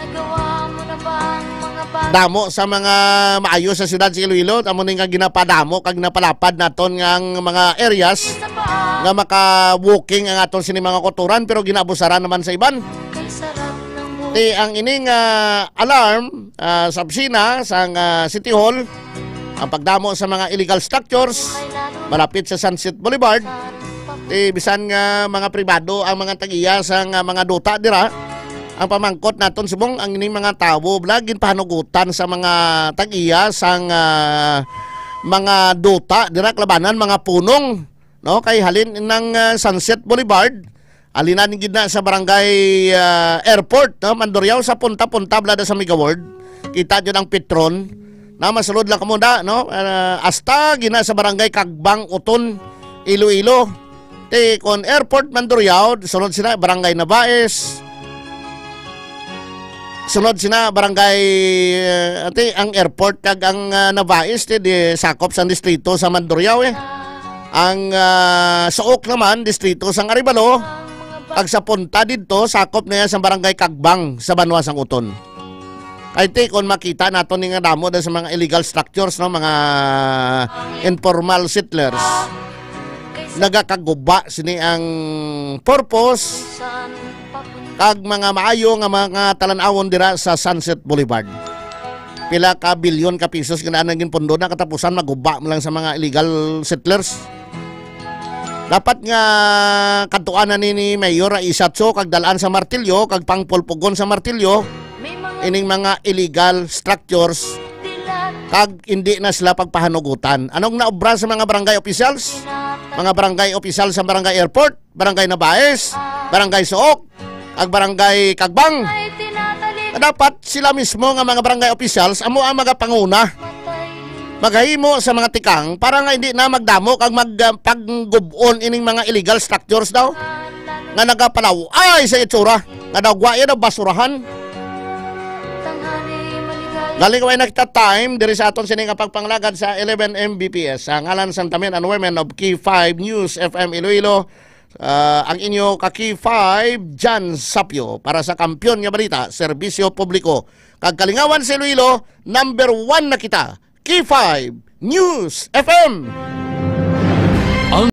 Damo sa mga maayo sa siyudad sa Iloilo, amo ni nga ginapadamo kag ginapalapad naton nga ang mga areas nga maka-walking ang aton sini mga kulturan, pero ginaabusaran naman sa iban. Ti ang ining, ah, alarm, ah, sa opisina sang, ah, City Hall, ang pagdamo sa mga illegal structures malapit sa Sunset Boulevard, ti bisan nga mga pribado ang mga tag-iya sang, ah, mga duta dira, ang pamangkot naton subong ang ining mga tawo bala ginpahanugutan sa mga tag-iya sang, ah, mga duta dira kalabanan mga punong, no? Kay halin nang, ah, Sunset Boulevard, halinan gid na sa barangay, ah, Airport, no? Mandurriao sa punta-punta bala da sa Mega World. Kita jud ang Petron. Na masulod lang kamo da, no? Ah, hasta gina sa barangay Kagbang, Uton, Iloilo. Ti kon Airport, Mandurriao, sunod sina barangay Navaes. Sunod sina barangay, ah, ti ang airport kag ang, ah, Navaes ti di sakop sa distrito sa Mandurriao, eh. Ang, ah, Suok naman distrito sang Arevalo, kag sa punta didto sakop na yan sa barangay Kagbang sa banwa sang Uton. Kay ti, kung makita nato ni nga damo na sa mga illegal structures, no, mga informal settlers, nagakaguba sini ang purpose kag mga maayo nga mga talan-awon dira sa Sunset Boulevard. Pila ka bilyon ka pesos nga nang ginpundo na, katapusan maguba mo lang sa mga illegal settlers. Dapat nga kadtuan na ni, ni Mayor Raiza Cho kag dalaan sa martilyo kag pangpulpugon sa martilyo ining mga illegal structures kag hindi na sila pagpahanugutan. Anong naobra sa mga barangay officials? Mga barangay officials sa barangay airport, barangay Navaes, barangay Suok, ag barangay Kagbang. Dapat sila mismo nga mga barangay officials amo ang magapanguna, maghimo sa mga tikang para nga hindi na magdamo kag mag, ah, paggub-on ining mga illegal structures daw nga nagapalaw-ay sa itsura nga daw gwa iya daw basurahan. Galing ko ay nakita time diri sa aton sini nga pagpanglagad sa eleven M B P S. Sa ngalan sang Tamin and Women of K five News F M Iloilo, ah, ang inyo ka K five, Jan Sapio, para sa Kampiyon nga Balita, Serbisyo Publiko, kag Kalingawan sa Iloilo, number one na kita, K five News F M.